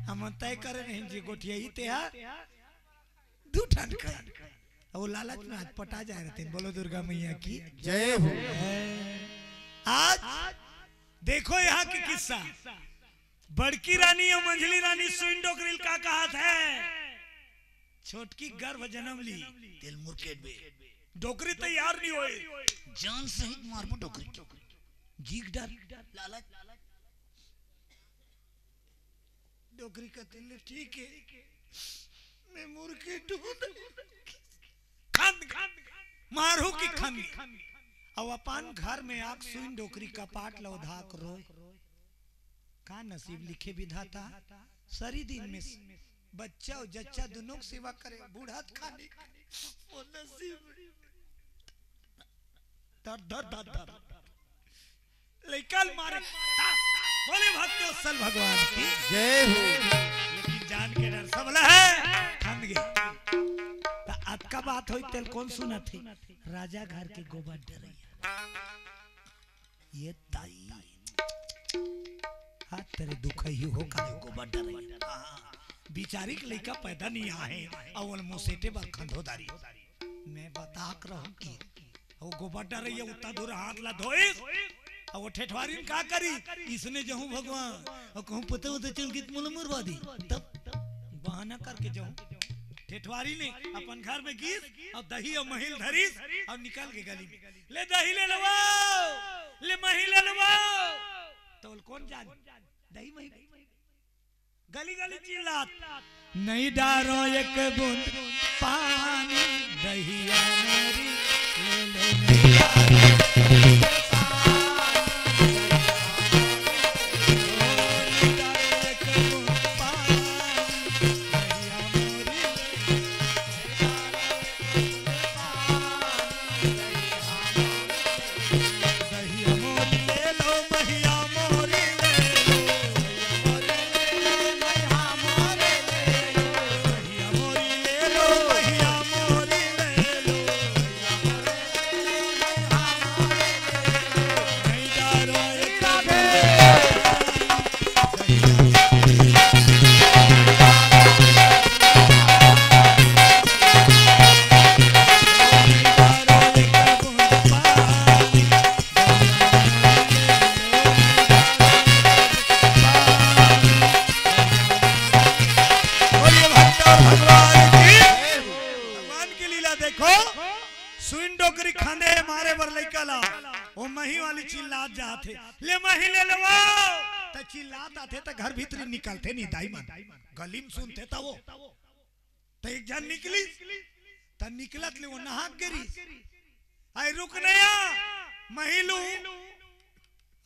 हमन तय करे रहेन जे गोठियाही तेहा दू ठन कर।" अउ लालच में आज पटा जाए रहते। बोलो दुर्गा मैया की जय हो। आज देखो यहाँ के किस्सा, बड़की रानी अउ मंझली रानी सुइन डोकरी ल का कहत हे? छोटकी गर्भ जनम ली, तेल मुरकेट बे। डोकरी तैयार नहीं होए। जान सहित मारबो डोकरी। जीग डर, लालच। डोकरी कथे, "ले ठीक हे, मैं मुरकेट हूँ।" खंद, मारू की खंद। अब अपन घर में आके सुइन डोकरी कपाट ल ओधाक रोए। का नसीब लिखे विधाता, सरी दिन में बच्चा अउ जच्चा दुनों के सेवा करे, बूढ़ा त खानी, वो नसीब। धर, धर, धर, धर। लइका ल मारे। बोले भक्तों, सल भगवान की जय हो। लेकिन जान के डर सब ल हे, खंद गे। त अतका बात होई, तेल कौन सुनत हे? राजा घर के गोबर डरइया। ये दाई, हाथ तेरे दुखई हो का गोबर डरइया। हाँ, बिचारी के लइका पैदा नहीं आहे, अउ ओला मोसेटे बर खंदो दारी। मैं बताक रहूं कि वो गोबर डरइया उत्ता दूर हाथ ला धोइस, अउ वो ठेठवारी में का करी, इसने जहूं भगवान, अउ कहूं पता होता चल के मोला मरवा दी, तब बहाना करके जहूं। ठेठवारी ने अपन घर में गीस अउ दही अउ मही ल धरिस अउ निकल गे गली में, "ले दही ले लवो, ले मही ले लवो।" त ओला कौन जान, दही मही गली गली चिल्लात, "नहीं डारो एक बूंद पानी, दहिया मोरी ले लो, नहीं डारो एक बूंद पानी, दहिया मोरी ले लो।" भगवान की लीला देखो, सुइन डोकरी खंदे हे मारे बर लइका ला, वो मही वाली चिल्लात जात हे, "ले मही ले लेवो।" त चिल्लात आथे त घर भीतरी निकलथे नहीं दाई मन, गली में सुनथे त वो। त एक झन निकलिस, त निकलत ले वो नहाक गे रिहिस। "आई रुक नया, मही लू।"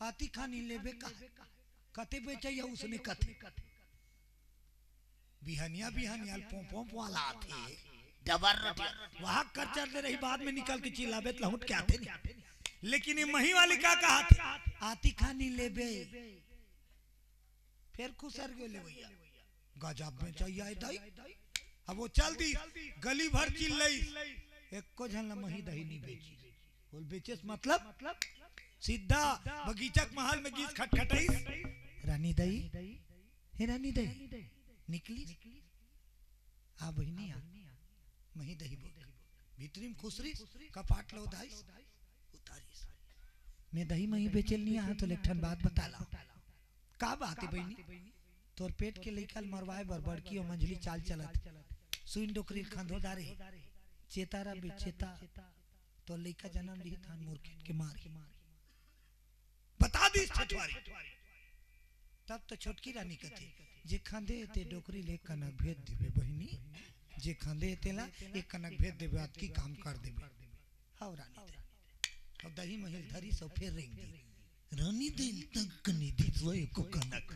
"आती खानी लेबे का?" "कते बेचइया?" उसने कथे। बिहनिया बिहनिया ल पोंपों वाला आथे, डबर रोटिया। वहां कर चल दे रही, बाद में निकल के चिल्लाबे त लहुट के आथे नहीं। लेकिन ये मही वाली का कहा थे? आती खानी लेबे। फिर खुसर गयो लेवैया। गजब में चाहिए दाई। अब वो चल दी, गली भर चिल्लईस, एको झन ला मही दही नहीं बेची। बोल बेचेस मतलब सीधा बगीचा के महल में गीस खटखटईस, रानी दही, हे रानी दही, निकली आ बहिनी आ, मही दही बोल। भीतरी में खुसरीस, कपाट लो दाईस, उतारीस। मैं दही मही बेचेल नहीं आ तो एक ठन बात बता ला। का बात है बहिनी? तोर पेट के लइका ल मरवाए बर बड़की अउ मंझली चाल चलत। सुइन डोकरी ल खंधो डारे। चेता रह बे चेता। तोर लइका जनम लिही थान मोर खेत के मार। बता दीस ठेठवारी। तब तो छोटकी रानी कथे, जे खंधे हे ते डोकरी ले कनक भेज देबे बहिनी। जे खंधे हे तेला एक कनक भेज देबे, अतकी काम कर देबे। हव रानी दे। अब दही महिल धरी सो फिर रेंग दी। रानी दे तक नहीं दी सो एको कनक।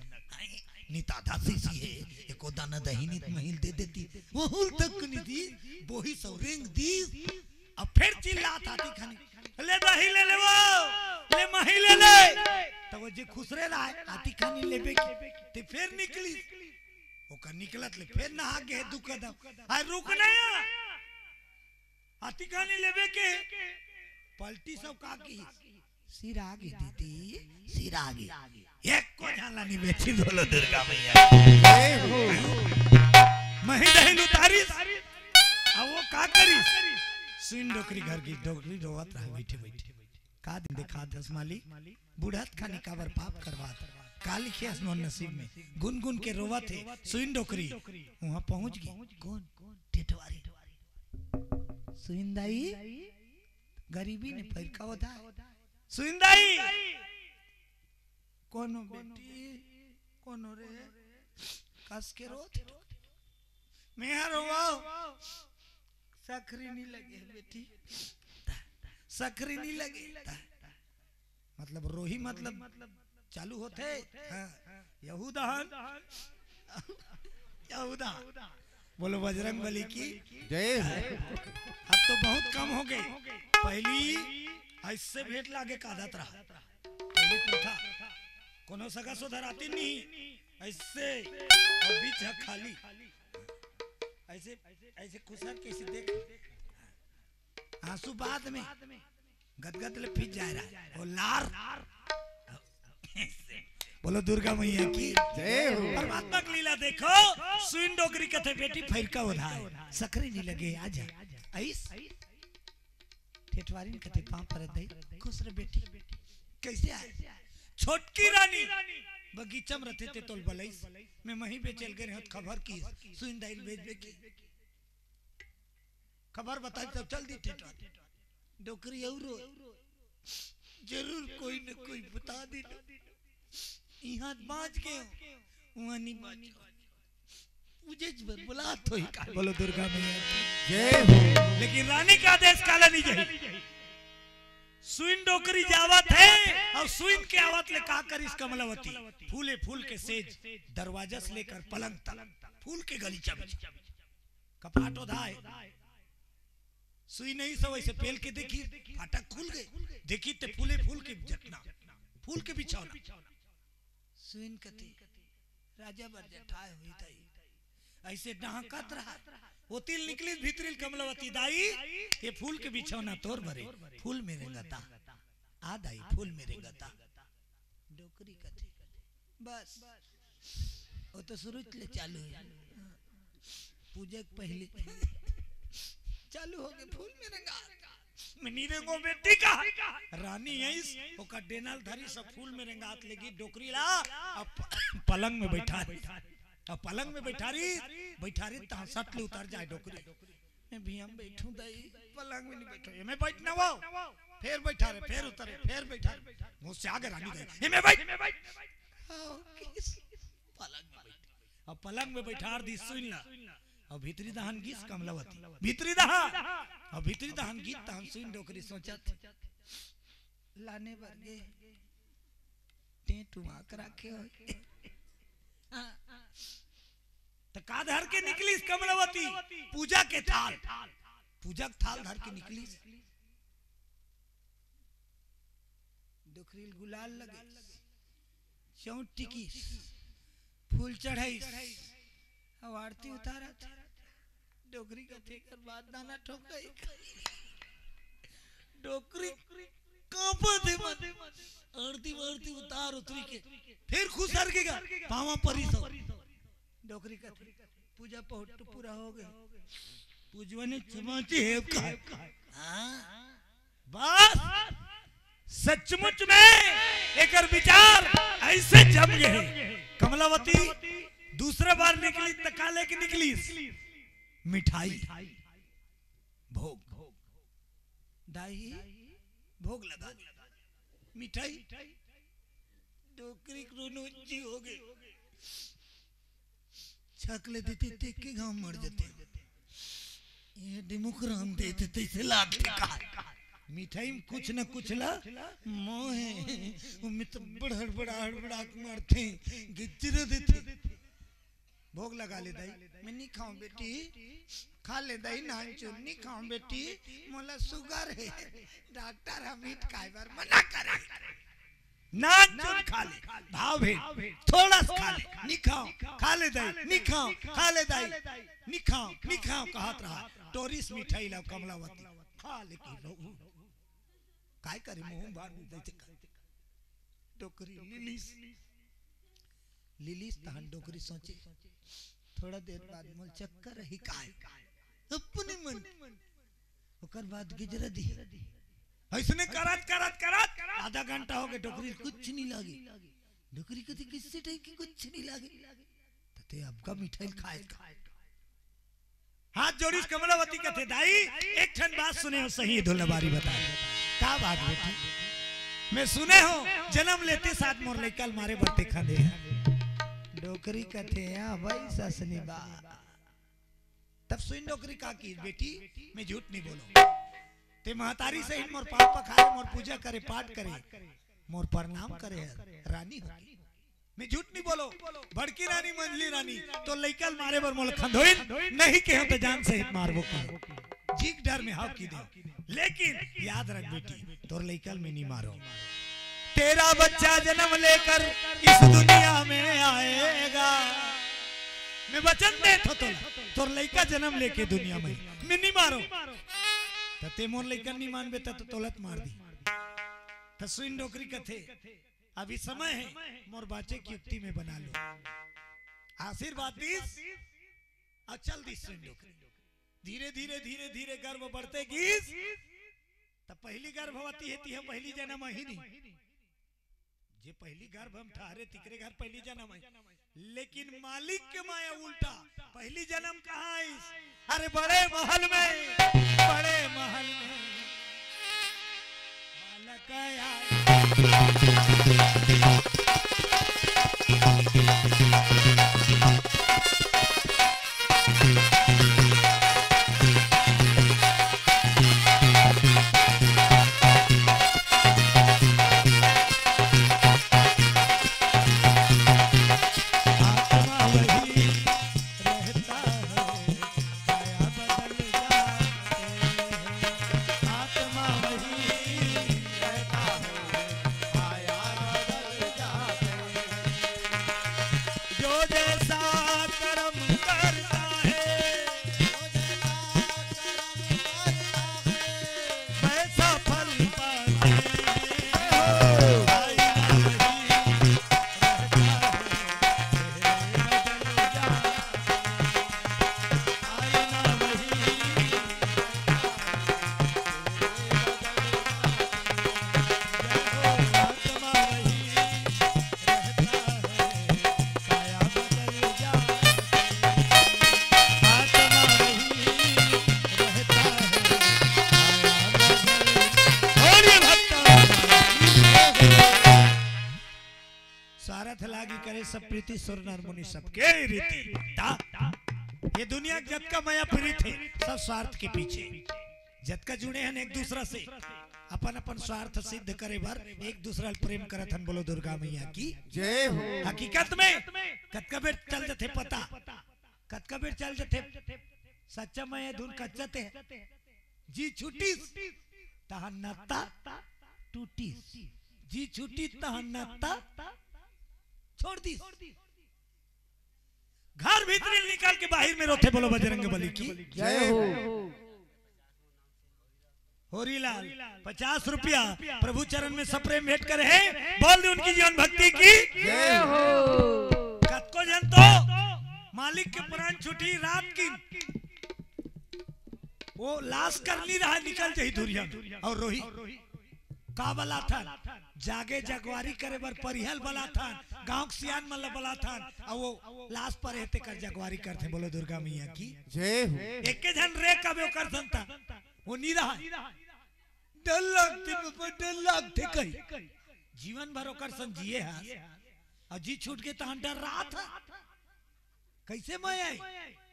निता दासी सी है, एको दाना दही नित महिल दे देती। वो हुल तक नहीं दी, बोही सो रेंग दी। अब फिर चिल्लात आती खानी, ले दही ले ले वो, ले मही ले ले। तो वो जे खुसरे रहा है, आती खानी लेबे की, ते फिर निकली। ओकर निकलत ले फिर नहा के दू कदम। आय रुक ना। आती खानी लेबे के पलटी सब का की? सिरागी दीदी, सिरागी। एको झन ला नहीं बेची, बोलो दुर्गा मैया। मही दही उतारिस, आ वो का करिस? सुइन डोकरी घर की डोकरी रोवत रहा बैठे बैठे। का दिन देखा दस माली, बुढ़त खानी काबर पाप करवात। का लिखे असनोन नसीब में, गुन गुन के रोवत हे। सुइन डोकरी वहां पहुंच गई। कौन? ठेठवारी। सुइन दाई, गरीबी ने फैर का होता है। सुइन दाई, कोनो बेटी, कोनो रे, कस के रोत। मैं हर रोवाओ, सकरी नहीं लगे बेटी, सकरी नहीं लगे। मतलब रोही मतलब चालू होथे। हाँ, यहूदा हन। यहूदा। बोलो बजरंग बली की। जय हो। अब तो बहुत कम हो गए। पहली ऐसे भेंट लागे का आदत रहा। पहली प्रथा। कोनो सगा सोदर आती नहीं। ऐसे। और बीच है खाली। ऐसे, ऐसे खुसर के ऐसे देख। आंसू बाद में। गदगद ले फिर जाए रहा। वो लार। बोलो दुर्गा मैया की। जय हो। परमात्मा की लीला देखो। सुइन डोकरी कथे बेटी फैर का उधार। सकरी नहीं लगे, आजा। आइस। ठेठवारी ने कथे पांव पर दई। खुश रह बेटी। कैसे आए? छोटकी रानी। बगीचा में रहते ते तोल बलईस। मैं मही बेचेल गए रहत खबर की। सुइन दाई ल भेजबे की। खबर बताई तब चल दी ठेठवारी। डोकरी अउ रो। जरूर कोई न कोई बता दी। इहां बांच के हो, वहां नहीं बांच। पूजे बर बुला तो ही का। बोलो दुर्गा मैया की। जय हो। लेकिन रानी का आदेश काला नहीं जाही। सुइन डोकरी जावत है और सुइन के आवत ले का करिस कमलावती? फूले फूल के सेज, दरवाजा से लेकर पलंग तक, फूल के गलीचा बिछा। कपाट ओधाए। सुई नहीं सो ऐसे पेल के देखी, फाटक खुल गए। देखी ते फूले फूल के जटना, फूल के बिछौना। सुइन कती, राजा बर जठाए हुई तई। ऐसे डहकत रहा। ओती ले निकली भीतरी ले कमलावती दाई, ये फूल के बिछौना तोर बरे, फूल में रेंगता। आ दाई, फूल में रेंगता। डोकरी कथे, बस, वो तो शुरू ले चालू है। पूजा के पहले चालू हो गए फूल में रेंगात। मैं नी रेंगो बेटी का। रानी आइस, ओकर डेना ल धरिस, फूल में रेंगात लेगी डोकरी ला, अब प-, पलंग में बैठा रही। अब पलंग में बैठा रही, बैठा रही, तहाँ सट ले उतर जाए डोकरी। मैं भी हम बैठूं दाई, पलंग में नहीं बैठो, ये मैं बैठना वो। फिर बैठा रहे, फिर उतरे, फिर बैठा रहे। मुझसे आगे रानी गई, ये मैं बैठ। हाँ, किस पलंग में बैठ। अब पलंग में बैठार दी सुइन ला। अब भीतरी दहन गीस कमलावती। भीतरी दहन। अब भीतरी दहन गीत तहन सुइन डोकरी सोचत। लाने बर गे। टेंट वहां करा के हो। तो का धर के निकलीस कमलावती? पूजा के थाल। पूजा के थाल धर के निकलीस। डोकरी ल गुलाल लगे, चौंट टिकिस, फूल चढ़ाइस, अब आरती उतारत। डोकरी कथे, "एकर बात दाना ठोकई।" डोकरी कांपत हे मन। आरती वारती उतार उतरी के, फिर खुसर के गा, पावा परिस। डोकरी कथे, "पूजा पहुट पूरा हो गए।" पूजवा ने चुमाची हेब का। हाँ? बस, सचमुच में एकर विचार ऐसे जम गए। कमलावती दूसरे बार निकली त का लेके निकली? मिठाई, भोग। दाई, भोग लगा। मिठाई, डोकरी के रोनो जी हो गए। छक ले देते, ते के गांव मर जाते। ये डिमुकराम देते, तैसे लाग का। मिठाई में कुछ न कुछ ला, मोहे, वो में तो बड़ हड़बड़ा, हड़बड़ा के मारते, गिज्जर देते। भोग लगा ले दाई। "मैं नहीं खाऊं बेटी।" "खा ले दाई, नान चुन, नहीं खाऊं बेटी, मोला शुगर है।" डॉक्टर ह मीठ खाए बर मना करे। नान चुन खा ले, भाव भेद, थोड़ा सा खा ले, नहीं खाओ, खा ले दाई, नहीं खाओ, खा ले दाई, नहीं खाओ, नहीं खाओ, कहत रहा। टोरिस मिठाई ला कमलावती, खा ले की लो। काय करे, मुंह बार देते का। डोकरी लिलिस, लिलिस तहन डोकरी सोचे, "थोड़ा देर बाद मोल चक्कर ही काय।" अपने मन ओकर बाद गिजरा दी। ऐसने करत, करत, करत आधा घंटा हो गए, डोकरी कुछ नहीं लागे। डोकरी कथे, "किससे टाइप की कुछ नहीं लागे?" तते अब का मिठाई खाए का। हाथ जोड़िस कमलावती कथे, "दाई, एक ठन बात सुने हो सही, धुलबारी बता।" "का बात बेटी?" "मैं सुने हो, जन्म लेते साथ मोर लइका ल मारे बर ते खंदे।" डोकरी कथे, "हाँ भाई, ससनी बा।" तब सुन डोकरी का की, "बेटी, मैं झूठ नहीं बोलो। ते महतारी सही मोर पाँव पखारे, मोर पूजा करे, पाठ करे, मोर प्रणाम करे हर, रानी हो। मैं झूठ नहीं बोलो। बड़की रानी, मंझली रानी, तोर लइका ल मारे बर मोला खंधोइन, नहीं कहे त जान सहित मारबो की। जी के डर में हाव की दे। लेकिन याद रख बेटी, तोर लइका ल मैं नहीं मारो।" "तेरा बच्चा जन्म लेकर इस दुनिया में आएगा।" मैं वचन देत हों तोला, तोर लइका जन्म लेके दुनिया में, मैं नहीं मारो। त ते मोर लइका नहीं मानबे त, त तोला त मार दी। त सुन डोकरी कथे, "अभी समय है, मोर बाचे की युक्ति में बना लो।" आशीर्वाद दीस, अउ चल दीस सुन डोकरी। धीरे धीरे, धीरे धीरे गर्भ बढ़ते गीस। त पहली गर्भवती हे, तिहा पहली जन्म आही नहीं। जे पहली गर्भ में ठहरे, तिकरे घर पहली जन्म आही। लेकिन मालिक के माया उल्टा, पहली जन्म कहाँ आइस? अरे बड़े महल में, बड़े महल में बालक आया। स्वार्थ लागी करे सब प्रीति, सुर नर मुनि सबके रीति। ता, ये दुनिया के जतका मया प्रीत हे, सब स्वार्थ के पीछे। जतका जुड़े हन एक दूसरा से, अपन अपन स्वार्थ सिद्ध करे बर एक दूसरा ल प्रेम करत हन। बोलो दुर्गा मैया की जय हो। हकीकत में कतका बेर चल जथे पता, कतका बेर चल जथे सच्चा मया धुन कच्चा ते जी छुटिस, तहां नत्ता टूटिस। जी छुट्टी तहन नत्ता छोड़ दी। घर भीतरी निकल के बाहिर में रोथे, बोलो बजरंग बली की। जय हो। होरीलाल, पचास रुपया प्रभु चरण में सप्रेम भेंट करे हे, बोल दे उनकी जीवन भक्ति की। जय हो। कतको जन तो मालिक के प्राण छुटी रात की, वो लाश कर ली रहा, निकल जाही धुरिया में अउ रोही। का बलाथन? जागे जगवारी करे बर परिहल बलाथन, गांव के सियान मन ल बलाथन, अउ वो लाश परे हे तेकर जगवारी करथे। बोलो दुर्गा मैया की। जय हो। एके झन रे कबे ओकर संता, वो नी रहा। डर लगथे बाबा, डर लगथे कही। जीवन भर ओकर संग जिए हस, अउ जी छूट गे तहन डर रहा था। कैसे मैं आई?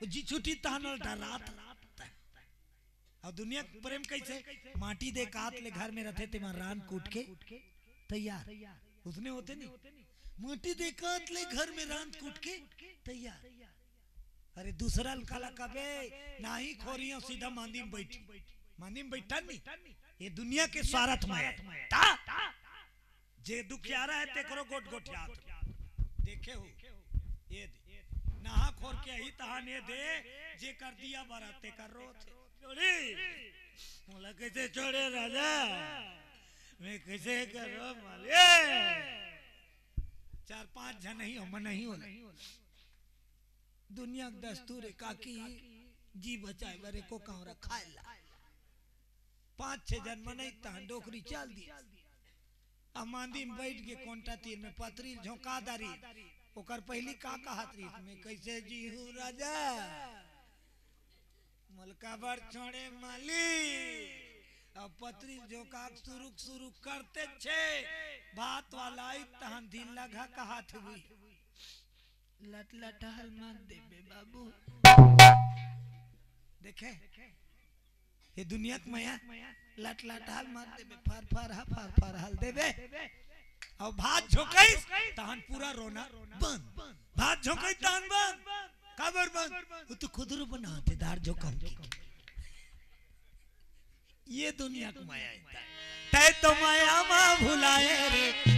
वो जी छुट्टी तहन डर रहा था। अउ दुनिया के प्रेम कैसे? माटी दे कात ले घर में रथे, तेमा रांध कूट के तैयार। उसने होते नहीं, माटी दे कात ले घर में रांध कूट के तैयार। अरे दूसरा ल काला कबे, नाही खोरिया सीधा मांदी में बैठी, मांदी में बैठा नहीं। ये दुनिया के स्वार्थ में है। ता? जे दुखियारा है, तेकरो गोट गोठियात। देखे हो? ये दे। नहा खोर के ही तहान ये दे, जे कर दिया बरा, तेकर रोत। छोड़ी। मोला कैसे छोड़े राजा? मैं कैसे करो मालिक? चार पांच झन नहीं हो, मन नहीं होला। दुनिया के दस्तूर है काकी, जी बचाए बर एको कांवरा खाए ला। पांच छह जन मनई तहन डोकरी चल दी। आ मांदी में बैठ के कोंटा तीर में पतरी झोंका दारी। ओकर पहली का कहत रही, "मैं कैसे जी हूँ राजा?" मोला काबर छोड़े मालिक? अब पतरी झोंका के सुरुक सुरुक करते छे, भात वाला आई तहन दिन लगा कहत हुई। लट लट हल मत देबे बाबू। देखे, ये दुनिया के मया, लट लट हल मत देबे, फर फर हा, फर फर हल देबे। अउ भात झोंकइस, तहन पूरा रोना बंद। भात झोंकइस, तहन बंद। काबर बंद? वो तो खुदरू बनाते दार झोंकम की। ये दुनिया के मया है। तै तो मया मा भुलाए रे।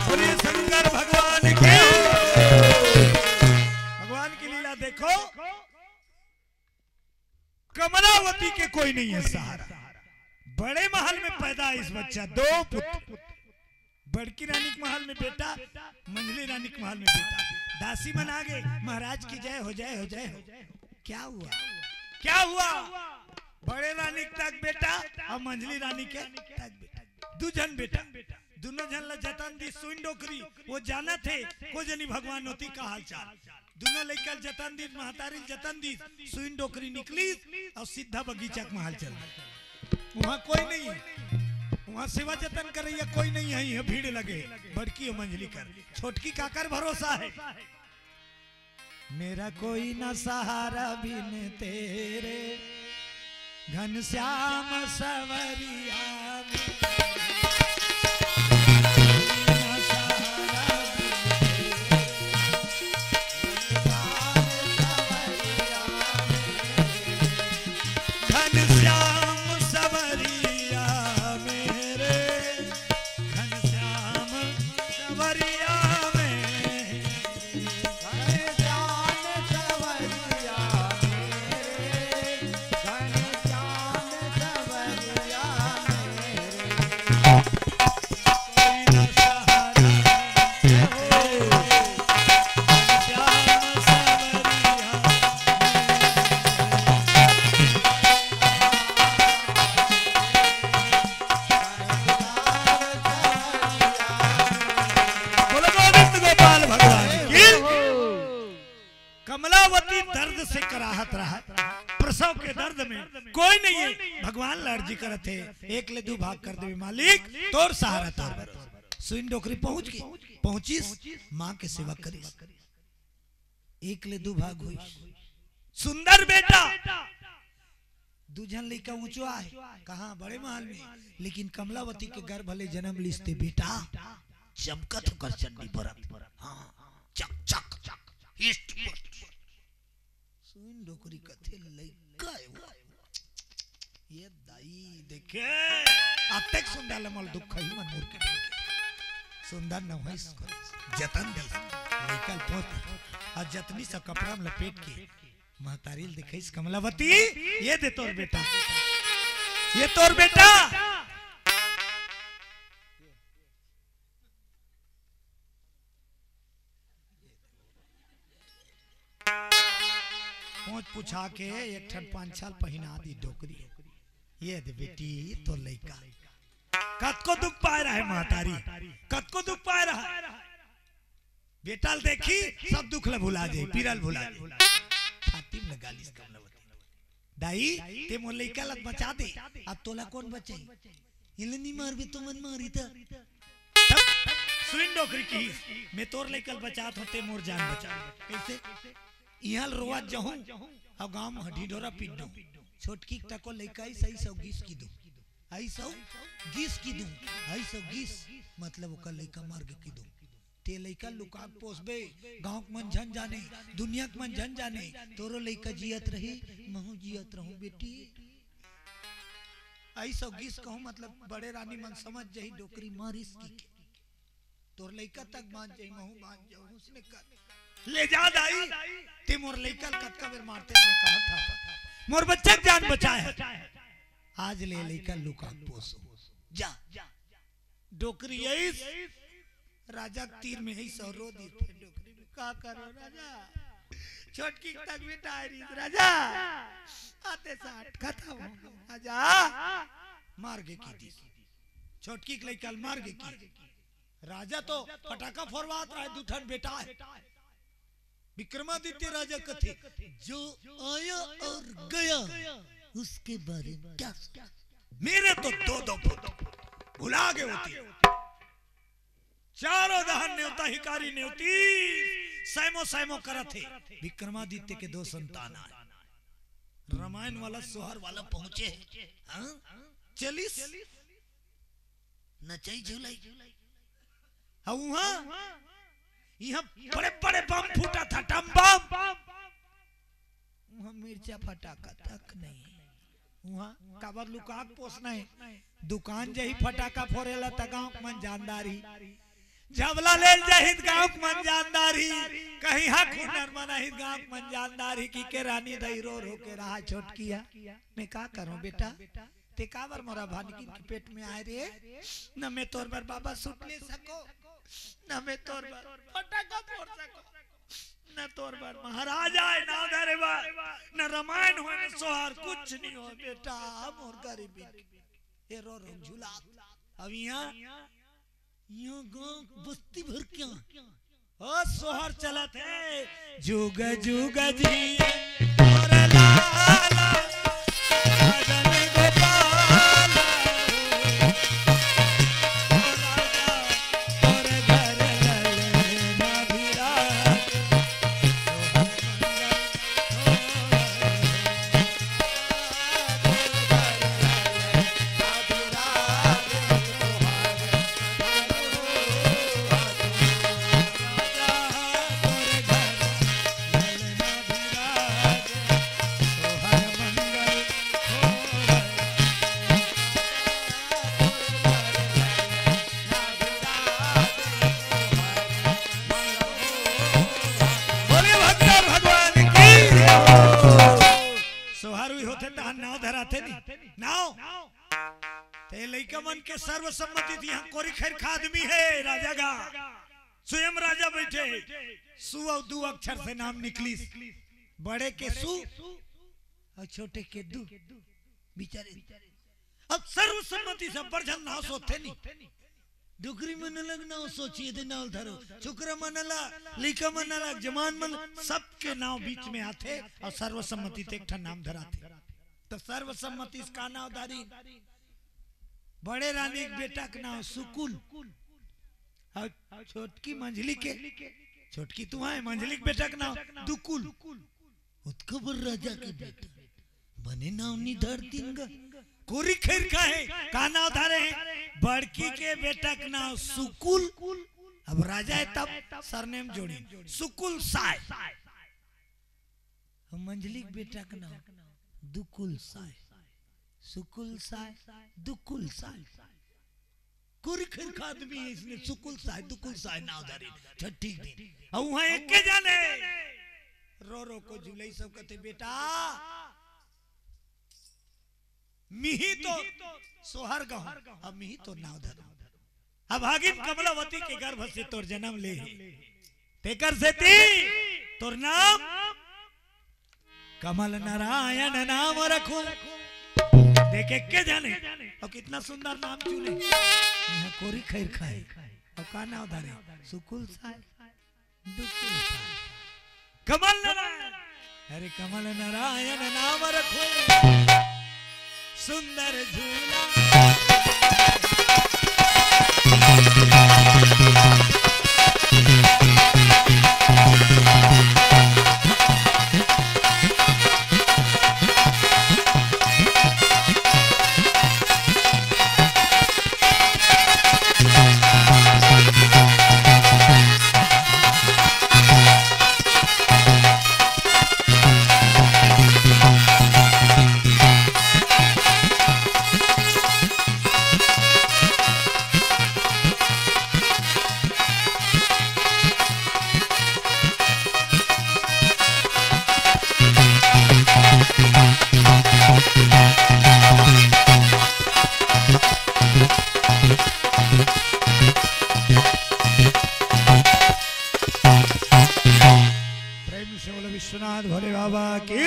बोलिए शंकर भगवान की। भगवान की लीला देखो, कमलावती के कोई नहीं है सहारा। बड़े महल में पैदा इस बच्चा, दो पुत्र। बड़की रानी के महल में बेटा, मंझली रानी के महल में बेटा। दासी मन आगे, महाराज की जय हो, जय हो, जय हो। क्या हुआ? क्या हुआ? बड़े रानी तक बेटा अउ मंझली रानी के तक बेटा, दू झन बेटा। दुनों झन ला जतन दी सुइन डोकरी, वो जानत हे, को जनी भगवान होती का हालचाल। दुनों लइका ल जतन दी, महतारी ल जतन दी, सुइन डोकरी निकली अउ सीधा बगीचा के महल चल दी। वहाँ कोई नहीं है। वहाँ सेवा जतन करइया कोई नहीं है, ये भीड़ लगे। बड़की अउ मंझली कर, छोटकी काकर भरोसा है। मेरा कोई ना सहारा बिन तेरे, घनश्याम सवरिया। घनश्याम सवरिया मेरे, घनश्याम सवरिया मेरे। कमलावती दर्द से कराहत रहा, प्रसव के दर्द में कोई नहीं है। भगवान ला अर्जी करत हे, एक ले दू भाग कर देवे मालिक, तोर सहारा तोर भरोसा। सुइन डोकरी पहुंच गई, पहुंचिस, माँ के सेवा करिस, एक ले दू भाग हुई। सुंदर बेटा, दू झन लइका ऊंचो आहे, कहाँ बड़े महल में, लेकिन कमलावती के गर्भ ले जन्म लिस ते बेटा, चमकत ओकर चंडी बरत। हाँ, चक चक चक, हिस्ट पुस्ट। सुइन डोकरी कथे लइका ए वो। ये दाई देखे, अतेक सुंदर ले मोला दुख ही मन मुर के। सुंदर न होइस, जतन दिस, लइका ल पोस, अउ जतनी सा कपड़ा में लपेट के महतारी ल दिखाइस कमलावती, ये दे तोर बेटा, ये तोर बेटा। पूछ पूछा के एक ठन पाँच साल पहिना दी डोकरी। ये दे बेटी, तोर लइका। कतको दुख पाए रहे महतारी, कतको दुख पाए रहे। बेटा ल देखी, सब दुख ल भुला जाई, पीरा ल भुला जाई। छाती में लगा लिस कमलावती। दाई, ते मोर लइका ल बचा दे, अब तोला कोन बचाई? इले नी मारबे तो मन मारी त। तब सुइन डोकरी कहिस, मैं तोर लइका ल बचात हों, ते मोर जान बचा। कइसे? इहाँ ल रोवत जाहूं, अउ गांव में ढिंढोरा पीट दूं। छोटकी तको लइका अइस अइस अउ गिस कहि दूं। अइस अउ गिस कहि दूं। अइस अउ गिस, मतलब ओकर लइका मर गे कहि दूं। ते लइका लुका के पोसबे, गांव के मन झन जाने, दुनिया के मन झन जाने, तोरो लइका जियत रही, महूं जियत रहूं बेटी। अइस अउ गिस कहूं, मतलब बड़े रानी मन समझ जाही, डोकरी मारिस कहिके। तोर लइका तक बांच जाही, महूं बांच जाहूं, उसने कर। ले जा दाई, ते मोर लइका ल कतका बेर मारते, मैं कहा था। मोर बच्चा के जान बचाए हे। आज ले लइका लुका के पोसो। जा। डोकरी अइस, राजा के तीर में अइस अउ रो दिस। डोकरी में का करो राजा? छोटकी तक बेटा आए रहिस राजा। आते साठ खत्म हो गे राजा। मार गे कहि दिस। छोटकी के लइका ल मार गे कहि। राजा तो फटाका फोरवात रहे, दू ठन बेटा हे। विक्रमादित्य राजा कथे, जो आया और गया, उसके बारे में क्या सोचा? मेरे तो दो दो पुत्र भुला गे होती। चारों दहन नेवता हिकारी नेवती, सैमो सैमो करत हे। विक्रमादित्य के दो संतान आए। रामायण वाला सोहर वाला पहुंचे हे। हाँ? चलिस नचई झुलई। हाँ, उहाँ, इहाँ बड़े बड़े बम फूटा था, टम बम। उहाँ मिर्चा फटाका तक नहीं। उहाँ काबर लुका के पोसना हे? दुकान जाही फटाका फोरे ला त गांव के मन जानदार ही। झबला ले जाही त गांव के मन जानदार ही। कहीं हा खुनर मन आही त गांव के मन जानदार ही कि के रानी दाई रो रो के रहा छोटकिया। मैं का करूं बेटा? ते काबर मोरा भानकिन के पेट में आए रे? न मैं तोर बर बाबा सूट ले सको, न मैं तोर बर फटाका फोड़ सको, न तोर बर महाराज आए, न धरे बर, न रामायण होए, न सोहर, कुछ नहीं हो बेटा, मोर गरीबी के। ये रो रो झुला। अब यहाँ, यहाँ गांव बस्ती भर क्या ओ सोहर चलत हे, जुग जुग जिए मोर लाल, मदन गोपाल। होथे तहां नाव धराथे नी। नाव। ते लइका मन के सर्वसम्मति थी, हां कोरी खैर खा आदमी हे राजा गा। स्वयं राजा बैठे हे। सु अउ दू अक्षर से नाम निकलिस। बड़े के सु अउ छोटे के दू। बिचारे अब सर्वसम्मति से अब्बड़ झन नाव सोचथे नी। डुकरी मन अलग नाव सोचिए दे नाव धरो। छोकरा मन अलग, लइका मन अलग, जवान मन, सबके नाव बीच में आथे अउ सर्वसम्मति ते एक ठन नाम धराथे। त सर्वसम्मति से का नाव धारिन? बड़े रानी के बेटा के नाव सुकुल। अउ छोटकी मंझली के, छोटकी तुंहर हे, मंझली के बेटा के नाव दुकुल। ओतका बड़ राजा के बेटा, बने नाव नी धरतिन गा। कोरी खैर खा हे, का नाव धरे हे? बड़की के बेटा के नाव सुकुल। अब राजा हे तब सरनेम जोड़िन, सुकुल साय। अउ मंझली के बेटा के नाव दुकुल साय। सुकुल साय, दुकुल साय। कोरी खैर खा आदमी हे, इसने सुकुल साय, दुकुल साय नाव धरिन। छट्ठी के दिन। अउ उहां एके जाने रो रो को जुलई सब कथे, बेटा, मिही तो सोहर गहूं, अब मिही तो नाव धरो। अभागिन कमलावती के गर्भ से तोर जनम ले हे। तेकर सेती तोर नाम कमल नारायण नाम रखूं। देख एके जाने, अउ कितना सुंदर नाम चुने। इहां कोरी खैर खा हे, अउ का नाव धरे? सुकुल साय, दुकुल साय। कमल नारायण, अरे कमल नारायण नाम रखूं, सुंदर झूला। प्रेम से बोलो विश्वनाथ भोले बाबा की।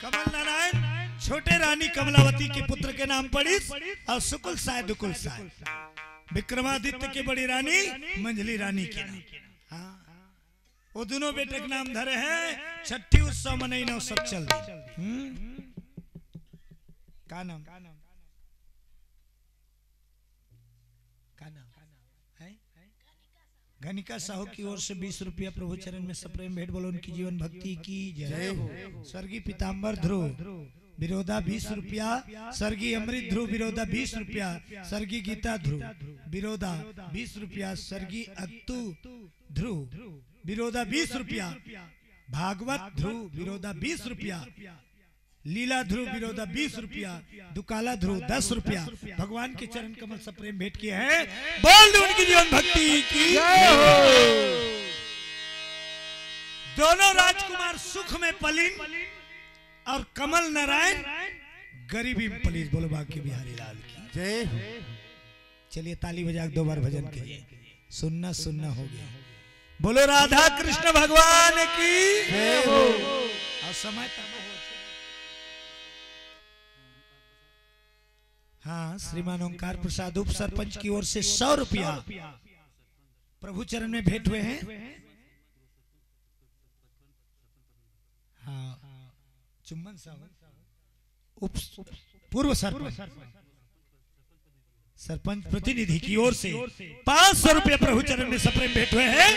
कमल नारायण छोटे रानी कमलावती के पुत्र के नाम पड़िस, अउ सुकुल साय दुकुल साय विक्रमादित्य के बड़ी रानी मंझली रानी के नाम। हां, वो दुनों बेटा के नाम धरे हे। छट्ठी उत्सव मनई नव सब चल दी। हम्म? का नाम? का नाम है? गणिका साहू की ओर से बीस रुपया प्रभु चरण में सप्रेम भेंट। बोलो उनकी जीवन भक्ति की जय। जय हो। स्वर्गीय पीताम्बर ध्रुव बिरोदा बीस रुपया, स्वर्गीय अमृत ध्रुव बिरोदा बीस रुपया, स्वर्गीय गीता ध्रुव बिरोदा बीस रुपया, स्वर्गीय अत्तू ध्रुव बिरोदा बीस रुपया, भागवत ध्रुव बिरोदा बीस रुपया, लीला ध्रुव बिरोदा बीस रुपया, दुकाला ध्रुव दस रुपया। भगवान के चरण कमल से प्रेम भेंट किए हैं। बोल दो उनकी जीवन भक्ति की। जय हो। दोनों राजकुमार सुख में पलिन अउ कमल नारायण गरीबी में पलिस। बोलो बांके बिहारी लाल की। जय हो। चलिए ताली बजा के दो बार भजन करिए। सुन्ना सुन्ना हो गया। बोलो राधा कृष्ण भगवान की। जय हो। अउ समय तब हो। हां, श्रीमान ओंकार प्रसाद उप सरपंच की ओर से सौ रुपया प्रभु चरण में भेंट हुए हैं। हां, चुम्बन साहब उप, पूर्व सरपंच, सरपंच प्रतिनिधि की ओर से पांच सौ रुपया प्रभु चरण में सप्रेम भेंट हुए हैं।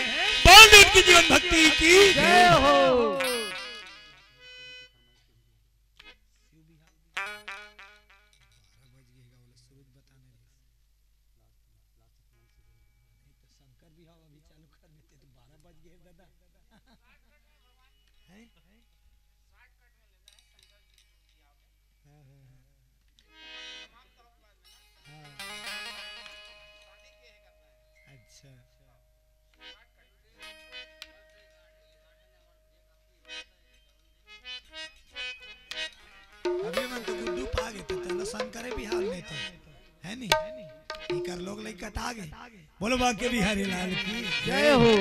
बोल दो उनकी जीवन भक्ति की। जय हो। बारह बज गए गा, बोला सूरज बताने रहिस। नहीं तो शंकर भी हवा अभी चालू कर देते तो बारह बज गए दादा। हैं? हाँ, हाँ, हाँ। हाँ। अच्छा। बोलो बांके बिहारी लाल की जय हो।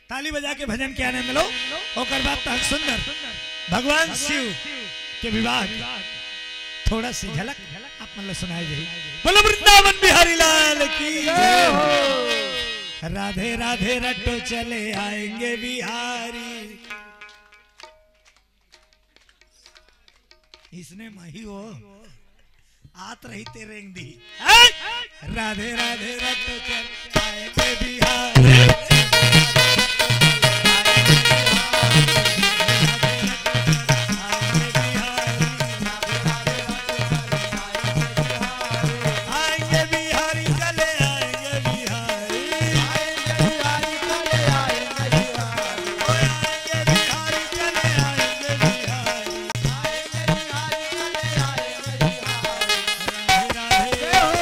ताली बजा के भजन के आनंद लो। ओकर बाद तहन सुंदर भगवान शिव के विवाह की थोड़ा सी झलक आप मन ला सुनाए जाही। बोलो वृंदावन बिहारी लाल की जय हो। राधे राधे रट्टो चले आएंगे बिहारी। इसने मही हो आत रही ते रेंग दी। राधे राधे रट्टो चले आएंगे बिहारी। आएंगे बिहारी, चले आएंगे बिहारी। आएंगे बिहारी, चले आएंगे बिहारी। ओ आएंगे बिहारी, चले आएंगे बिहारी। आएंगे बिहारी, चले आएंगे बिहारी। राधे राधे। जय हो।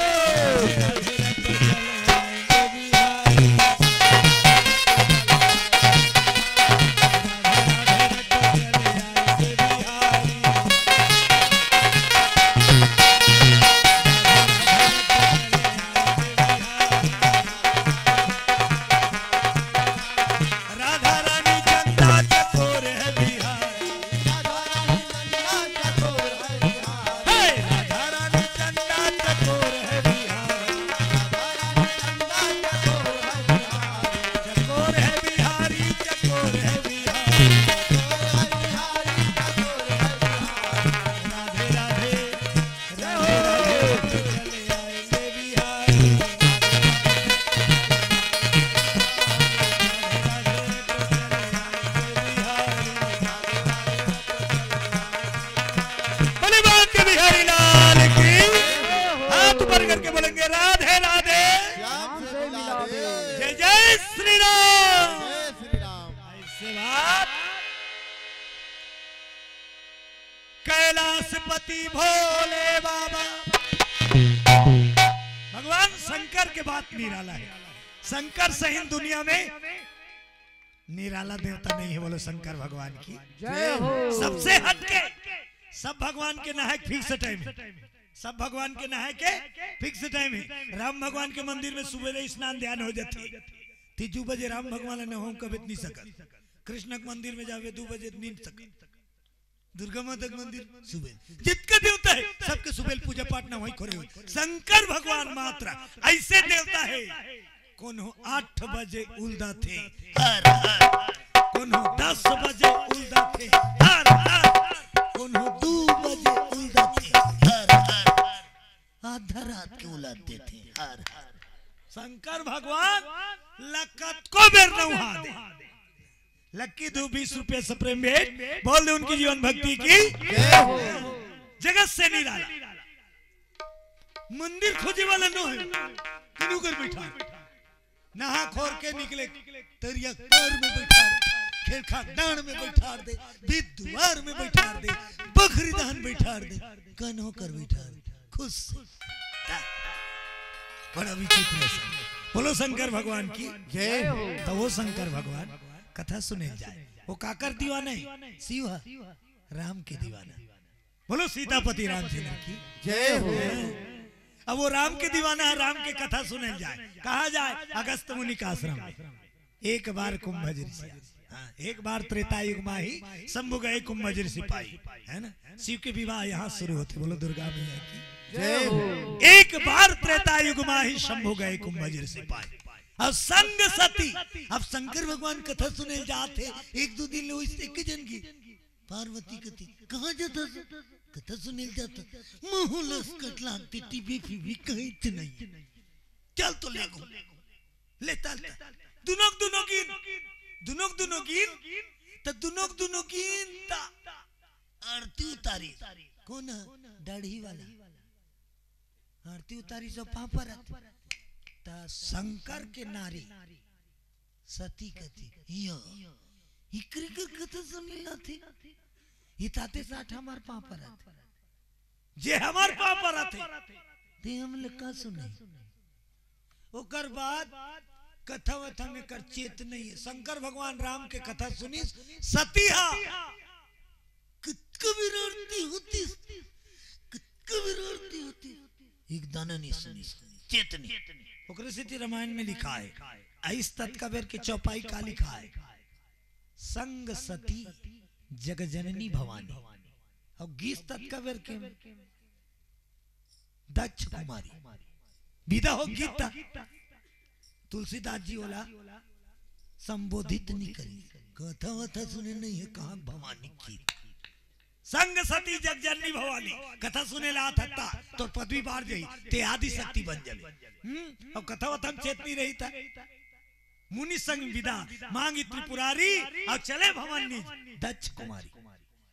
राधा रानी चंदा चकोर है बिहारी। हे, राधा रानी चंदा चकोर है बिहारी। चकोर है बिहारी, चकोर है बिहारी। राधे राधे। जय हो। बोले बांके बिहारी लाल की। हाथ ऊपर करके बोलेंगे, राधे राधे। श्याम से मिला दे। जय जय श्री राम। जय श्री राम। ऐसे बात। कैलाशपति भोले बाबा। भगवान शंकर के बात निराला है। शंकर सहित दुनिया में निराला देवता नहीं है। बोलो शंकर भगवान की जय हो। सबसे हटके। सब भगवान के नहाए के फिक्स टाइम है। सब भगवान के नहाए के फिक्स टाइम है। राम भगवान के मंदिर में सुबह ले स्नान ध्यान हो जाथे। तीजू बजे राम भगवान ने हो कभी नहीं सकत। कृष्ण के मंदिर में जावे दू बजे नींद सकत। दुर्गा माता के मंदिर सुबेल, जितका देवता है सबके सुबेल पूजा पाठ ना वहीं खोरे हुए। शंकर भगवान मात्र ऐसे देवता है, कोनो आठ बजे उलदा थे, हर हर, कोनो दस बजे उलदा थे, हर हर, कोनो दू बजे उलदा थे, हर हर, आधा रात के उलद देथे, हर हर। शंकर भगवान लकत को बेर नौहा दे। लक्की दू बीस रुपया से प्रेम भेंट, बोल दे उनकी जीवन भक्ति की। जय हो। जगत से निराला। मंदिर खोजे वाला नो है, तनु कर बैठा। नहा खोर के निकले, तरिया पार में बैठा दे, खेरखा डांड में बैठा दे, बीत दुआर में बैठा दे, बखरी दहन बैठा दे, कन्हो कर बैठा दे, खुश से। बड़ा विचित्र है सब। बोलो शंकर भगवान की जय हो। तो वो शंकर भगवान कथा सुने जाए, वो काकर दीवाना है? शिव है, राम के दीवाना। बोलो सीतापति रामचंद्र की जय हो। अब वो राम के दीवाना है, राम के कथा सुने जाए, कहा जाए अगस्त मुनि का आश्रम में। एक बार कुंभज ऋषि, हाँ, एक बार त्रेता युग माही शंभु गए कुंभज ऋषि पाई, है ना? शिव के विवाह यहाँ शुरू होते। बोलो दुर्गा मैया की जय हो। एक बार त्रेता युग माही शंभु गए कुंभज ऋषि पाई। अब संग सती, अब शंकर भगवान कथा सुने जाते, एक दू दिन लो इस एक जन की पार्वती कती, कहाँ जाता से? कथा सुने जाता। महू लस कट लागते, टीवी फीवी कहीं च नहीं। चल तो ले गो। ले चल। दुनोक दुनोक इन। दुनोक दुनोक इन। त दुनोक दुनोक इन त आरती उतारी। कौन है? दाढ़ी वाला। आरती उतारी सब पाँव परत। त शंकर के नारी सती कती, "यो, इकरी कर कथा सुने लाथे। ये ताते साठ हमार पाँव परत। जे हमार पाँव परत है, ते हम ले का सुने?" ओकर बाद कथा वथा में कर चेत नहीं है। शंकर भगवान राम के कथा सुनिस, सती हा। कतका बेर आरती होतिस, कतका बेर आरती होतिस, एक दाना नहीं सुनिस। चेतनी। ओकरे सेती रामायण में लिखाय, अइस ततका बेर के चौपाई का लिखाय, संग सती जगजननी भवानी, अउ गीस ततका बेर के दक्ष कुमारी। विदा हो गीस त तुलसीदास जी ओला संबोधित नइ करिस। कथा वथा सुने नइ हे, कहाँ भवानी की संग सती जगजननी भवानी। कथा सुने ला आथस त तोर पदवी बाढ़ जाही, तें आदिशक्ति बन जाबे। हम्म? अउ कथा वथा म चेतनी रही त मुनि संग विदा मांगी त्रिपुरारी, अउ चले भवन निज दक्ष कुमारी।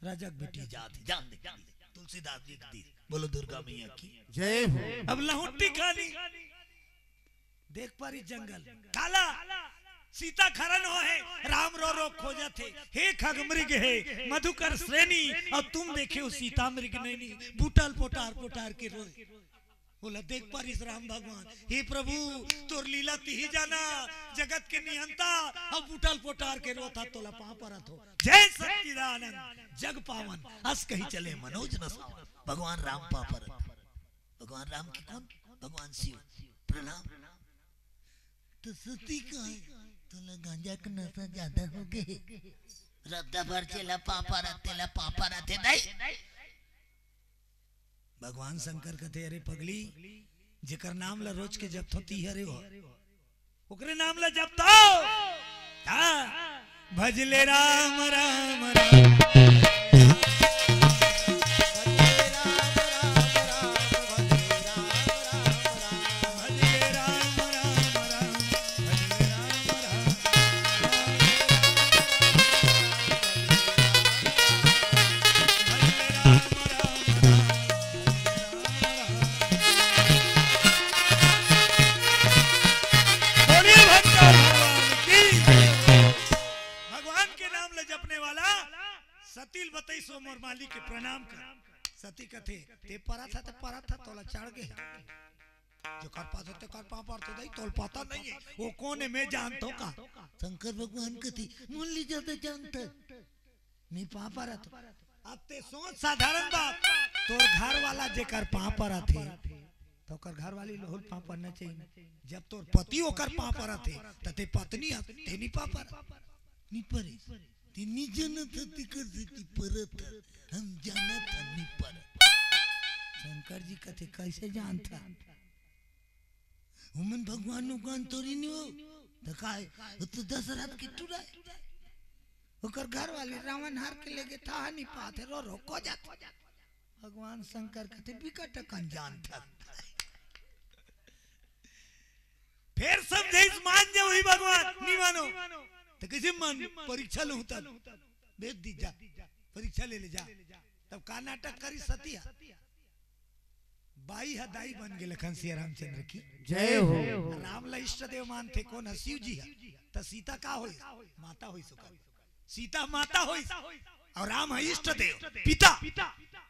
राजा के बेटी जात हे, जान दे, जान दे। तुलसीदास जी के दीस। बोलो दुर्गा मैया की। जय हो। अब लहुटी कहानी। देख पारिस जंगल। काला सीता के हरन होहे, राम रो रो खोजत हे, हे खग मृग हे, मधुकर श्रेणी, अउ तुम देखे हो सीता मृग नैनी, बुटल पोटार पोटार के रोए। ओला देख पारिस राम भगवान, हे प्रभु, तोर लीला तिही जाना, जगत के नियंता, अउ बुटल पोटार के रोत हस, तोला पाँव परत हों। जय सच्चिदानंद जग पावन, अस कही चले मनोज नसावन। भगवान राम पाँव परत। भगवान राम के कोन? भगवान शिव। प्रणाम। त सती कहे, तोला गांजा के नशा जादा होगे हे। रद्दा भर चेला पाँव परत, तेला पाँव परत हे दाई। भगवान शंकर कथे, अरे पगली, जेकर नाम ला रोज के जपथों तिही हरे हो, ओकरे नाम ला जपथों। हाँ, भज ले राम, राम, राम। भगवान के नाम ले जपने वाला सती ल बतइस, ओ मोर मालिक के प्रणाम कर। सती कथे, तें परत हस, तें परत हस, तोला चढ़ गे। जेकर पास होथे, तेकर पाँव परथों दाई, तोला पता नइ हे। ओ कोन हे, मैं जानथों का? शंकर भगवान कथे, मोला ले जादा जानथस। मैं पाँव परत हों। अब तें सोच साधारण बात, तोर घर वाला जेकर पाँव परत हे, त ओकर घर वाली ल घलो पाँव परना चाहिए। जब तोर पति ओकर पाँव परत हे, त तें पत्नी हस, तें नइ पाँव परस। नइ परे। तें नइ जानत हस, तेकर सेती परत हस। हम जानत हन, नइ परस। शंकर जी कथे, कइसे जानथस? ओमन भगवान उगवान थोड़ी नइ हो। त काय? ओ तो दशरथ के टूरा हे। ओकर घर वाली रावण हर के लेगे, था नइ पाथे, रो रो खोजत। भगवान शंकर कथे, बिकट अकन जानथस। फेर समझइस, मान जा वही भगवान, नइ मानो। त कइसे मान? परीक्षा लूँ तब। भेज दीस जा, परीक्षा ले ले जा। तब का नाटक करिस सती ह? बाई ह दाई बन गे लखन सिया रामचंद्र की। जय हो। राम ला इष्ट देव मानथे कोन ह? शिव जी ह। त सीता का होइस? माता होइस ओकर। सीता माता होइस। अउ राम ह इष्ट देव, पिता।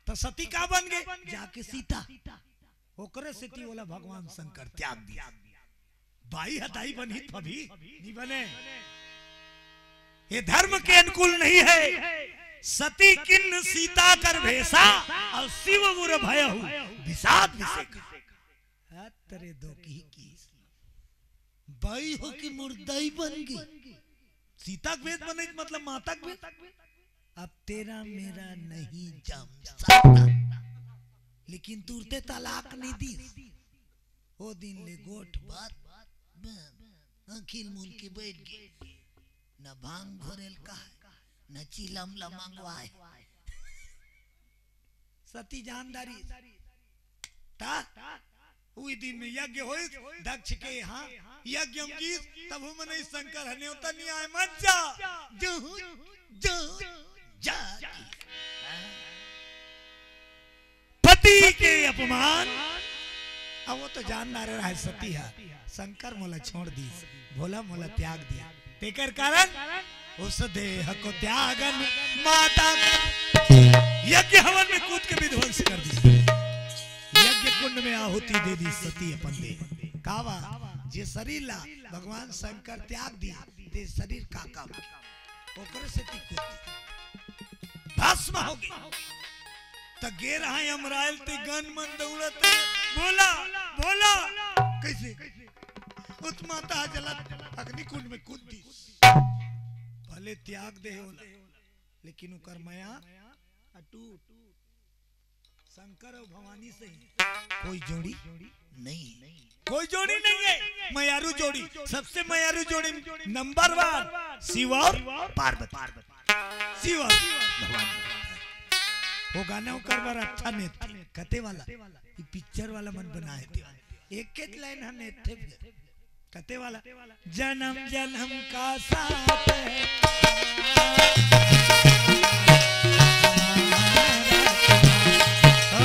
त सती का बन गे? जाके सीता। ओकरे सेती ओला भगवान शंकर त्याग दिस। बाई ह दाई बनही त अभी नइ बने। ये धर्म के अनुकूल नइ हे। सती किन्न सीता कर भेसा, अउ शिव उर भयहु विषाद विशेखा। हत रे दोखही की। बाई हो के मोर दाई बन गे। सीता के भेस बनइस मतलब माता के भेस। अब तेरा मेरा नहीं जम सकता। लेकिन तुरते तलाक नइ दिस। ओ दिन ले गोठ बात, ब-, आँखी ल मूंद के बइठ गे। न भांग घोरे ल कहय, न चिलम ल मंगवाय। सती जान डारिस। त उही दिन में यज्ञ होइस, दक्ष के यहाँ यज्ञ म गीस, तभो मनई शंकर ह नेवता नइ आय, मत जा, जहूँ, जहूँ, जा। पति के अपमान। अब वो तो जान डारे रहय सती ह, शंकर मोला छोड़ दिस, भोला मोला त्याग दिस, तेकर कारण उस देह को त्यागन माता का। यज्ञ हवन में कूद के विध्वंस कर दिस। यज्ञ कुंड में आहुति दे दिस सती अपन देह। काबर? जे शरीर ला भगवान शंकर त्याग दिस, ते शरीर का काम? ओकरे सेती कूद दिस। भस्म हो गे। त गे रहय यमराज ल ते गन मन दउड़त हे, भोला, भोला। कइसे? उत माता जलत अग्निकुंड में कूद दिस। भले त्याग दे ओला, लेकिन ओकर मया अटूट। शंकर अउ भवानी सही कोई जोड़ी नहीं है। कोई जोड़ी नहीं है। मयारू जोड़ी, सबसे मयारू जोड़ी नंबर वन शिव और पार्वती। शिव और भगवान। वो गाना ओकर बर अच्छा नहीं थे। कते वाला? ये पिक्चर वाला मन बनाए थे। एक एक लाइन हम नहीं थे फिर। कते वाला? जन्म जन्म का साथ है। ओ,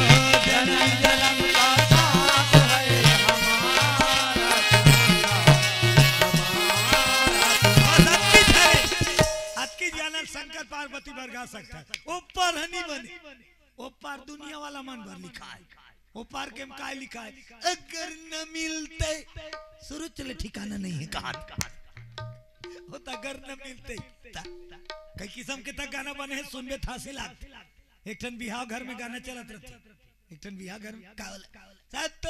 जन्म जन्म का साथ है हमारा। बस अतकी है, अतकी जानल शंकर पार्वती बर गा सकता है। ओ परहनी बने, ओ पार दुनिया वाला मन बर लिखा है। ओ पार के में काय लिखा है? अगर न मिलते, सुरुचि ले ठिकाना नहीं है कहा। ओ त अगर न मिलते, त कई किसम के तक गाना बने हैं, सुनबे त हांसी लागथे। एक ठन बिहाव घर में गाना चलत रहिथे, एक ठन बिहाव घर में का बोला, सत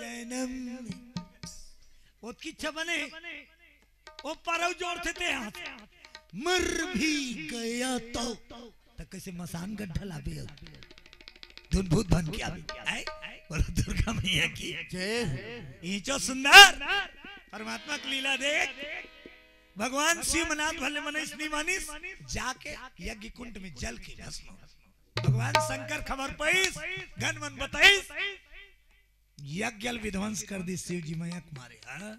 जन्म में। ओतकी इच्छा बने हे। ओ परऊ जोड़थे ते हाथ, मर भी गया तो। त कइसे मसान गड्ढा लाबे अउ धुन भूत भन के आबे। आय? बोलो दुर्गा मैया की। जय हो। ईचो सुंदर परमात्मा के लीला देख। भगवान शिव मनात भले मनइस नी मानिस, जाके यज्ञ कुंड में जल के भस्म हो। भगवान शंकर खबर पइस, घन मन बताइस, यज्ञ ल विध्वंस कर दिस शिव जी मया के मारे। हाँ?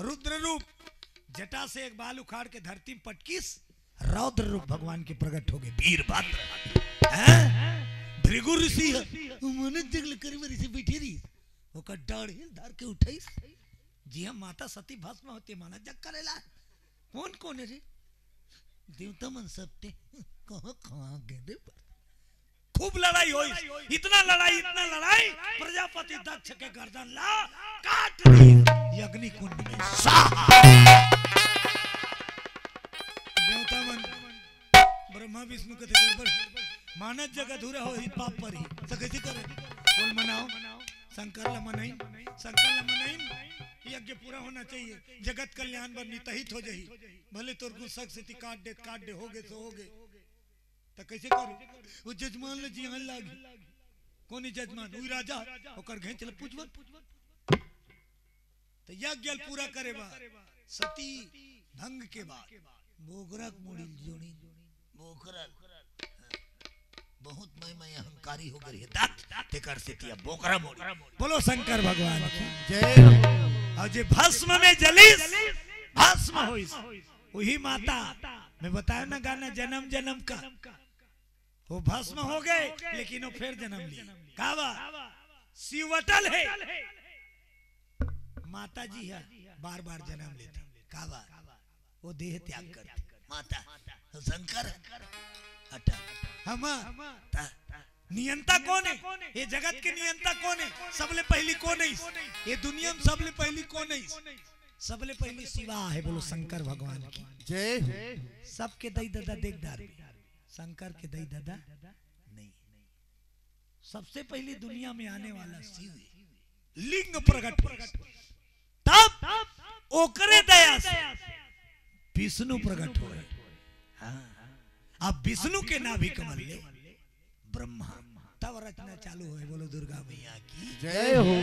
रुद्र रूप, जटा से एक बाल उखाड़ के धरती में पटकिस, रौद्र रूप भगवान के प्रगट हो गए, वीरभद्र। हैं? भृगु ऋषि ह, मानस जंगल करे बर इसे बैठे रहिस, ओकर डाढ़ हिल धर के उठाइस। जी हम माता सती भस्म होती मानस जग करेला। कौन कौन है रे? देवता मन सब ते। कहाँ कहाँ गए रे? खूब लड़ाई होइस, इतना लड़ाई, इतना लड़ाई, प्रजापति दक्ष के गर्दन ला काट दिस अग्नि कुंड में। स्वाहा। देवता मन, ब्रह्मा विष्णु कथे गड़बड़, मानस जग अधूरा होही, पाप परही, त कइसे करे? बोल मनाओ, शंकर ला मनाइन, शंकर ला मनाइन, यज्ञ पूरा होना चाहिए, जगत कल्याण बर नितहित हो जाही। भले तोर गुस्सा के सेती काट दे, काट दे, हो गे सो हो गे। त कइसे करू? वो जजमान ल जियान लागी। कोनी जजमान? उही राजा, ओकर घेंच ल पूजवन। त यज्ञ ल पूरा करे बर सती भंग के बाद बोकरा के मुड़ी ल जोड़िन। बोकरा ल। बहुत मैं, मैं अहंकारी हो गए हे। दत्त, तेकर सेती अब बोकरा मुड़ी। बोलो शंकर भगवान की। जय हो। अउ जे भस्म में जलिस, भस्म होइस। उही माता, मैं बताया ना गाना जनम जनम का, वो भस्म हो गए, लेकिन वो फेर जनम लिए। का बा? शिव अटल हे। माता जी ह बार बार जनम लेथे। का बा? वो देह त्याग करथे। माता, वो शंकर ह। अटल। हम, त नियंता कोन हे? ये जगत के नियंता कोन हे? सबले पहिली कोन हे? ये दुनिया में सबले पहिली कोन हे? सबले पहिली शिवा हे। बोलो शंकर भगवान की। जय हो। सबके दई ददा देख डारबे, शंकर के दई ददा नहीं। सबसे पहिली दुनिया में आने वाला शिव हे, लिंग प्रगट होइस, तब ओकरे दया से विष्णु प्रगट होए। हाँ, अब विष्णु के नाभि कमल ले ब्रह्मा, तब रचना चालू होए। बोलो दुर्गा मैया की। जय हो।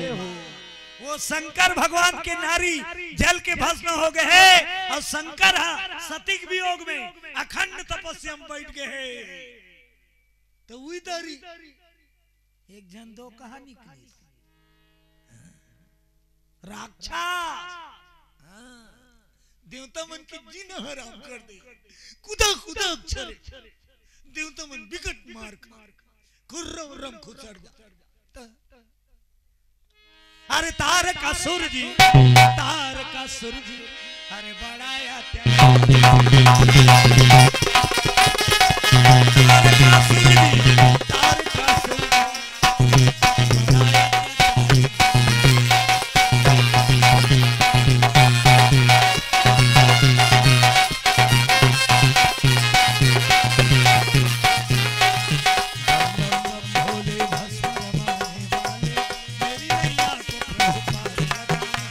वो शंकर भगवान के नारी जल के भस्म हो गए हे अउ शंकर ह सती के वियोग में अखंड तपस्या में बैठ गए हे। त उही दारी एक झन दो कहा निकलिस। राक्षस। हाँ। देवता मन के जीना हराम कर दे। कुदा कुदा अक्षर। देवता मन बिकट मार खा। कुर्रम रम खुसर जा। त-, अरे तारकासुर जी, तारकासुर जी, अरे बड़ा अत्याचार। तारकासुर जी, तारकासुर जी। भोले भस्म जमाने वाले, मेरी नैया को प्रभु पार लगाना।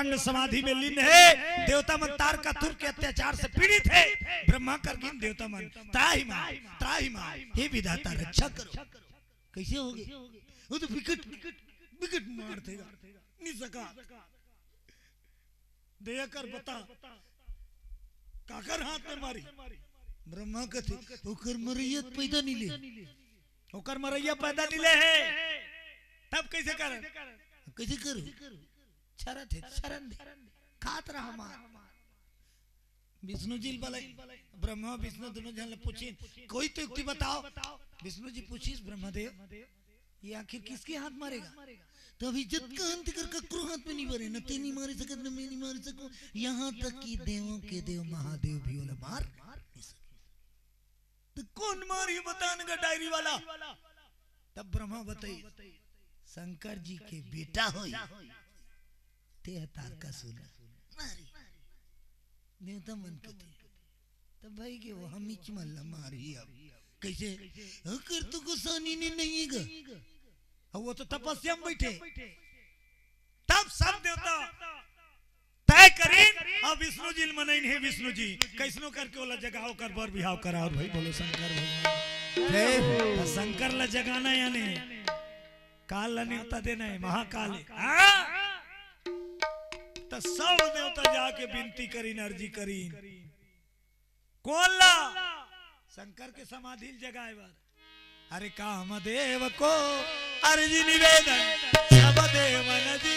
अखंड समाधि में लीन हे। देवता मन तारकासुर के अत्याचार से पीड़ित हे। ब्रह्मा करगिन देवता मन, "त्राहि माम, त्राहि माम, हे विधाता, रक्षा करो।" कइसे होगे? वो तो बिकट, बिकट मारथे गा, नि सका। दया कर बता, काकर हाथ में मारी? ब्रह्मा कथे, "ओकर मरइया पैदा नि ले, ओकर मरइया पैदा नि ले हे, तब कइसे कर, कइसे करू?" छरत हे, छरन दे, खात रहा मार। विष्णु जी ल बलाइन, ब्रह्मा विष्णु दुनों झन ल पूछिन, "कोई तो युक्ति बताओ।" विष्णु जी पूछिस, "ब्रह्मदेव, ये आखिर किसके हाथ मारेगा?" "तो अभी जतका अंत कर ककरो हाथ में नि मरे, न ते नि मारे सकत, न मैं नि मारे सकूं, यहाँ तक कि देवों के देव महादेव भी ओला मार नि सके।" "तो कोन मारही बता न गा डायरी वाला?" तब ब्रह्मा बताइस, "शंकर जी के बेटा होही, ते ह तारकासुर ला मारही।" देवता मन कथे, "तब भाई के वो हम इच मन ला मारही अब।" कइसे? "ओकर तो गोसानी ने नइ हे गा, अउ वो तो तपस्या में बइठे।" तब सब देवता तय करिन, अउ विष्णु जी ल मनइन, "हे विष्णु जी, कइसनो करके ओला जगाओ, ओकर बर बिहाव कराओ।" भाई बोलो शंकर भगवान। जय हो। त शंकर ला जगाना यानी काल ला नेवता देना हे, महाकाल हे। हाँ? त सब देवता जाके बिनती करिन, अर्जी करिन। कोन ला? शंकर के समाधि ल जगाए बर। अरे कामदेव को अर्जी निवेदन, सब देवन जी।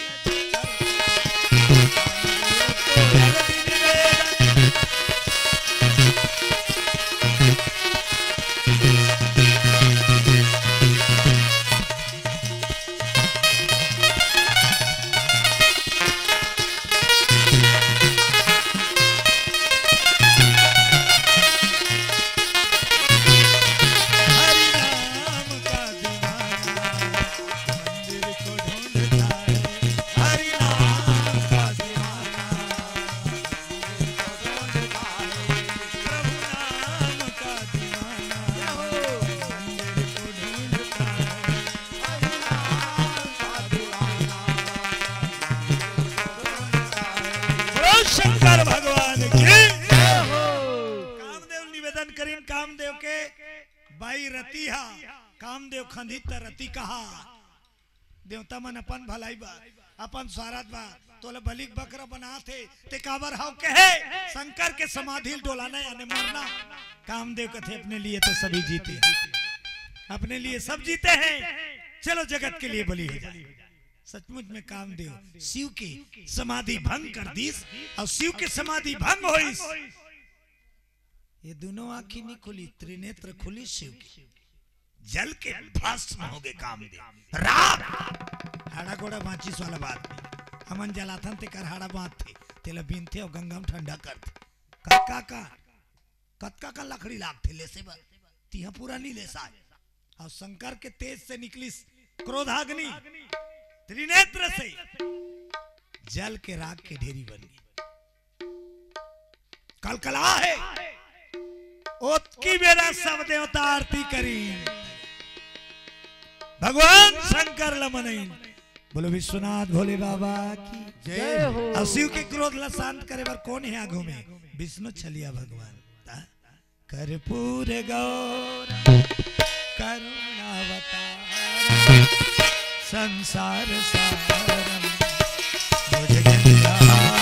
शंकर भगवान की। कामदेव निवेदन करिन, कामदेव के बाई रति हा, कामदेव खंधित रति कहा। देवता मन अपन भलाई बर, अपन स्वारथ बर तोला बलि के बकरा बनात हे, ते काबर हव कहे? शंकर के समाधि ल डोलाना याने मरना। कामदेव कथे, "अपने लिए तो सभी जीते हैं, अपने लिए सब जीते हैं, चलो जगत के लिए बलि हो जाए।" सचमुच में कामदेव शिव के समाधि भंग कर दीस, अउ शिव के समाधि भंग होइस। ये दुनों आँखी नि खुली, त्रिनेत्र खुली शिव के। जल के भस्म होगे कामदेव। राख! हाड़ा गोड़ा बाँचिस वाला बात नहीं। हमन जलाथन तेकर हाड़ा बाँचथे, तेला बीनथे अउ गंगा में ठंडा करथे। कतका का, कतका का लकड़ी लागथे लेसे बर, तिहा पूरा नि लेसाय। अउ शंकर के तेज से निकलिस क्रोधाग्नि, त्रिनेत्र से जल के राख के ढेरी बन गे। कलकला हे। ओतकी बेरा सब देवता आरती करिन, भगवान शंकर ल मनइन। बोलो विश्वनाथ भोले बाबा की जय हो। अउ शिव के क्रोध ल शांत करे बर कोन हे आगू में? विष्णु छलिया भगवान। ता कर्पूर गौर करुणावतार संसार सारम भुजगेंद्रहार।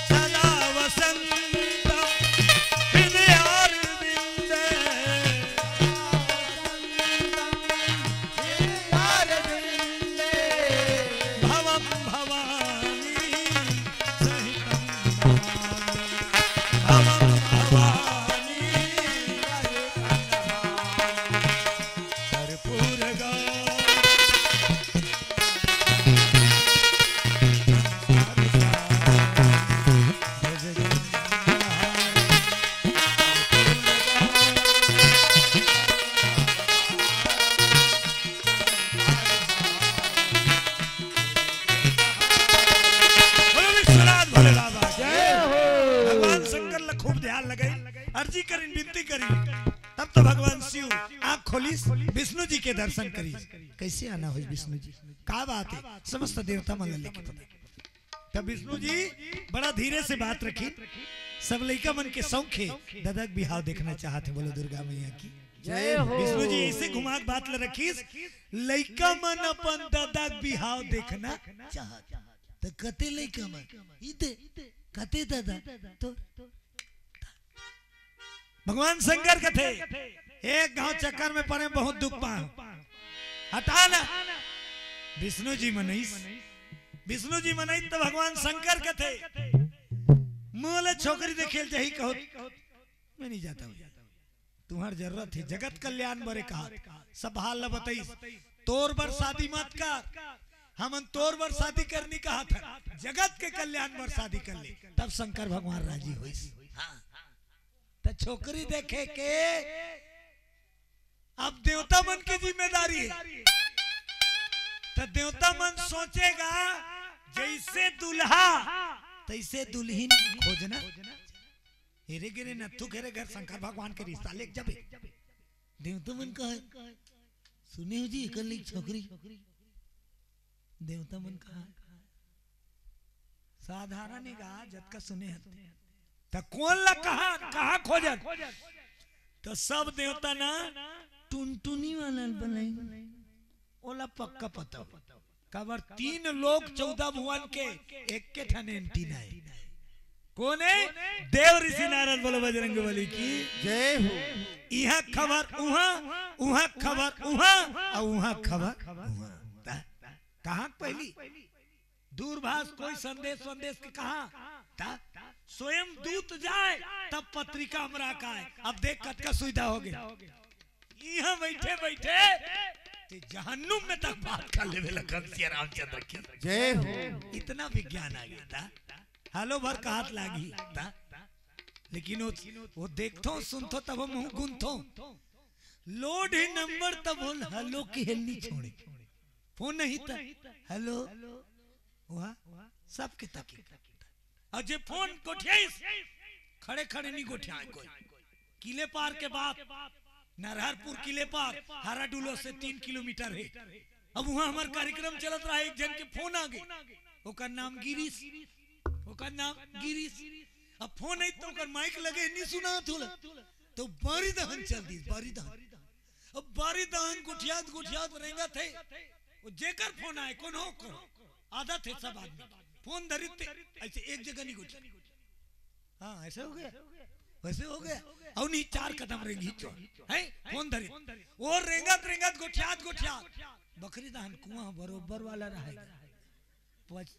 सदा वसंत हृदयारविंदे। भवं भवानी विष्णु जी के दर्शन करिस। कैसे आना होइस विष्णु जी? का बात है? समस्त देवता मन ला लेके पधारे। तब विष्णु जी बड़ा धीरे से बात रखिन। सब लइका मन के शौक हे, ददा के बिहाव देखना चाहत हे। बोलो दुर्गा मैया की जय हो। विष्णु जी ऐसे घुमा के बात ला रखिस, लइका मन अपन ददा के बिहाव देखना चाहत। त कते लइका मन, इते कते ददा, तो भगवान शंकर कथे, एक घांव चक्कर में पड़े, बहुत दुख पाए, हटा ना। विष्णु जी मनइस, विष्णु जी मनइस त भगवान शंकर कथे, मोला छोकरी देखे ल जाही कहो, मैं नहीं जाता हूँ। तुम्हार जरूरत हे, जगत कल्याण बरे कहा, सब हाल ल बताइस। तोर बर शादी मत कर, हमन तोर बर शादी करनी कहा था, जगत के कल्याण बर शादी कर ले। तब शंकर भगवान राजी होइस। हाँ। त छोकरी देखे के अब देवता मन के जिम्मेदारी हे। त देवता मन सोचेगा, जैसे दूल्हा तैसे दुल्हिन खोजना। हेरे गेरे नत्थू के रे घर शंकर भगवान के रिश्ता लेके जाबे। देवता मन कहा, सुने हो जी, एकर लइक छोकरी। देवता मन कहा, साधारण ही कहा, जतका सुने हन। त कोन ला कहा, कहा खोजन? त सब देवता ना टुनटुनी वाला बलाई, ओला पक्का पता हो। काबर तीन लोक चौदह भुवन के एक के ठन एंटीना हे। कोन हे? देव ऋषि नारद। बोलो बजरंग बली की जय हो। इहाँ खबर उहाँ, उहाँ खबर उहाँ, अउ उहाँ खबर उहाँ। त कहाँ पहली? दूरभाष कोई संदेश, संदेश के कहाँ? त स्वयं दूत जाए, तब पत्रिका हमरा का आए। अब देख कतका सुविधा हो गई। इहाँ बैठे बैठे ते जहन्नुम में तक बात कर लेवे लखन सिया रामचंद्र की जय हो। इतना विज्ञान आ गया था। हेलो भर कहत लागी था, लेकिन वो, वो देखथो, सुनथो, तब हम मुंह गुनथो। लोड ही नंबर तब बोल हेलो की हेलनी छोड़े। फोन नहीं था, हेलो, वहाँ सबके तक। अउ जे फोन गोठियाइस, खड़े खड़े नहीं गोठियाए कोई। किले पार के बात, नरहरपुर किले पार, हराडुलो से तीन किलोमीटर हे। अब उहाँ हमर कार्यक्रम चलत रहा, एक झन के फोन आ गे, ओकर नाम गिरीश, ओकर नाम गिरीश। अब फोन आई त ओकर माइक लगे, नहीं सुनात होला, त बारी दहन चल दिस, बारी दहन। अब बारी दहन गोठियात गोठियात रेंगत हे, वो जेकर फोन आए, कोनो कोनो, आदत हे सब आदमी फोन धरित ते, ऐसे एक जगह नहीं गोठियात। हाँ, ऐसे हो गया, वैसे हो गया। अउ नहीं, चार कदम रेंगी चो, हैं? फोन धरित, वो रेंगत रेंगत गोठियात गोठियात, बकरी दहन कुआं बरोबर वाला रहेगा, पच-,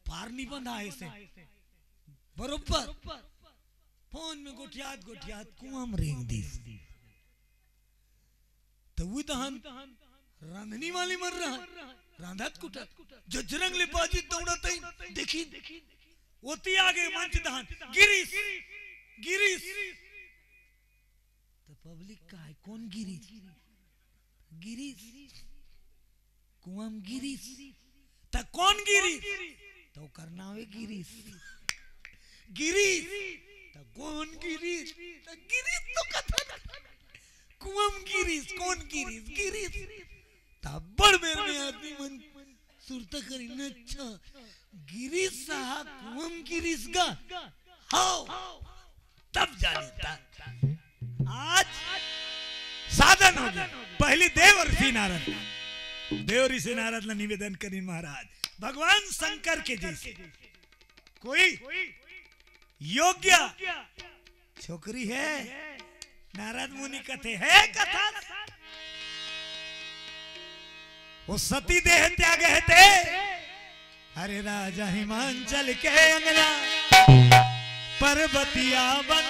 पार नहीं बंधा ऐसे, बरोबर फोन में गोठियात गोठियात कुआं में रेंग दिस। त वो दहन रांधनी वाली मन रहा, रांधत कुटत जजरंग ले बाजी दौड़त आई, देखी ओती आगे मंच दहन, गिरीश, गिरीश। त पब्लिक का है, कौन गिरीश? गिरीश, कुआं म गिरीश। त कौन गिरीश? त ओकर नाम हे गिरीश। गिरीश, त कौन गिरीश? त गिरीश तो कथन। कुआं म गिरीश, कौन गिरीश? गिरीश। त बड़ बेर में आदमी मन सुरता करिन, अच्छा, गिरीश साहब कुआं म गिरीश गा। हाव, तब जानी था। आज साधन हो गया। पहली देव ऋषि नारद, देव ऋषि नारद ला निवेदन करिन महाराज, भगवान शंकर के जैसे कोई योग्य छोकरी हे? नारद मुनि कथे हे कथा, वो सती देह त्यागे हे ते, अरे राजा हिमांचल के अंगना पर्वतिया बन।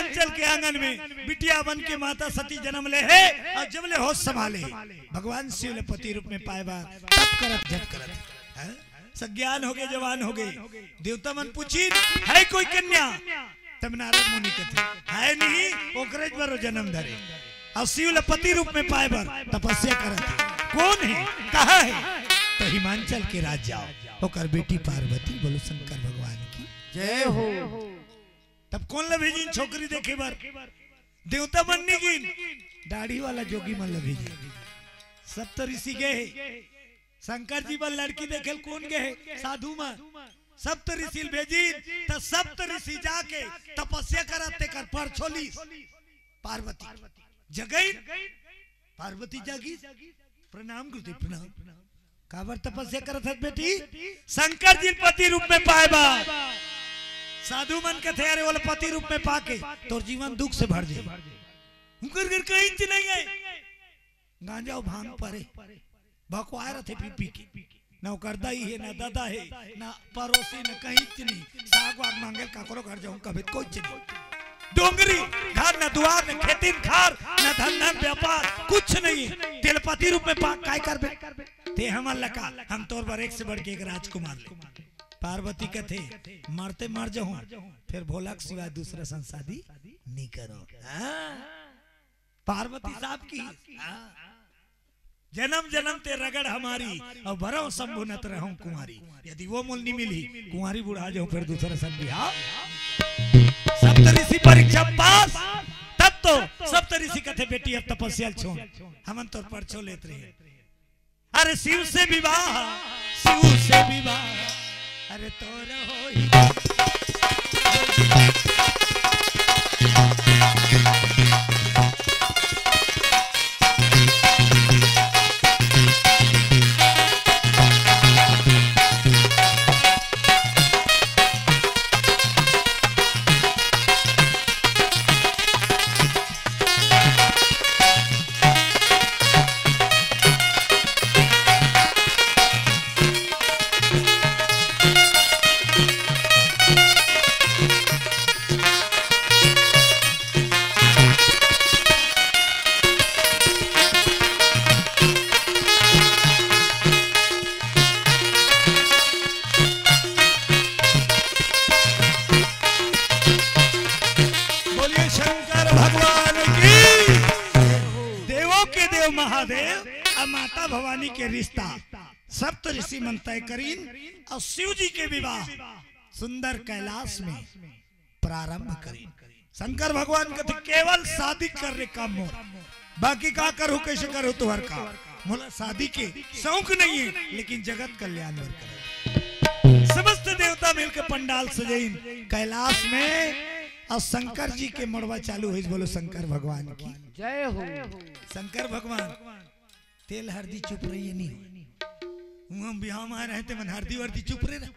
हिमाचल के आंगन में बिटिया बन के माता सती जन्म ले हे अउ जब ले होश संभाले हे, भगवान शिव ल पति रूप में पाए बर तप करत जप करत हे। हैं? सज्ञान होगे, जवान होगे। देवता मन पूछिन, "हे कोई कन्या?" तब नारद मुनि कथे, "हे नहीं, ओकरेच बर ओ जन्म धरे। अउ शिव ल पति रूप में पाए बर तपस्या करत हे। कोन हे? कहाँ हे?" "तो हिमाचल के राज जाव, ओकर बेटी पार्वती।" बोलो शंकर भगवान की जय हो। तब कोन ल भेजिन छोकरी देखे बर? देवता मन नी गिन, दाढ़ी वाला जोगी मन ल भेजिन। सप्त ऋषि गे हे, शंकर जी बर लड़की देखे ल कोन गे हे? साधु मन। सप्त ऋषि ल भेजिन, त सप्त ऋषि जाके तपस्या करत तेकर परछोह लिस पार्वती। जगइन, पार्वती जागिस। प्रणाम गुरुदेव, प्रणाम। काबर तपस्या करत हस बेटी? शंकर जी ल पति रूप में पाए बर। साधु मन कथे, "अरे, ओला पति रूप में पाके तोर जीवन दुख से भर जाही।" उंकर घर कहीं नहीं हे, गांजा अउ भांग परे, भकवाए रथे पी पी के। ना ओकर दाई हे, ना ददा हे, ना पड़ोसी, ना कहीं नहीं। साग वाग मांगे ल काकरो घर जाहूं कभी, कोई नहीं। डोंगरी घर, ना दुआर, ना खेती खार, ना धंधा, ना व्यापार, कुछ नहीं। तेला पति रूप में पा, काय करबे? ते हमर लका, हम तोर बर एक से बढ़ के एक राजकुमार ले। पार्वती कथे, "मरते मर जाहूं, फेर भोला के सिवाय दूसरा संग शादी नी करो।" हाँ? पार्वती साफ किहिस, हाँ। "जन्म जन्म ते रगड़ हमारी, अउ भरव शंभु नत रहूं कुंवारी।" यदि वो मोला नी मिलही, कुंवारी बुढ़ा जाहूं, फेर दूसरा संग बिहाव। सप्त ऋषि परीक्षा पास, तब तो सप्त ऋषि कथे, "बेटी, अब तपस्या ल छोड़, हमन तोर परछोह लेत रहे।" अरे शिव से विवाह, शिव से विवाह, अरे तोर होही। बोलिए शंकर भगवान की। देवों के देव महादेव अउ माता भवानी के रिश्ता सप्त ऋषि मन तय करिन अउ शिव जी के विवाह सुंदर कैलाश में प्रारंभ करिन। शंकर भगवान कथे, "केवल शादी कर रे काम मोर, बाकी का करूं, कैसे करूं तुहर काम, मोला शादी के शौक नहीं हे, लेकिन जगत कल्याण बर करूं।" समस्त देवता मिलके पंडाल सजाइन कैलाश में, अउ शंकर जी के मड़वा चालू होइस। बोलो शंकर भगवान की जय हो। शंकर भगवान तेल हरदी चुप रही हे, नहीं हो। उहाँ बिहाव में आए रहे ते मन हरदी वरदी चुप रहे रहे।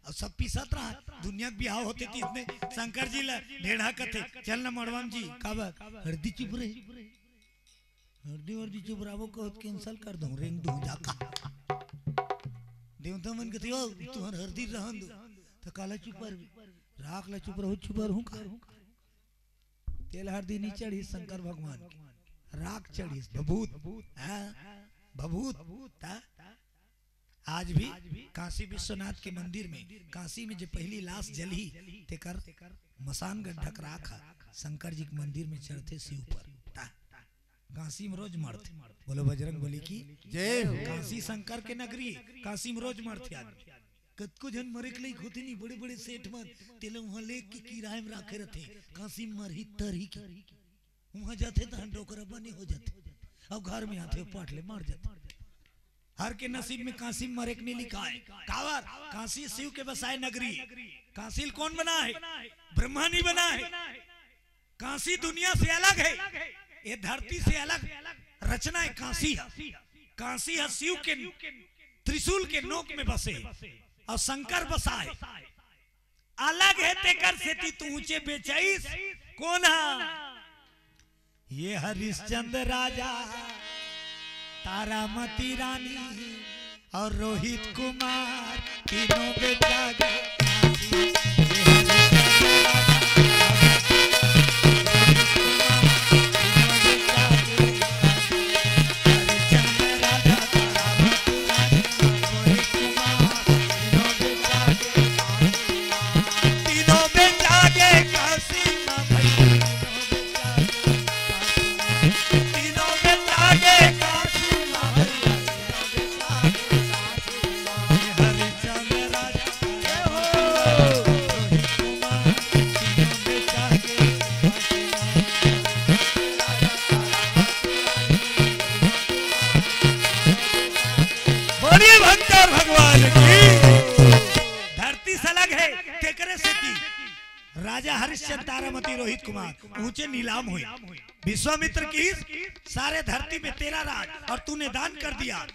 अउ सब पीसत रहा। दुनिया के बिहाव होथे त इसने शंकर जी ला ढेढ़ा कथे, "चल ना मड़वा म जी।" "काबर?" "हरदी चुप रही।" "हरदी वरदी चुप रहा, वो कहत cancel कर दूं, रेंग दूं जाका।" देवता मन कथे, "ओ, तुहर हरदी रहन दो।" "त काला चुप रही?" "राख ला चुप रहूं, चुप रहूं का?" तेल हरदी नी चढ़िस शंकर भगवान के, राख चढ़िस, भभूत, हाँ, भभूत, ता? आज भी काशी विश्वनाथ के मंदिर में, काशी में जे पहली लाश जलही, तेकर मसान गड्ढा के राख ह, शंकर जी के मंदिर में चढ़थे शिव पर, ता? काशी में रोज मरथे। बोलो बजरंग बली की जय हो। काशी शंकर के नगरी, काशी में रोज मरथे आदमी। कतको झन मरे के लइक होथे नी, बड़े-बड़े सेठ मन, तेला उहाँ लेके किराया में राखे रथे, काशी में मरही तरही के। उहाँ जाथे तहन डोकरा बने हो जाथे। अब घर में आथे, पाट ले मर जाथे। हर के नसीब में काशी में मरे के नी लिखाय। काबर? काशी शिव के बसाय नगरी। काशी ल कोन बनाय हे? ब्रह्मा नी बनाय हे। काशी दुनिया से अलग हे, ये धरती से अलग रचना हे काशी ह। काशी ह शिव के त्रिशूल के नोक में बसे हे अउ शंकर बसाय हे। अलग हे तेकर सेती त ऊंचे बेचइस। कोन ह? ये हरिश्चंद्र राजा, तारामती रानी अउ रोहित कुमार तीनों बेटा गे। राजा हरिश्चंद्र, तारामती, रोहित कुमार, ऊंचे नीलाम हुए। विश्वामित्र की, "सारे धरती में तेरा राज और तूने दान कर दिया,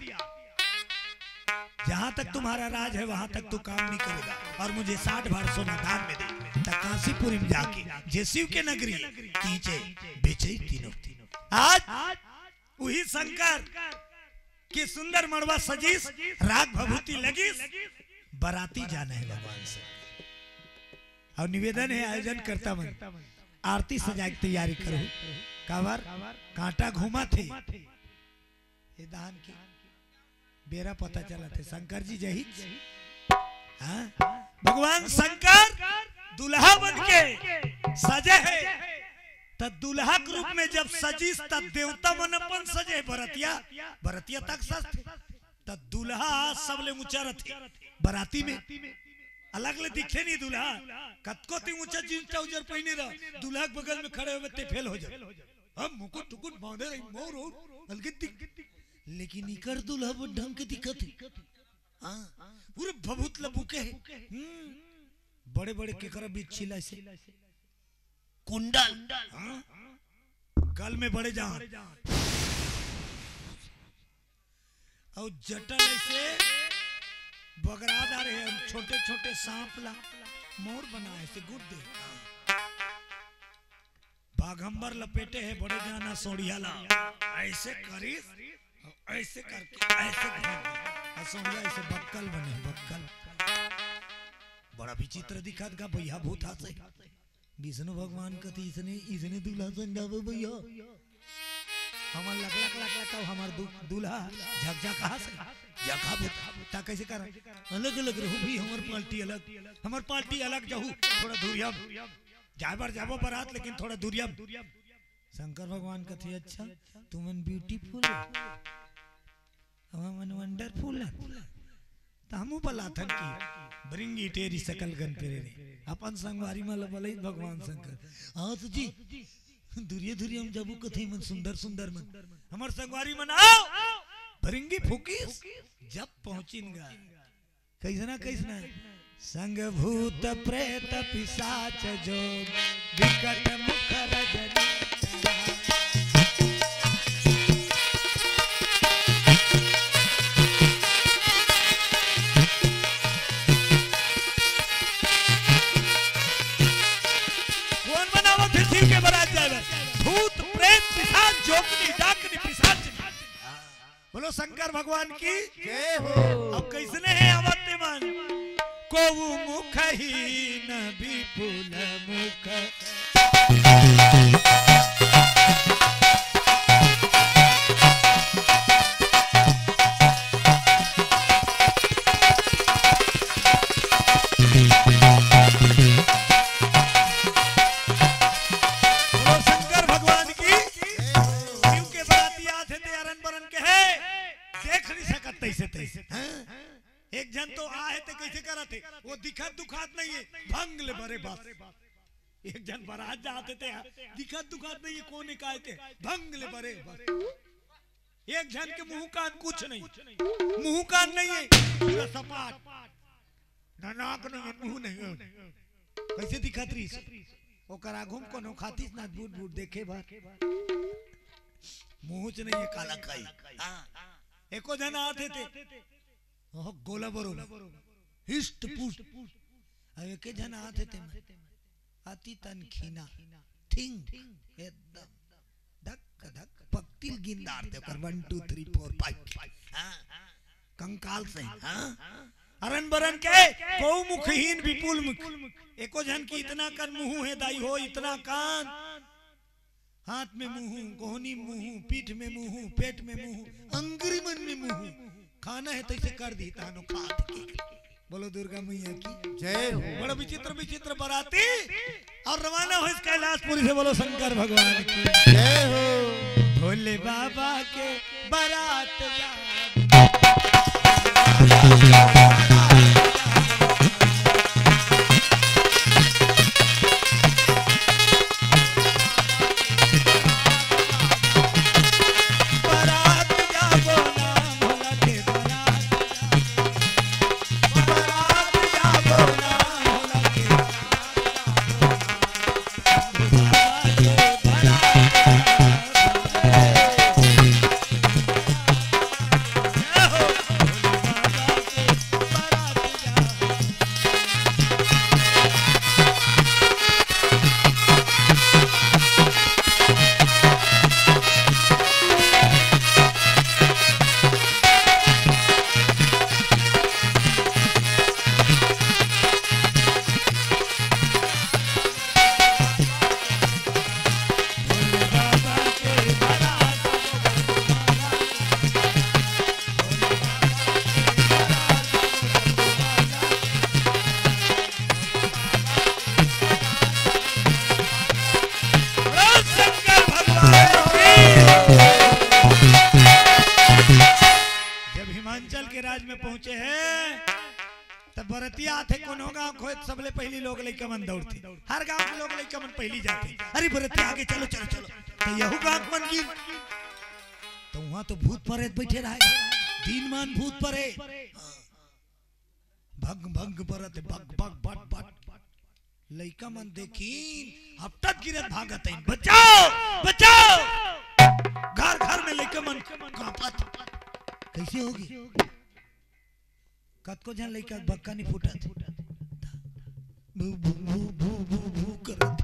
जहां तक तुम्हारा राज है वहां तक तू काम नहीं करेगा और मुझे साठ भार सोना दान में दे।" त कांसीपुरी में जाके जे शिव के नगरी कीचे बेचे तीनों। आज उही शंकर के सुंदर मड़वा सजीस, राग भभूति लगिस, बराती जाना है भगवान से। और निवेदन है आयोजन करता मन, आरती सजाए के तैयारी करो। काबर कांटा घूमा थे, ये धान की बेरा पता चला थे शंकर जी जही। हाँ? भगवान शंकर दुल्हा बन के सजे है, त दुल्हा के रूप में जब सजीस त देवता मन अपन सजे है, बरतिया, बरतिया तक सज थे, त दुल्हा सबले ऊंचा रथे बराती में, अलग ले दिखे नहीं दुल्हा। कतको ते ऊंचा जींस ट्राउजर पहने रह, दुल्हा के बगल में खड़े होवे ते फेल हो जाए। हम मुकुट टुकुट बांधे रही, मोर और अलगे दिख, लेकिन इकर दुल्हा वो ढंग के दिखत है। हाँ, पूरे भभूत लबुके है। हम्म, बड़े बड़े केकरा बिच्छी ला ऐसे कुंडल, हाँ? गल में बड़े जान और जटा ऐसे बगरा डारे हैं, छोटे छोटे सांप ला मोर बनाए से गुड दे। बाघंबर लपेटे है बड़े जाना सोड़िया ला, ऐसे करिस और ऐसे करके ऐसे घूम दे। और सोड़िया ऐसे बक्कल बने, बक्कल। बड़ा विचित्र दिखत गा भैया भूत हाथ से। विष्णु भगवान कति इसने, इसने दूल्हा संग जावे भैया। हमर लक लक लक लक, हमर दू-, दूल्हा झकझक हाथ से, झकझक भूत। ता कैसे कर? अलग अलग रहू भी, हमर पार्टी अलग, हमर पार्टी अलग जाहू, थोड़ा दूरिया जाए बर जाबो बरात, लेकिन थोड़ा दूरिया। शंकर भगवान कथे, "अच्छा, तुमन ब्यूटीफुल हो, हमन वंडरफुल हन।" त हमू बलाथन की बरिंगी टेरी सकल गन पेरे रे। अपन संगवारी मन ल बलई भगवान शंकर, "हाँ तो जी, दूरिया दूरिया हम जाबू कथे मन सुंदर सुंदर मन। हमर संगवारी मन आओ।" बरिंगी फूकिस, जब पहुंचिन गा। कैसना, कैसना? संग भूत प्रेत पिशाच जोग विकट मुख रजनी। कौन बनावत हे शिव के बरात जाए बर? भूत प्रेत पिशाच जोगनी डाकनी पिशाचनी। बोलो शंकर भगवान की जय हो। अब कैसने हे आवत ते मन? कोऊ मुखहीन विपुल मुख। बोलो शंकर भगवान की। शिव के बराती आथे ते अरन बरन के हे, देख नहीं सकत तैसे तैसे। हाँ? एक झन तो आ हे ते कैसे करत हे, वो दिखत दुखात नहीं हे, भंग ले बरे बस। एक झन बरात जात हे ते दिखत दुखात नहीं हे, कोने का हे ते भंग ले बरे बस। एक झन के मुंह कान कुछ नहीं, मुंह कान नहीं हे, पूरा सपाट, ना नाक नहीं हे, मुंह नहीं हे। कैसे दिखत रहिस? ओकर आघू म कोनो खातिस ना बूट बूट देखे बर। मुंह च नहीं हे, काला खाई। हाँ। एको झन आत हे ते, ओह, गोला बरोबर, हिस्ट पुस्ट। अब एके झन आत हे ते, अति तनखीना, थिंग, एकदम धक धक पकतिल गिंदार दे ओकर, वन टू थ्री फोर फाइव। हाँ, कंकाल से, हाँ। अरन बरन के, कोऊ मुखहीन विपुल मुख। एको झन की इतना कन मुंह हे दाई हो, इतना कन। हाथ में मुंह, कोहनी मुंह, पीठ में मुंह, पेट में मुंह, अंगरी मन में मुंह। खाना हे तैसे कर दी तानो खात के। बोलो दुर्गा मैया की जय हो। बड़ा विचित्र विचित्र बराती और रवाना होइस कैलाशपुरी से। बोलो शंकर भगवान की जय हो। भोले बाबा के बरात जा पहुंचे हे, त बरतिया आथे, कोनो गांव के होय, सबले पहिली लोग लइका मन दौड़थे। हर गांव के लोग लइका मन पहिली जाथे, "अरे बरतिया आगे, चलो, चलो, चलो।" त यहू गांव के मन गिन, त उहां तो भूत परेत बइठे रहय, दिन मान भूत परेत। भग भग बरत, भग भग बट बट। लइका मन देखिन, हपटत गिरत भागत आइन, "बचाओ, बचाओ।" घर घर में लइका मन कांपत। कइसे होगे? कतको झन लइका बक्का नइ फूटत। भू, भू, भू करत।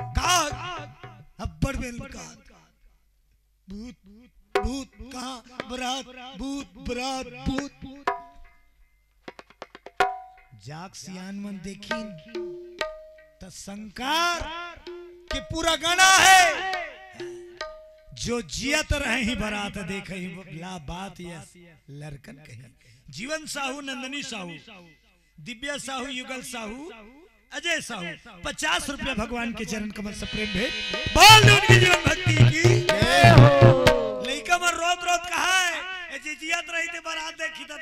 का? अब्बड़ बेर का? भूत, भूत, कहाँ? बरात, भूत, बरात, भूत। जाग सियान मन देखिन, त शंकर के पूरा गना हे। "जो जियत रहय ही बरात देखइ ला बात यस लरकन कही।" जीवन साहू, नंदनी साहू, दिव्या साहू, युगल साहू, अजय साहू, पचास रुपया भगवान के चरण कमल से प्रेम भेंट। बोल दे उनकी जीवन भक्ति की। जय हो। लइका मन रोत रोत कहा हे, "ए जी, जियत रही ते बरात देखी ता,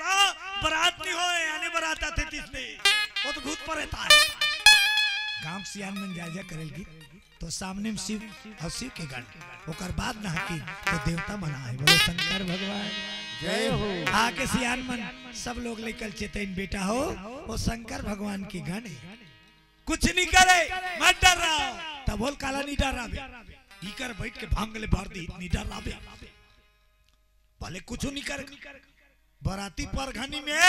बरात नइ होय, आने बरात आथे तिसने, वो तो भूत परेत हे।" गांव सियान मन जायजा करेल की, तो सामने में शिव अउ शिव के गण, ओकर बाद नहाकिन तो देवता मन आए। बोलो शंकर भगवान। जय हो। आके सियान मन सब लोग लइका ल चेतइन, "बेटा हो, वो शंकर भगवान के गण हे, कुछ नइ करे, मत डर्राव।" तब बोल, "काला नइ डर्राबे, इकर बइठ के भांग ले भर दी, नइ डर्राबे।" भले कुछु नइ करे। बराती परघनी में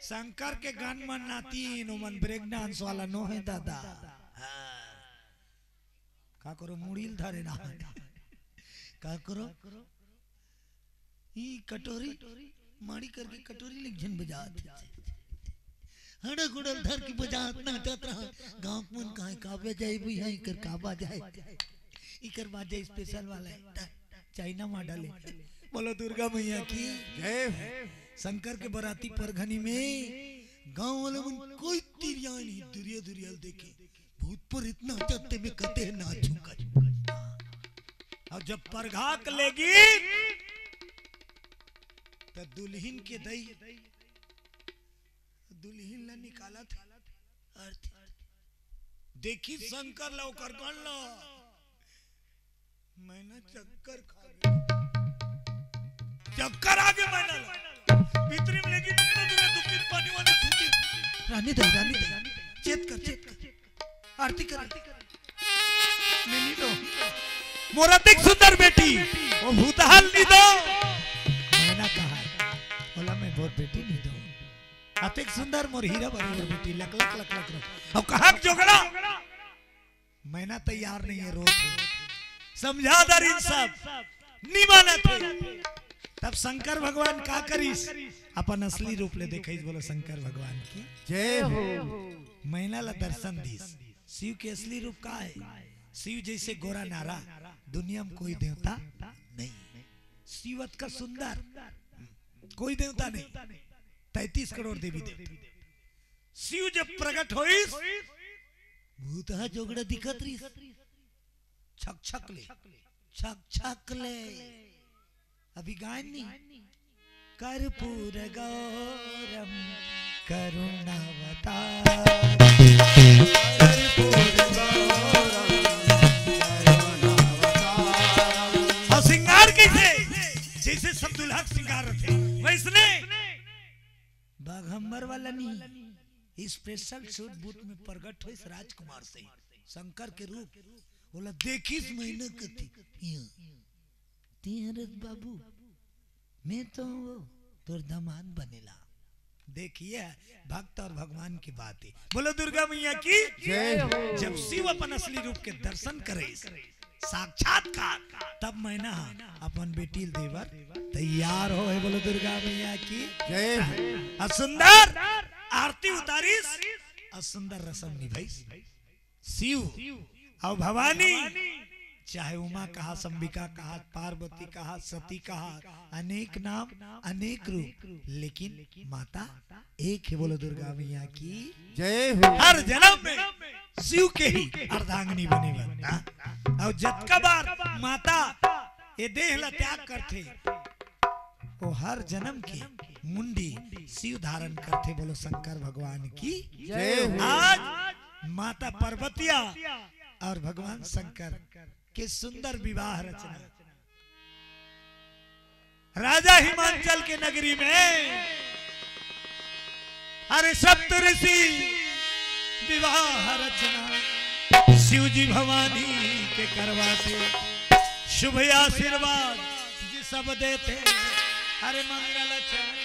शंकर के गन मन नातिन, ओमन break dance वाला नो हे दादा। हाँ। का करो, मुड़ी ल धरे ना। का करो? ई कटोरी, माड़ी करके कटोरी ले झन बजात। हड़ा गुड़ल धर के बजात, नाचत रहा। गांव के मन कहे, "का बजाए भैया, इकर का बजाए?" इकर बाजे special वाला हे, चाइना model हे। बोलो दुर्गा मैया की। जय हो। शंकर के बराती परघनी में गांव वाले मन कोई तिरिया नहीं, दुरिया दुरिया ल देखे। भूत प्रेत नाचत हे, में कते नाचूं का। अउ जब परघा के लेगिन, त दुल्हिन के दई दुल्हिन ला निकालत हे। आरती। देखिस शंकर ला, ओकर गन ला। मैना चक्कर खा गे। चक्कर आ गे मैना ला। भीतरी में लेकिन इतने दूर दुखी पानी वाला थी। रानी दे, रानी दे। चेत कर, चेत कर। आरती कर। मैं नइ दों। मोर अतेक सुंदर बेटी, वो भूतहा ल नइ दों। मैना कहा हे, बोला, "मैं मोर बेटी नइ दों।" अतेक सुंदर मोर हीरा बरोबर बेटी, लक लक लक लक लक। अउ कहाँ के जोगड़ा? मैना तैयार नइ हे, रोत हे। समझा दारिन सब, नइ मानत हे। तब शंकर भगवान का करिस? अपन असली रूप ले देखाइस। बोलो शंकर भगवान की। जय हो। मैना ला दर्शन दिस। शिव के असली रूप का हे? शिव जइसे गोरा नारा दुनिया में कोई देवता नहीं। शिव अतका सुंदर, कोई देवता नहीं। तैंतीस करोड़ देवी देवता। शिव जब प्रगट होइस, भूतहा जोगड़ा दिखत रहिस। छक छक ले, छक छक ले। अभी गायन नहीं। कर्पूर गौरम करुणावतार। अउ श्रृंगार कइसे? जइसे सब दूल्हा के श्रृंगार रथे, वइसने बाघंबर वाला नहीं, special suit boot में प्रगट होइस राजकुमार सही, शंकर के रूप। ओला देखिस मैना कथे, "इहाँ, तें हरस बाबू, मैं तो वो तोर दामाद बनेला।" देखिए, भक्त और भगवान की बात है। बोलो दुर्गा मैया की जय हो। जब शिव अपन असली रूप के दर्शन करिस, साक्षात्कार, तब मैना अपन बेटी ल दे बर तैयार होहे। बोलो दुर्गा मैया की जय हो। अउ सुंदर आरती उतारिस, अउ सुंदर रसम निभाइस। शिव अउ भवानी, चाहे उमा कहा, अंबिका कहा, पार्वती कहा, सती कहा, अनेक नाम, अनेक रूप, लेकिन माता एक हे। बोलो दुर्गा मैया की जय हो। हर जन्म में शिव के ही अर्धांगिनी बने बनता। अउ जतका बार माता ये देह ला त्याग करथे, वो हर जन्म के मुंडी शिव धारण करथे। बोलो शंकर भगवान की जय हो। आज माता पार्वतिया और भगवान शंकर के सुंदर विवाह रचना। राजा हिमांचल के नगरी में, अरे, सप्त ऋषि विवाह रचना, शिव जी भवानी के करवाथे, शुभ आशीर्वाद जी सब देथे। अरे, मंगल चरण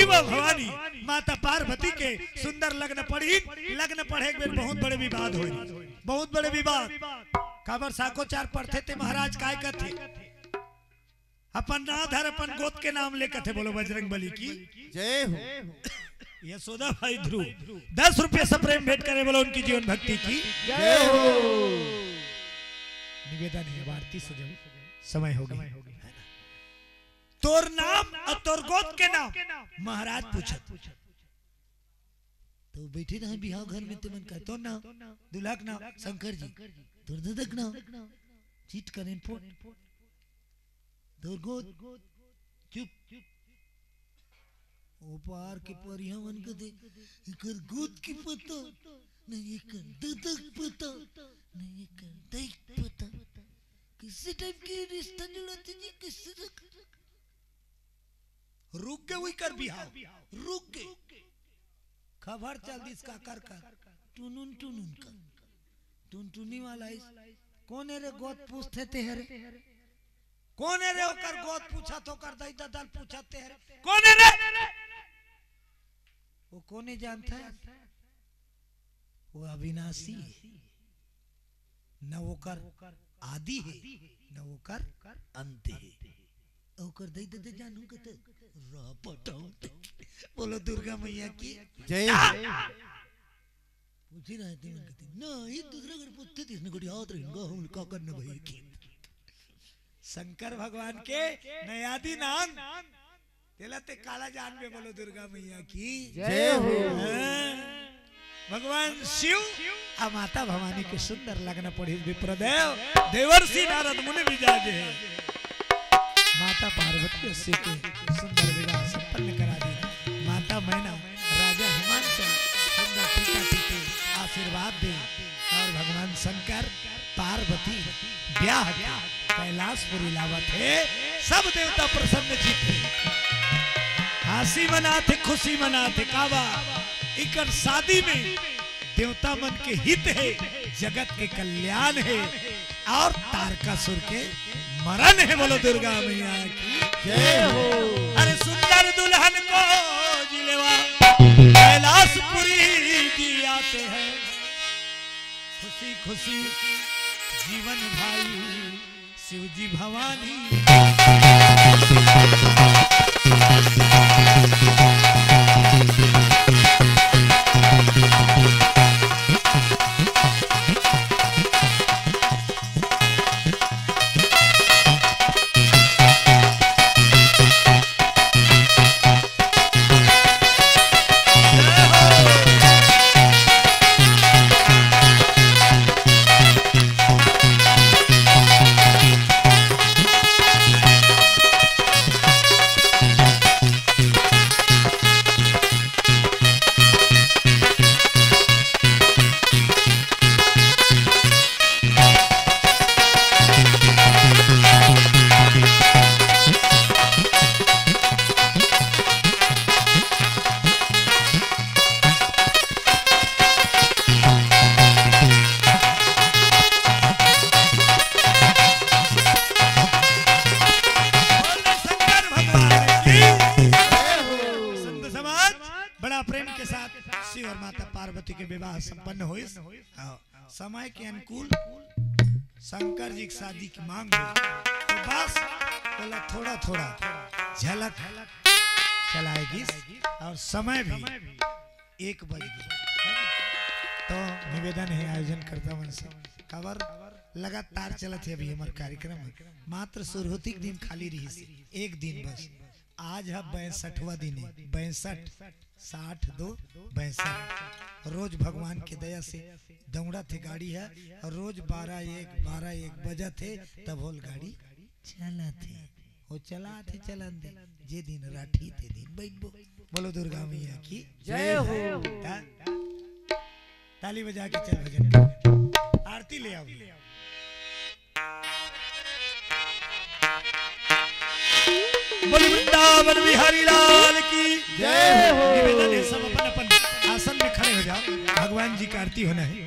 भवानी, माता पार्वती के सुंदर लग्न पढ़ी। लग्न पढ़े के बेर बहुत बड़े विवाद होय, बहुत बड़े विवाद। काबर साको चार पढ़थे ते महाराज काय कथे, अपन नाम धर, अपन गोत के नाम ले कथे। बोलो बजरंग बली की जय हो। यशोदा भाई ध्रुव दस रुपये से प्रेम भेंट करे, बोलो उनकी जीवन भक्ति की जय हो। निवेदन है, अब आरती सजाओ, समय हो गया। तोर नाम और तोर गोत के नाम महाराज पूछत। तो बैठे रहे बिहाव घर में, ते मन का तोर नाम, दुल्हा के नाम शंकर जी, तोर ददक नाम चीट करें फोट, तोर गोत चुप। ओ पार के परिया मन के दे, एकर गोत के पता, नहीं एकर ददक पता, नहीं एकर दैक पता। किसी टाइप के रिश्ता जुड़ाथे जी, किसी तक। रुक गे उइकर बिहाव, रुक गे। खबर चल दिस काकर का, टुनुन टुनुन का। टुनटुनी वाला इस, कोन ए रे गोत पूछथे ते हरे? कोन ए रे ओकर गोत पूछत, ओकर दई ददल पूछत ते हरे? कोन ए रे? वो कोने जानता है? वो अविनाशी है, न ओकर आदि है, न ओकर अंत है। ओकर दई ददे जानू कते रह पटाओ ते। बोलो दुर्गा मैया की जय हो। पूछी रहे थे मन कते, नहीं, दूसरा घर पूछते थे, इसने गोटी हाथ रहेगा, हम का करना भाई की। शंकर भगवान के नयादी नान, तेला ते काला जानबे, बोलो दुर्गा मैया की जय हो। हाँ। भगवान शिव आ माता भवानी के सुंदर लग्न पढ़ी विप्रदेव, देवर्षि नारद मुनि विराजे। माता पार्वती से के सुंदर विवाह संपन्न करा दी। माता मैना राजा हिमांचल सुंदर टीका टीके आशीर्वाद दे और भगवान शंकर पार्वती ब्याह के कैलाशपुरी लावत हे, सब देवता प्रसन्न चित्त हे। हंसी मनाथे, खुशी मनाथे, काबर इकर शादी में देवता मन के हित हे, जगत के कल्याण हे और तारकासुर के मरण हे। बोलो दुर्गा मैया की जय हो। अरे सुंदर दुल्हन को जिलेवा कैलाशपुरी जी आते हैं। खुशी खुशी जीवन भाई शिव जी भवानी। विवाह संपन्न होइस। हाँ, समय के अनुकूल शंकर जी के शादी की मांग हुई, तो बस बोला थोड़ा थोड़ा झलक चलाए गिस और समय भी एक बज गई। तो निवेदन है आयोजन करता मन से, काबर लगातार चलत है अभी हमार कार्यक्रम है, मात्र सुरहुती के दिन खाली रही से एक दिन बस। आज है बैसठवा दिन है, बैसठ, साठ दो बैसठ। रोज भगवान के दया से दौड़त हे गाड़ी है, और रोज बारह एक, बारह एक बजत हे, तब होल गाड़ी चलत हे। वो चलात हे, चलन दे, जे दिन राठी ते दिन बैठबो। बोलो दुर्गा मैया की जय हो। ता-, ताली बजा के चल भजन कर। आरती ले आओ। बोल वृंदावन बिहारी लाल की जय हो। निवेदन है, सब अपन अपन आसन में खड़े हो जाओ, भगवान जी का आरती होना है।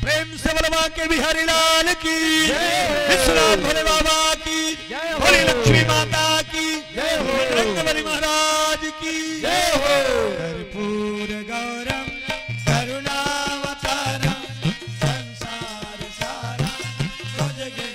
प्रेम से बोलो बांके बिहारी लाल की, विश्वनाथ भोले बाबा की, भोली लक्ष्मी माता की, बजरंग बली महाराज की। जय हो। कर्पूर गौरम करुणावतारम संसार सारम भुजगे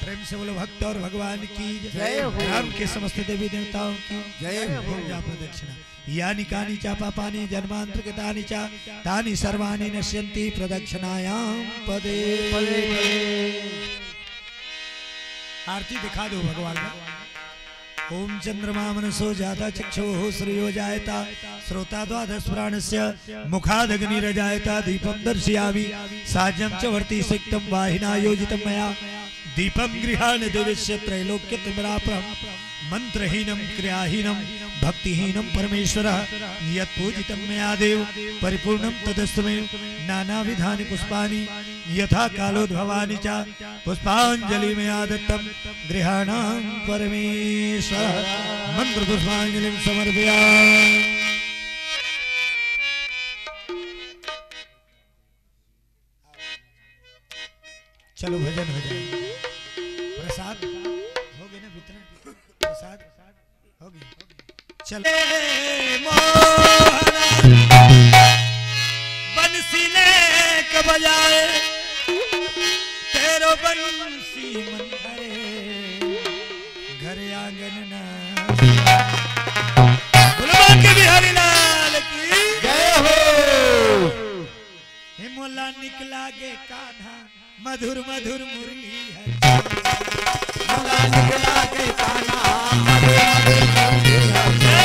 प्रेम से बोलो भक्त और भगवान की जय हो। राम के समस्त देवी देवताओं की जय हो। हो जा प्रदक्षिणा। यानि कानि च पापानि जन्मान्तरकृतानि च, तानि सर्वाणि नश्यन्ति प्रदक्षिणायां पदे। आरती दिखा दो भगवान का। ओम चंद्रमा मनसो जाता चक्षुः श्रियो जायता श्रोता द्वादश प्राणस्य मुखादग्निरजायता दीपं दर्शयामि साज्यं च वर्ति सिक्तं वाहिना योजितं मया दीपं गृहाण देवस्य त्रैलोक्यतिमिरापहं मंत्रहीनं क्रियाहीनं भक्तिहीनं परमेश्वरः यत्पूजितं मया देव परिपूर्णं तदस्तु मे नानाविधानि पुष्पाणि यथा कालोद्भवानि च पुष्पांजलि मया दत्तं गृहाणां परमेश्वर मंत्र पुष्पांजलिं समर्पयामि। चलो भजन हो जाए। प्रसाद हो गए ना वितरण? प्रसाद हो गए। चल। मोहन बंसी ने क बजाए, तेरो बंसी मन धरे, घर आंगन ना। बोलो बांके बिहारी लाल की। जय हो। हे मोला निकला गे कान्हा, मधुर मधुर मुरली है। मोला निकला गे कान्हा, मधुर मधुर मुरली है।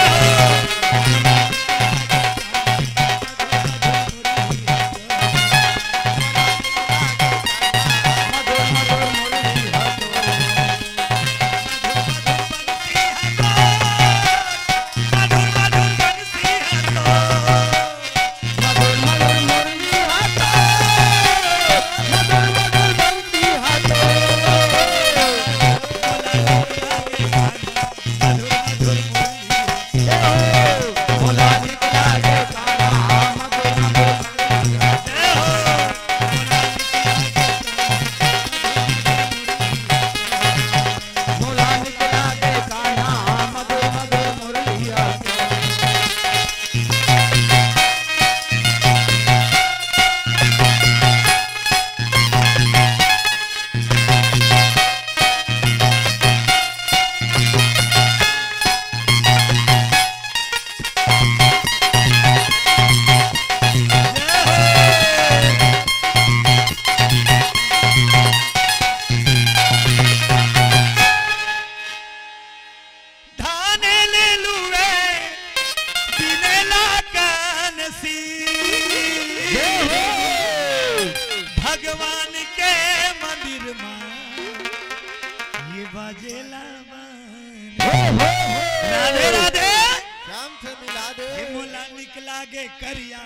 धाने ले लुए बिनेला कानसी। जय हो। भगवान के मंदिर मा ये बाजेला बान। हो, हो, हो। राधे राधे। श्याम से मिला दे। ये मोला निकला गे करिया।